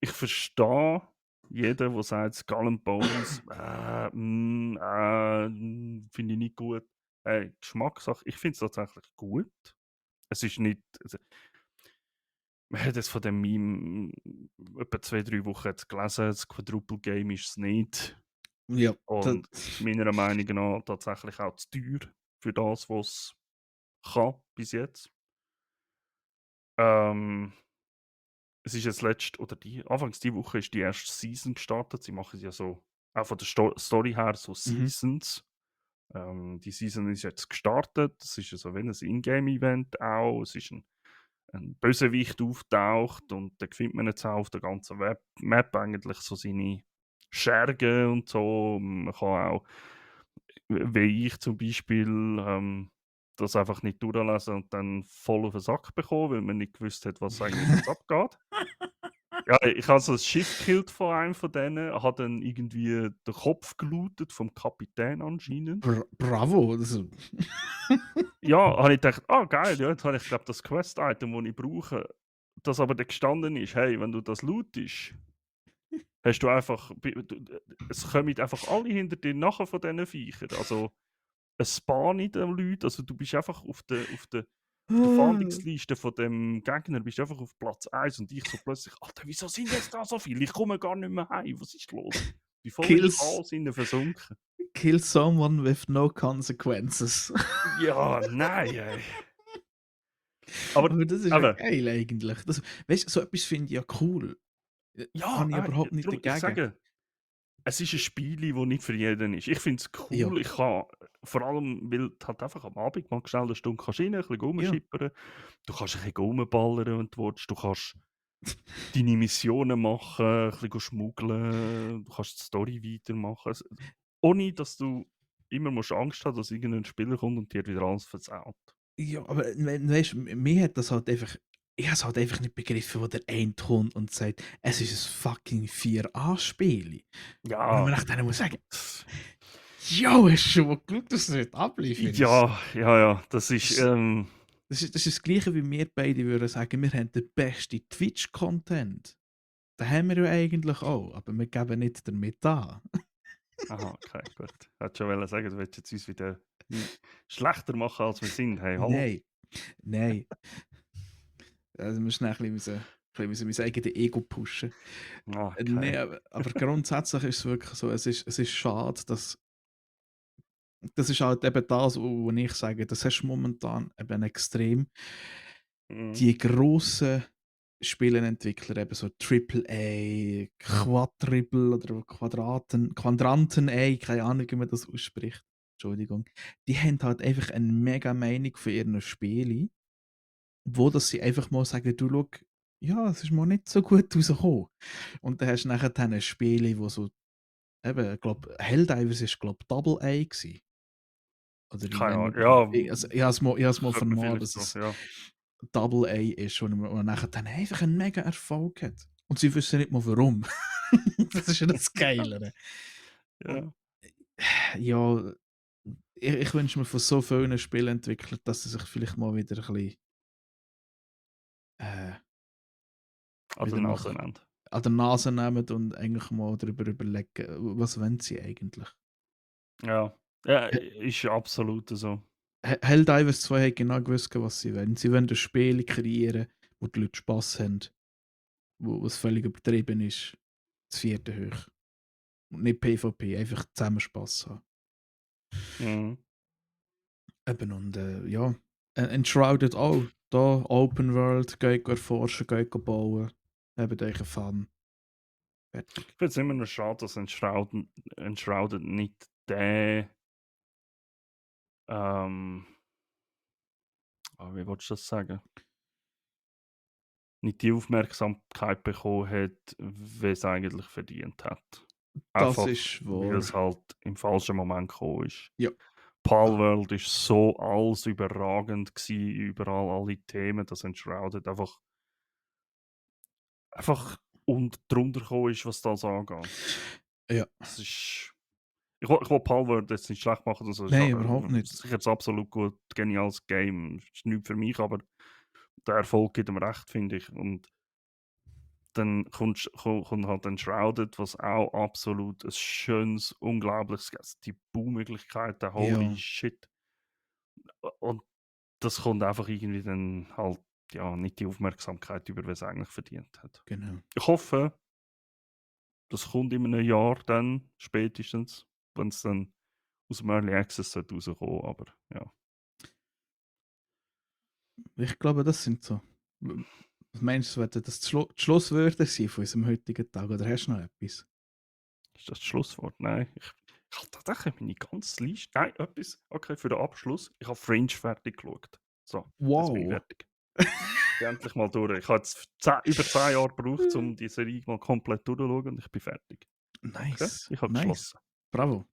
Speaker 1: ich verstehe jeden, der sagt, Skull and Bones, finde ich nicht gut. Geschmackssache. Ich finde es tatsächlich gut. Es ist nicht, also, man hat es von dem Meme etwa 2, 3 Wochen jetzt gelesen, das Quadruple Game ist es nicht.
Speaker 2: ja,
Speaker 1: Und meiner Meinung nach tatsächlich auch zu teuer für das, was es kann bis jetzt. Ähm, Es ist jetzt anfangs die Woche ist die erste Season gestartet. Sie machen ja so, auch von der Story her, so
Speaker 2: mhm,
Speaker 1: Seasons. Die Season ist jetzt gestartet. Es ist ja so wie ein Ingame-Event auch. Es ist ein Bösewicht auftaucht und da findet man jetzt auch auf der ganzen Map eigentlich so seine Schergen und so. Man kann auch, wie ich zum Beispiel, das einfach nicht durchlesen und dann voll auf den Sack bekommen, weil man nicht gewusst hat, was eigentlich jetzt abgeht. Ja, ich habe so 'n Schiff gekillt von einem von denen, habe dann irgendwie den Kopf gelootet vom Kapitän anscheinend.
Speaker 2: Bravo. Das ist,
Speaker 1: Ja, habe ich gedacht: «Ah, geil, ja, jetzt habe ich, glaube das Quest-Item, das ich brauche.» Das aber dann gestanden ist: «Hey, wenn du das lootest, hast du einfach es kommen einfach alle hinter dir nachher von diesen Viechern. Also, es spawnen dann Leute, also du bist einfach auf der Fahndungsliste von dem Gegner bist du einfach auf Platz 1 und ich so plötzlich: »Alter, wieso sind jetzt da so viele? Ich komme gar nicht mehr heim. Was ist los?« Bin voll im
Speaker 2: kills,
Speaker 1: Chaos innen versunken.
Speaker 2: kill someone with no consequences.
Speaker 1: Ja, nein, ey. Aber
Speaker 2: Aber das ist ja
Speaker 1: eben,
Speaker 2: geil eigentlich. Das, weißt du, so etwas finde ich ja cool.
Speaker 1: ja,
Speaker 2: Habe ich überhaupt nicht
Speaker 1: darum, ich
Speaker 2: dagegen.
Speaker 1: sage, es ist ein Spiel, das nicht für jeden ist. Ich finde es
Speaker 2: Ja,
Speaker 1: cool. Ich kann vor allem, weil du halt einfach am Abend mal schnell 'ne Stunde kannst rein, ein bisschen
Speaker 2: ja.
Speaker 1: rumschippern. Du kannst ein bisschen rumballern, wenn du willst. Du kannst deine Missionen machen, ein bisschen schmuggeln. Du kannst die Story weitermachen. Ohne dass du immer musst Angst haben, dass irgendein Spieler kommt und dir wieder alles versaut.
Speaker 2: Ja, aber weißt du, mir hat das halt einfach, ich habe es halt einfach nicht begriffen, wo der eine kommt und sagt, es ist ein fucking 4A-Spiel. Und
Speaker 1: Ja,
Speaker 2: man dann muss sagen, jo, hast du schon mal geschaut, dass du nicht ablieferst?
Speaker 1: ja, das ist,
Speaker 2: Das, das ist das Gleiche, wie wir beide würden sagen, wir haben den besten Twitch-Content. Den haben wir ja eigentlich auch, aber wir geben nicht damit an.
Speaker 1: aha, okay, gut. Ich hätte schon wollen sagen, du willst jetzt uns wieder schlechter machen, als wir sind. Hey, hallo?
Speaker 2: Nein, nein. Also wir müssen ein bisschen mein eigenes Ego pushen.
Speaker 1: Ah,
Speaker 2: Nein,
Speaker 1: okay.
Speaker 2: aber grundsätzlich ist es wirklich so, es ist schade, dass das ist halt eben das, wo ich sage, das hast du momentan eben extrem.
Speaker 1: Mhm.
Speaker 2: Die grossen Spieleentwickler, eben so AAA, Quadruple oder Quadranten A, keine Ahnung, wie man das ausspricht. Entschuldigung. Die haben halt einfach eine mega Meinung von ihren Spielen, wo dass sie einfach mal sagen, du schau, ja, es ist mal nicht so gut rausgekommen. Und dann hast du nachher dann Spiele, wo so, eben, ich glaube, Helldivers ist, glaube ich, Double A gewesen. Oder
Speaker 1: Keine
Speaker 2: wenn
Speaker 1: Ahnung.
Speaker 2: überhaupt.
Speaker 1: Ja,
Speaker 2: Also, ich habe es mal
Speaker 1: könnte man
Speaker 2: vernommen,
Speaker 1: vielleicht
Speaker 2: dass
Speaker 1: so,
Speaker 2: es
Speaker 1: ja.
Speaker 2: Double A ist und nachher dann einfach einen mega Erfolg hat. Und sie wissen nicht mal warum. Das ist ja das Geilere. Und
Speaker 1: Ja.
Speaker 2: ja, ich wünsche mir von so vielen Spieleentwicklern, dass sie sich vielleicht mal wieder ein bisschen äh,
Speaker 1: An der
Speaker 2: wieder mal
Speaker 1: Nase nehmen.
Speaker 2: an der Nase nehmen und eigentlich mal darüber überlegen, was wollen sie eigentlich.
Speaker 1: Ja. Ja, ist absolut so.
Speaker 2: Helldivers 2 hat genau gewusst, was sie wollen. Sie wollen ein Spiel kreieren, wo die Leute Spass haben, wo es völlig übertrieben ist. Das vierte hoch. Und nicht PvP, einfach zusammen Spass haben.
Speaker 1: Mhm.
Speaker 2: Eben und ja. Enshrouded auch. Da Open World, geht erforschen, geht bauen. Habt euch einen Fun. Fertig.
Speaker 1: Ich finde es immer noch schade, dass Enshrouded nicht der, ähm, wie willst du das sagen? Nicht die Aufmerksamkeit bekommen hat, wie es eigentlich verdient hat.
Speaker 2: Das
Speaker 1: Einfach,
Speaker 2: ist
Speaker 1: weil
Speaker 2: wahr.
Speaker 1: es halt im falschen Moment gekommen ist.
Speaker 2: Ja.
Speaker 1: Palworld ist so alles überragend gewesen, überall alle Themen, dass Enshrouded einfach und drunter gekommen ist, was das angeht.
Speaker 2: Ja.
Speaker 1: Das ist, ich will Palworld jetzt nicht schlecht machen, das ist
Speaker 2: Nein, überhaupt nicht.
Speaker 1: sicher ein absolut gut, geniales Game. Ist nichts für mich, aber der Erfolg gibt ihm recht, finde ich. Und dann kommt halt Enshrouded, was auch absolut ein schönes, unglaubliches, also die Baumöglichkeiten, holy
Speaker 2: Ja,
Speaker 1: shit. Und das kommt einfach irgendwie dann halt, ja, nicht die Aufmerksamkeit über, was es eigentlich verdient hat.
Speaker 2: genau.
Speaker 1: Ich hoffe, das kommt in einem Jahr dann, spätestens, wenn es dann aus dem Early Access rauskommen, aber ja.
Speaker 2: Ich glaube, das sind so. Was meinst du, werden das die Schlusswörter sein von unserem heutigen Tag? Oder hast du noch etwas?
Speaker 1: Ist das Schlusswort? Nein. Ich habe tatsächlich meine ganze Liste. Nein, etwas. Okay, für den Abschluss. Ich habe Fringe fertig geschaut. So, jetzt bin ich
Speaker 2: Wow.
Speaker 1: fertig. Bin endlich mal durch. Ich habe jetzt über 10 Jahre gebraucht, um die Serie mal komplett durchzuschauen und ich bin fertig. Okay,
Speaker 2: Nice.
Speaker 1: ich habe
Speaker 2: Nice.
Speaker 1: geschlossen.
Speaker 2: Bravo.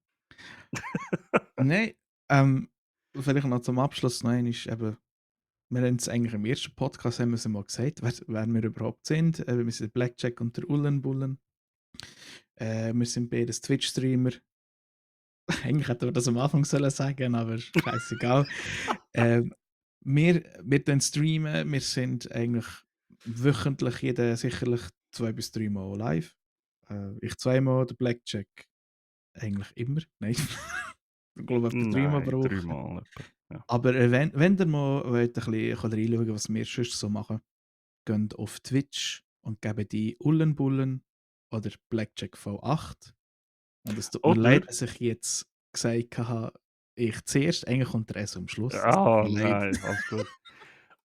Speaker 2: Nein, ähm, vielleicht noch zum Abschluss noch einmal, eben, wir haben es eigentlich im ersten Podcast haben wir es mal gesagt, wer wir überhaupt sind. Wir sind Blackjack und der Ullenbullen. Wir sind beides Twitch-Streamer. Eigentlich hätten wir das am Anfang sollen sagen, aber scheißegal. Ähm, wir tun streamen, wir sind eigentlich wöchentlich sicherlich 2 bis 3 Mal live. Ich zweimal, der Blackjack eigentlich immer. Nein, ich glaube etwa 3 Mal
Speaker 1: Nein,
Speaker 2: pro Woche.
Speaker 1: dreimal etwa. Ja.
Speaker 2: Aber wenn ihr mal wollt, ein bisschen reinschauen, was wir sonst so machen, geht auf Twitch und gebt die Ullenbullen oder Blackjack V8. Und es tut mir
Speaker 1: Oder,
Speaker 2: leid, dass ich jetzt gesagt habe, ich zuerst, eigentlich kommt der S am Schluss. Es tut mir leid.
Speaker 1: nein, alles gut.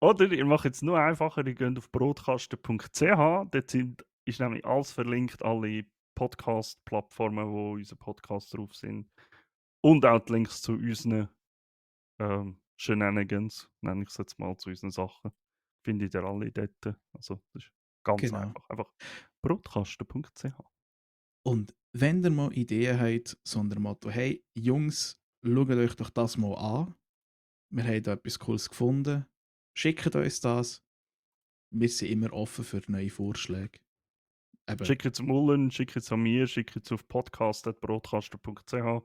Speaker 1: Oder ihr macht es nur einfacher, ihr geht auf brotkasten.ch, dort ist nämlich alles verlinkt, alle Podcast-Plattformen, wo unsere Podcasts drauf sind. Und auch die Links zu unseren Shenanigans, nenne ich es jetzt mal, zu unseren Sachen. Findet ihr alle dort. Also, das ist ganz
Speaker 2: Genau.
Speaker 1: einfach. Einfach brotkasten.ch.
Speaker 2: Und wenn ihr mal Ideen habt, so unter dem Motto, hey Jungs, schaut euch doch das mal an. Wir haben da etwas Cooles gefunden. Schickt uns das. Wir sind immer offen für neue Vorschläge. Eben,
Speaker 1: Schickt es Mullen, schickt es an mir, schickt es auf podcast.brotkasten.ch.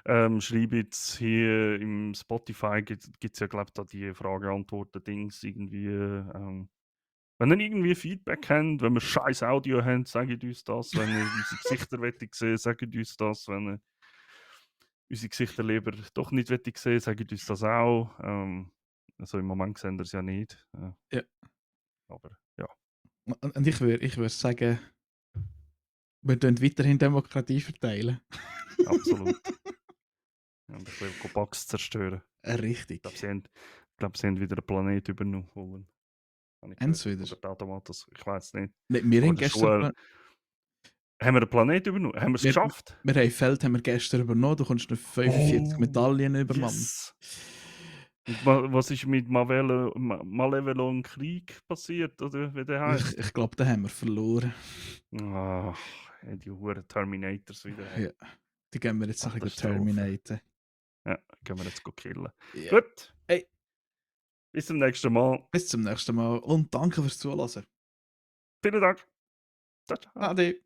Speaker 1: Schreibe jetzt hier im Spotify, gibt es ja, glaube ich, da die Frage-Antworten-Dings irgendwie. Wenn ihr irgendwie Feedback habt, wenn wir scheiß Audio haben, sagt uns das. Wenn ihr unsere Gesichter wollt sehen, sagt uns das. Wenn ihr unsere Gesichter lieber doch nicht wollt sehen, sagt uns das auch. Also im Moment sehen wir es ja nicht.
Speaker 2: ja.
Speaker 1: Aber ja,
Speaker 2: Und ich würde sagen, wir tun weiterhin Demokratie verteilen.
Speaker 1: absolut. Und ich will Bugs zerstören. Ich
Speaker 2: Richtig.
Speaker 1: glaube, sie haben wieder einen Planet übernommen. Habe ich
Speaker 2: Eins
Speaker 1: gehört.
Speaker 2: wieder.
Speaker 1: Oder die Automatos, ich weiß nicht.
Speaker 2: Wir
Speaker 1: Aber
Speaker 2: haben
Speaker 1: der
Speaker 2: gestern
Speaker 1: Schule. Haben wir den Planet übernommen? Haben wir es
Speaker 2: wir,
Speaker 1: geschafft?
Speaker 2: wir haben Feld haben wir gestern übernommen, du kommst noch 45
Speaker 1: Oh,
Speaker 2: Medaillen über, Mann.
Speaker 1: yes! Und was ist mit Malevelon Krieg passiert? Oder wie der heißt?
Speaker 2: Ich glaube, da haben wir verloren.
Speaker 1: Ach, die Huren Terminators wieder.
Speaker 2: Ja, die gehen wir jetzt ein bisschen
Speaker 1: Katastrophe.
Speaker 2: terminaten.
Speaker 1: Ja, können wir jetzt killen.
Speaker 2: Ja.
Speaker 1: Gut,
Speaker 2: Hey,
Speaker 1: bis zum nächsten Mal.
Speaker 2: bis zum nächsten Mal und danke fürs Zuhören.
Speaker 1: Vielen Dank. Ciao, ciao.
Speaker 2: Ade.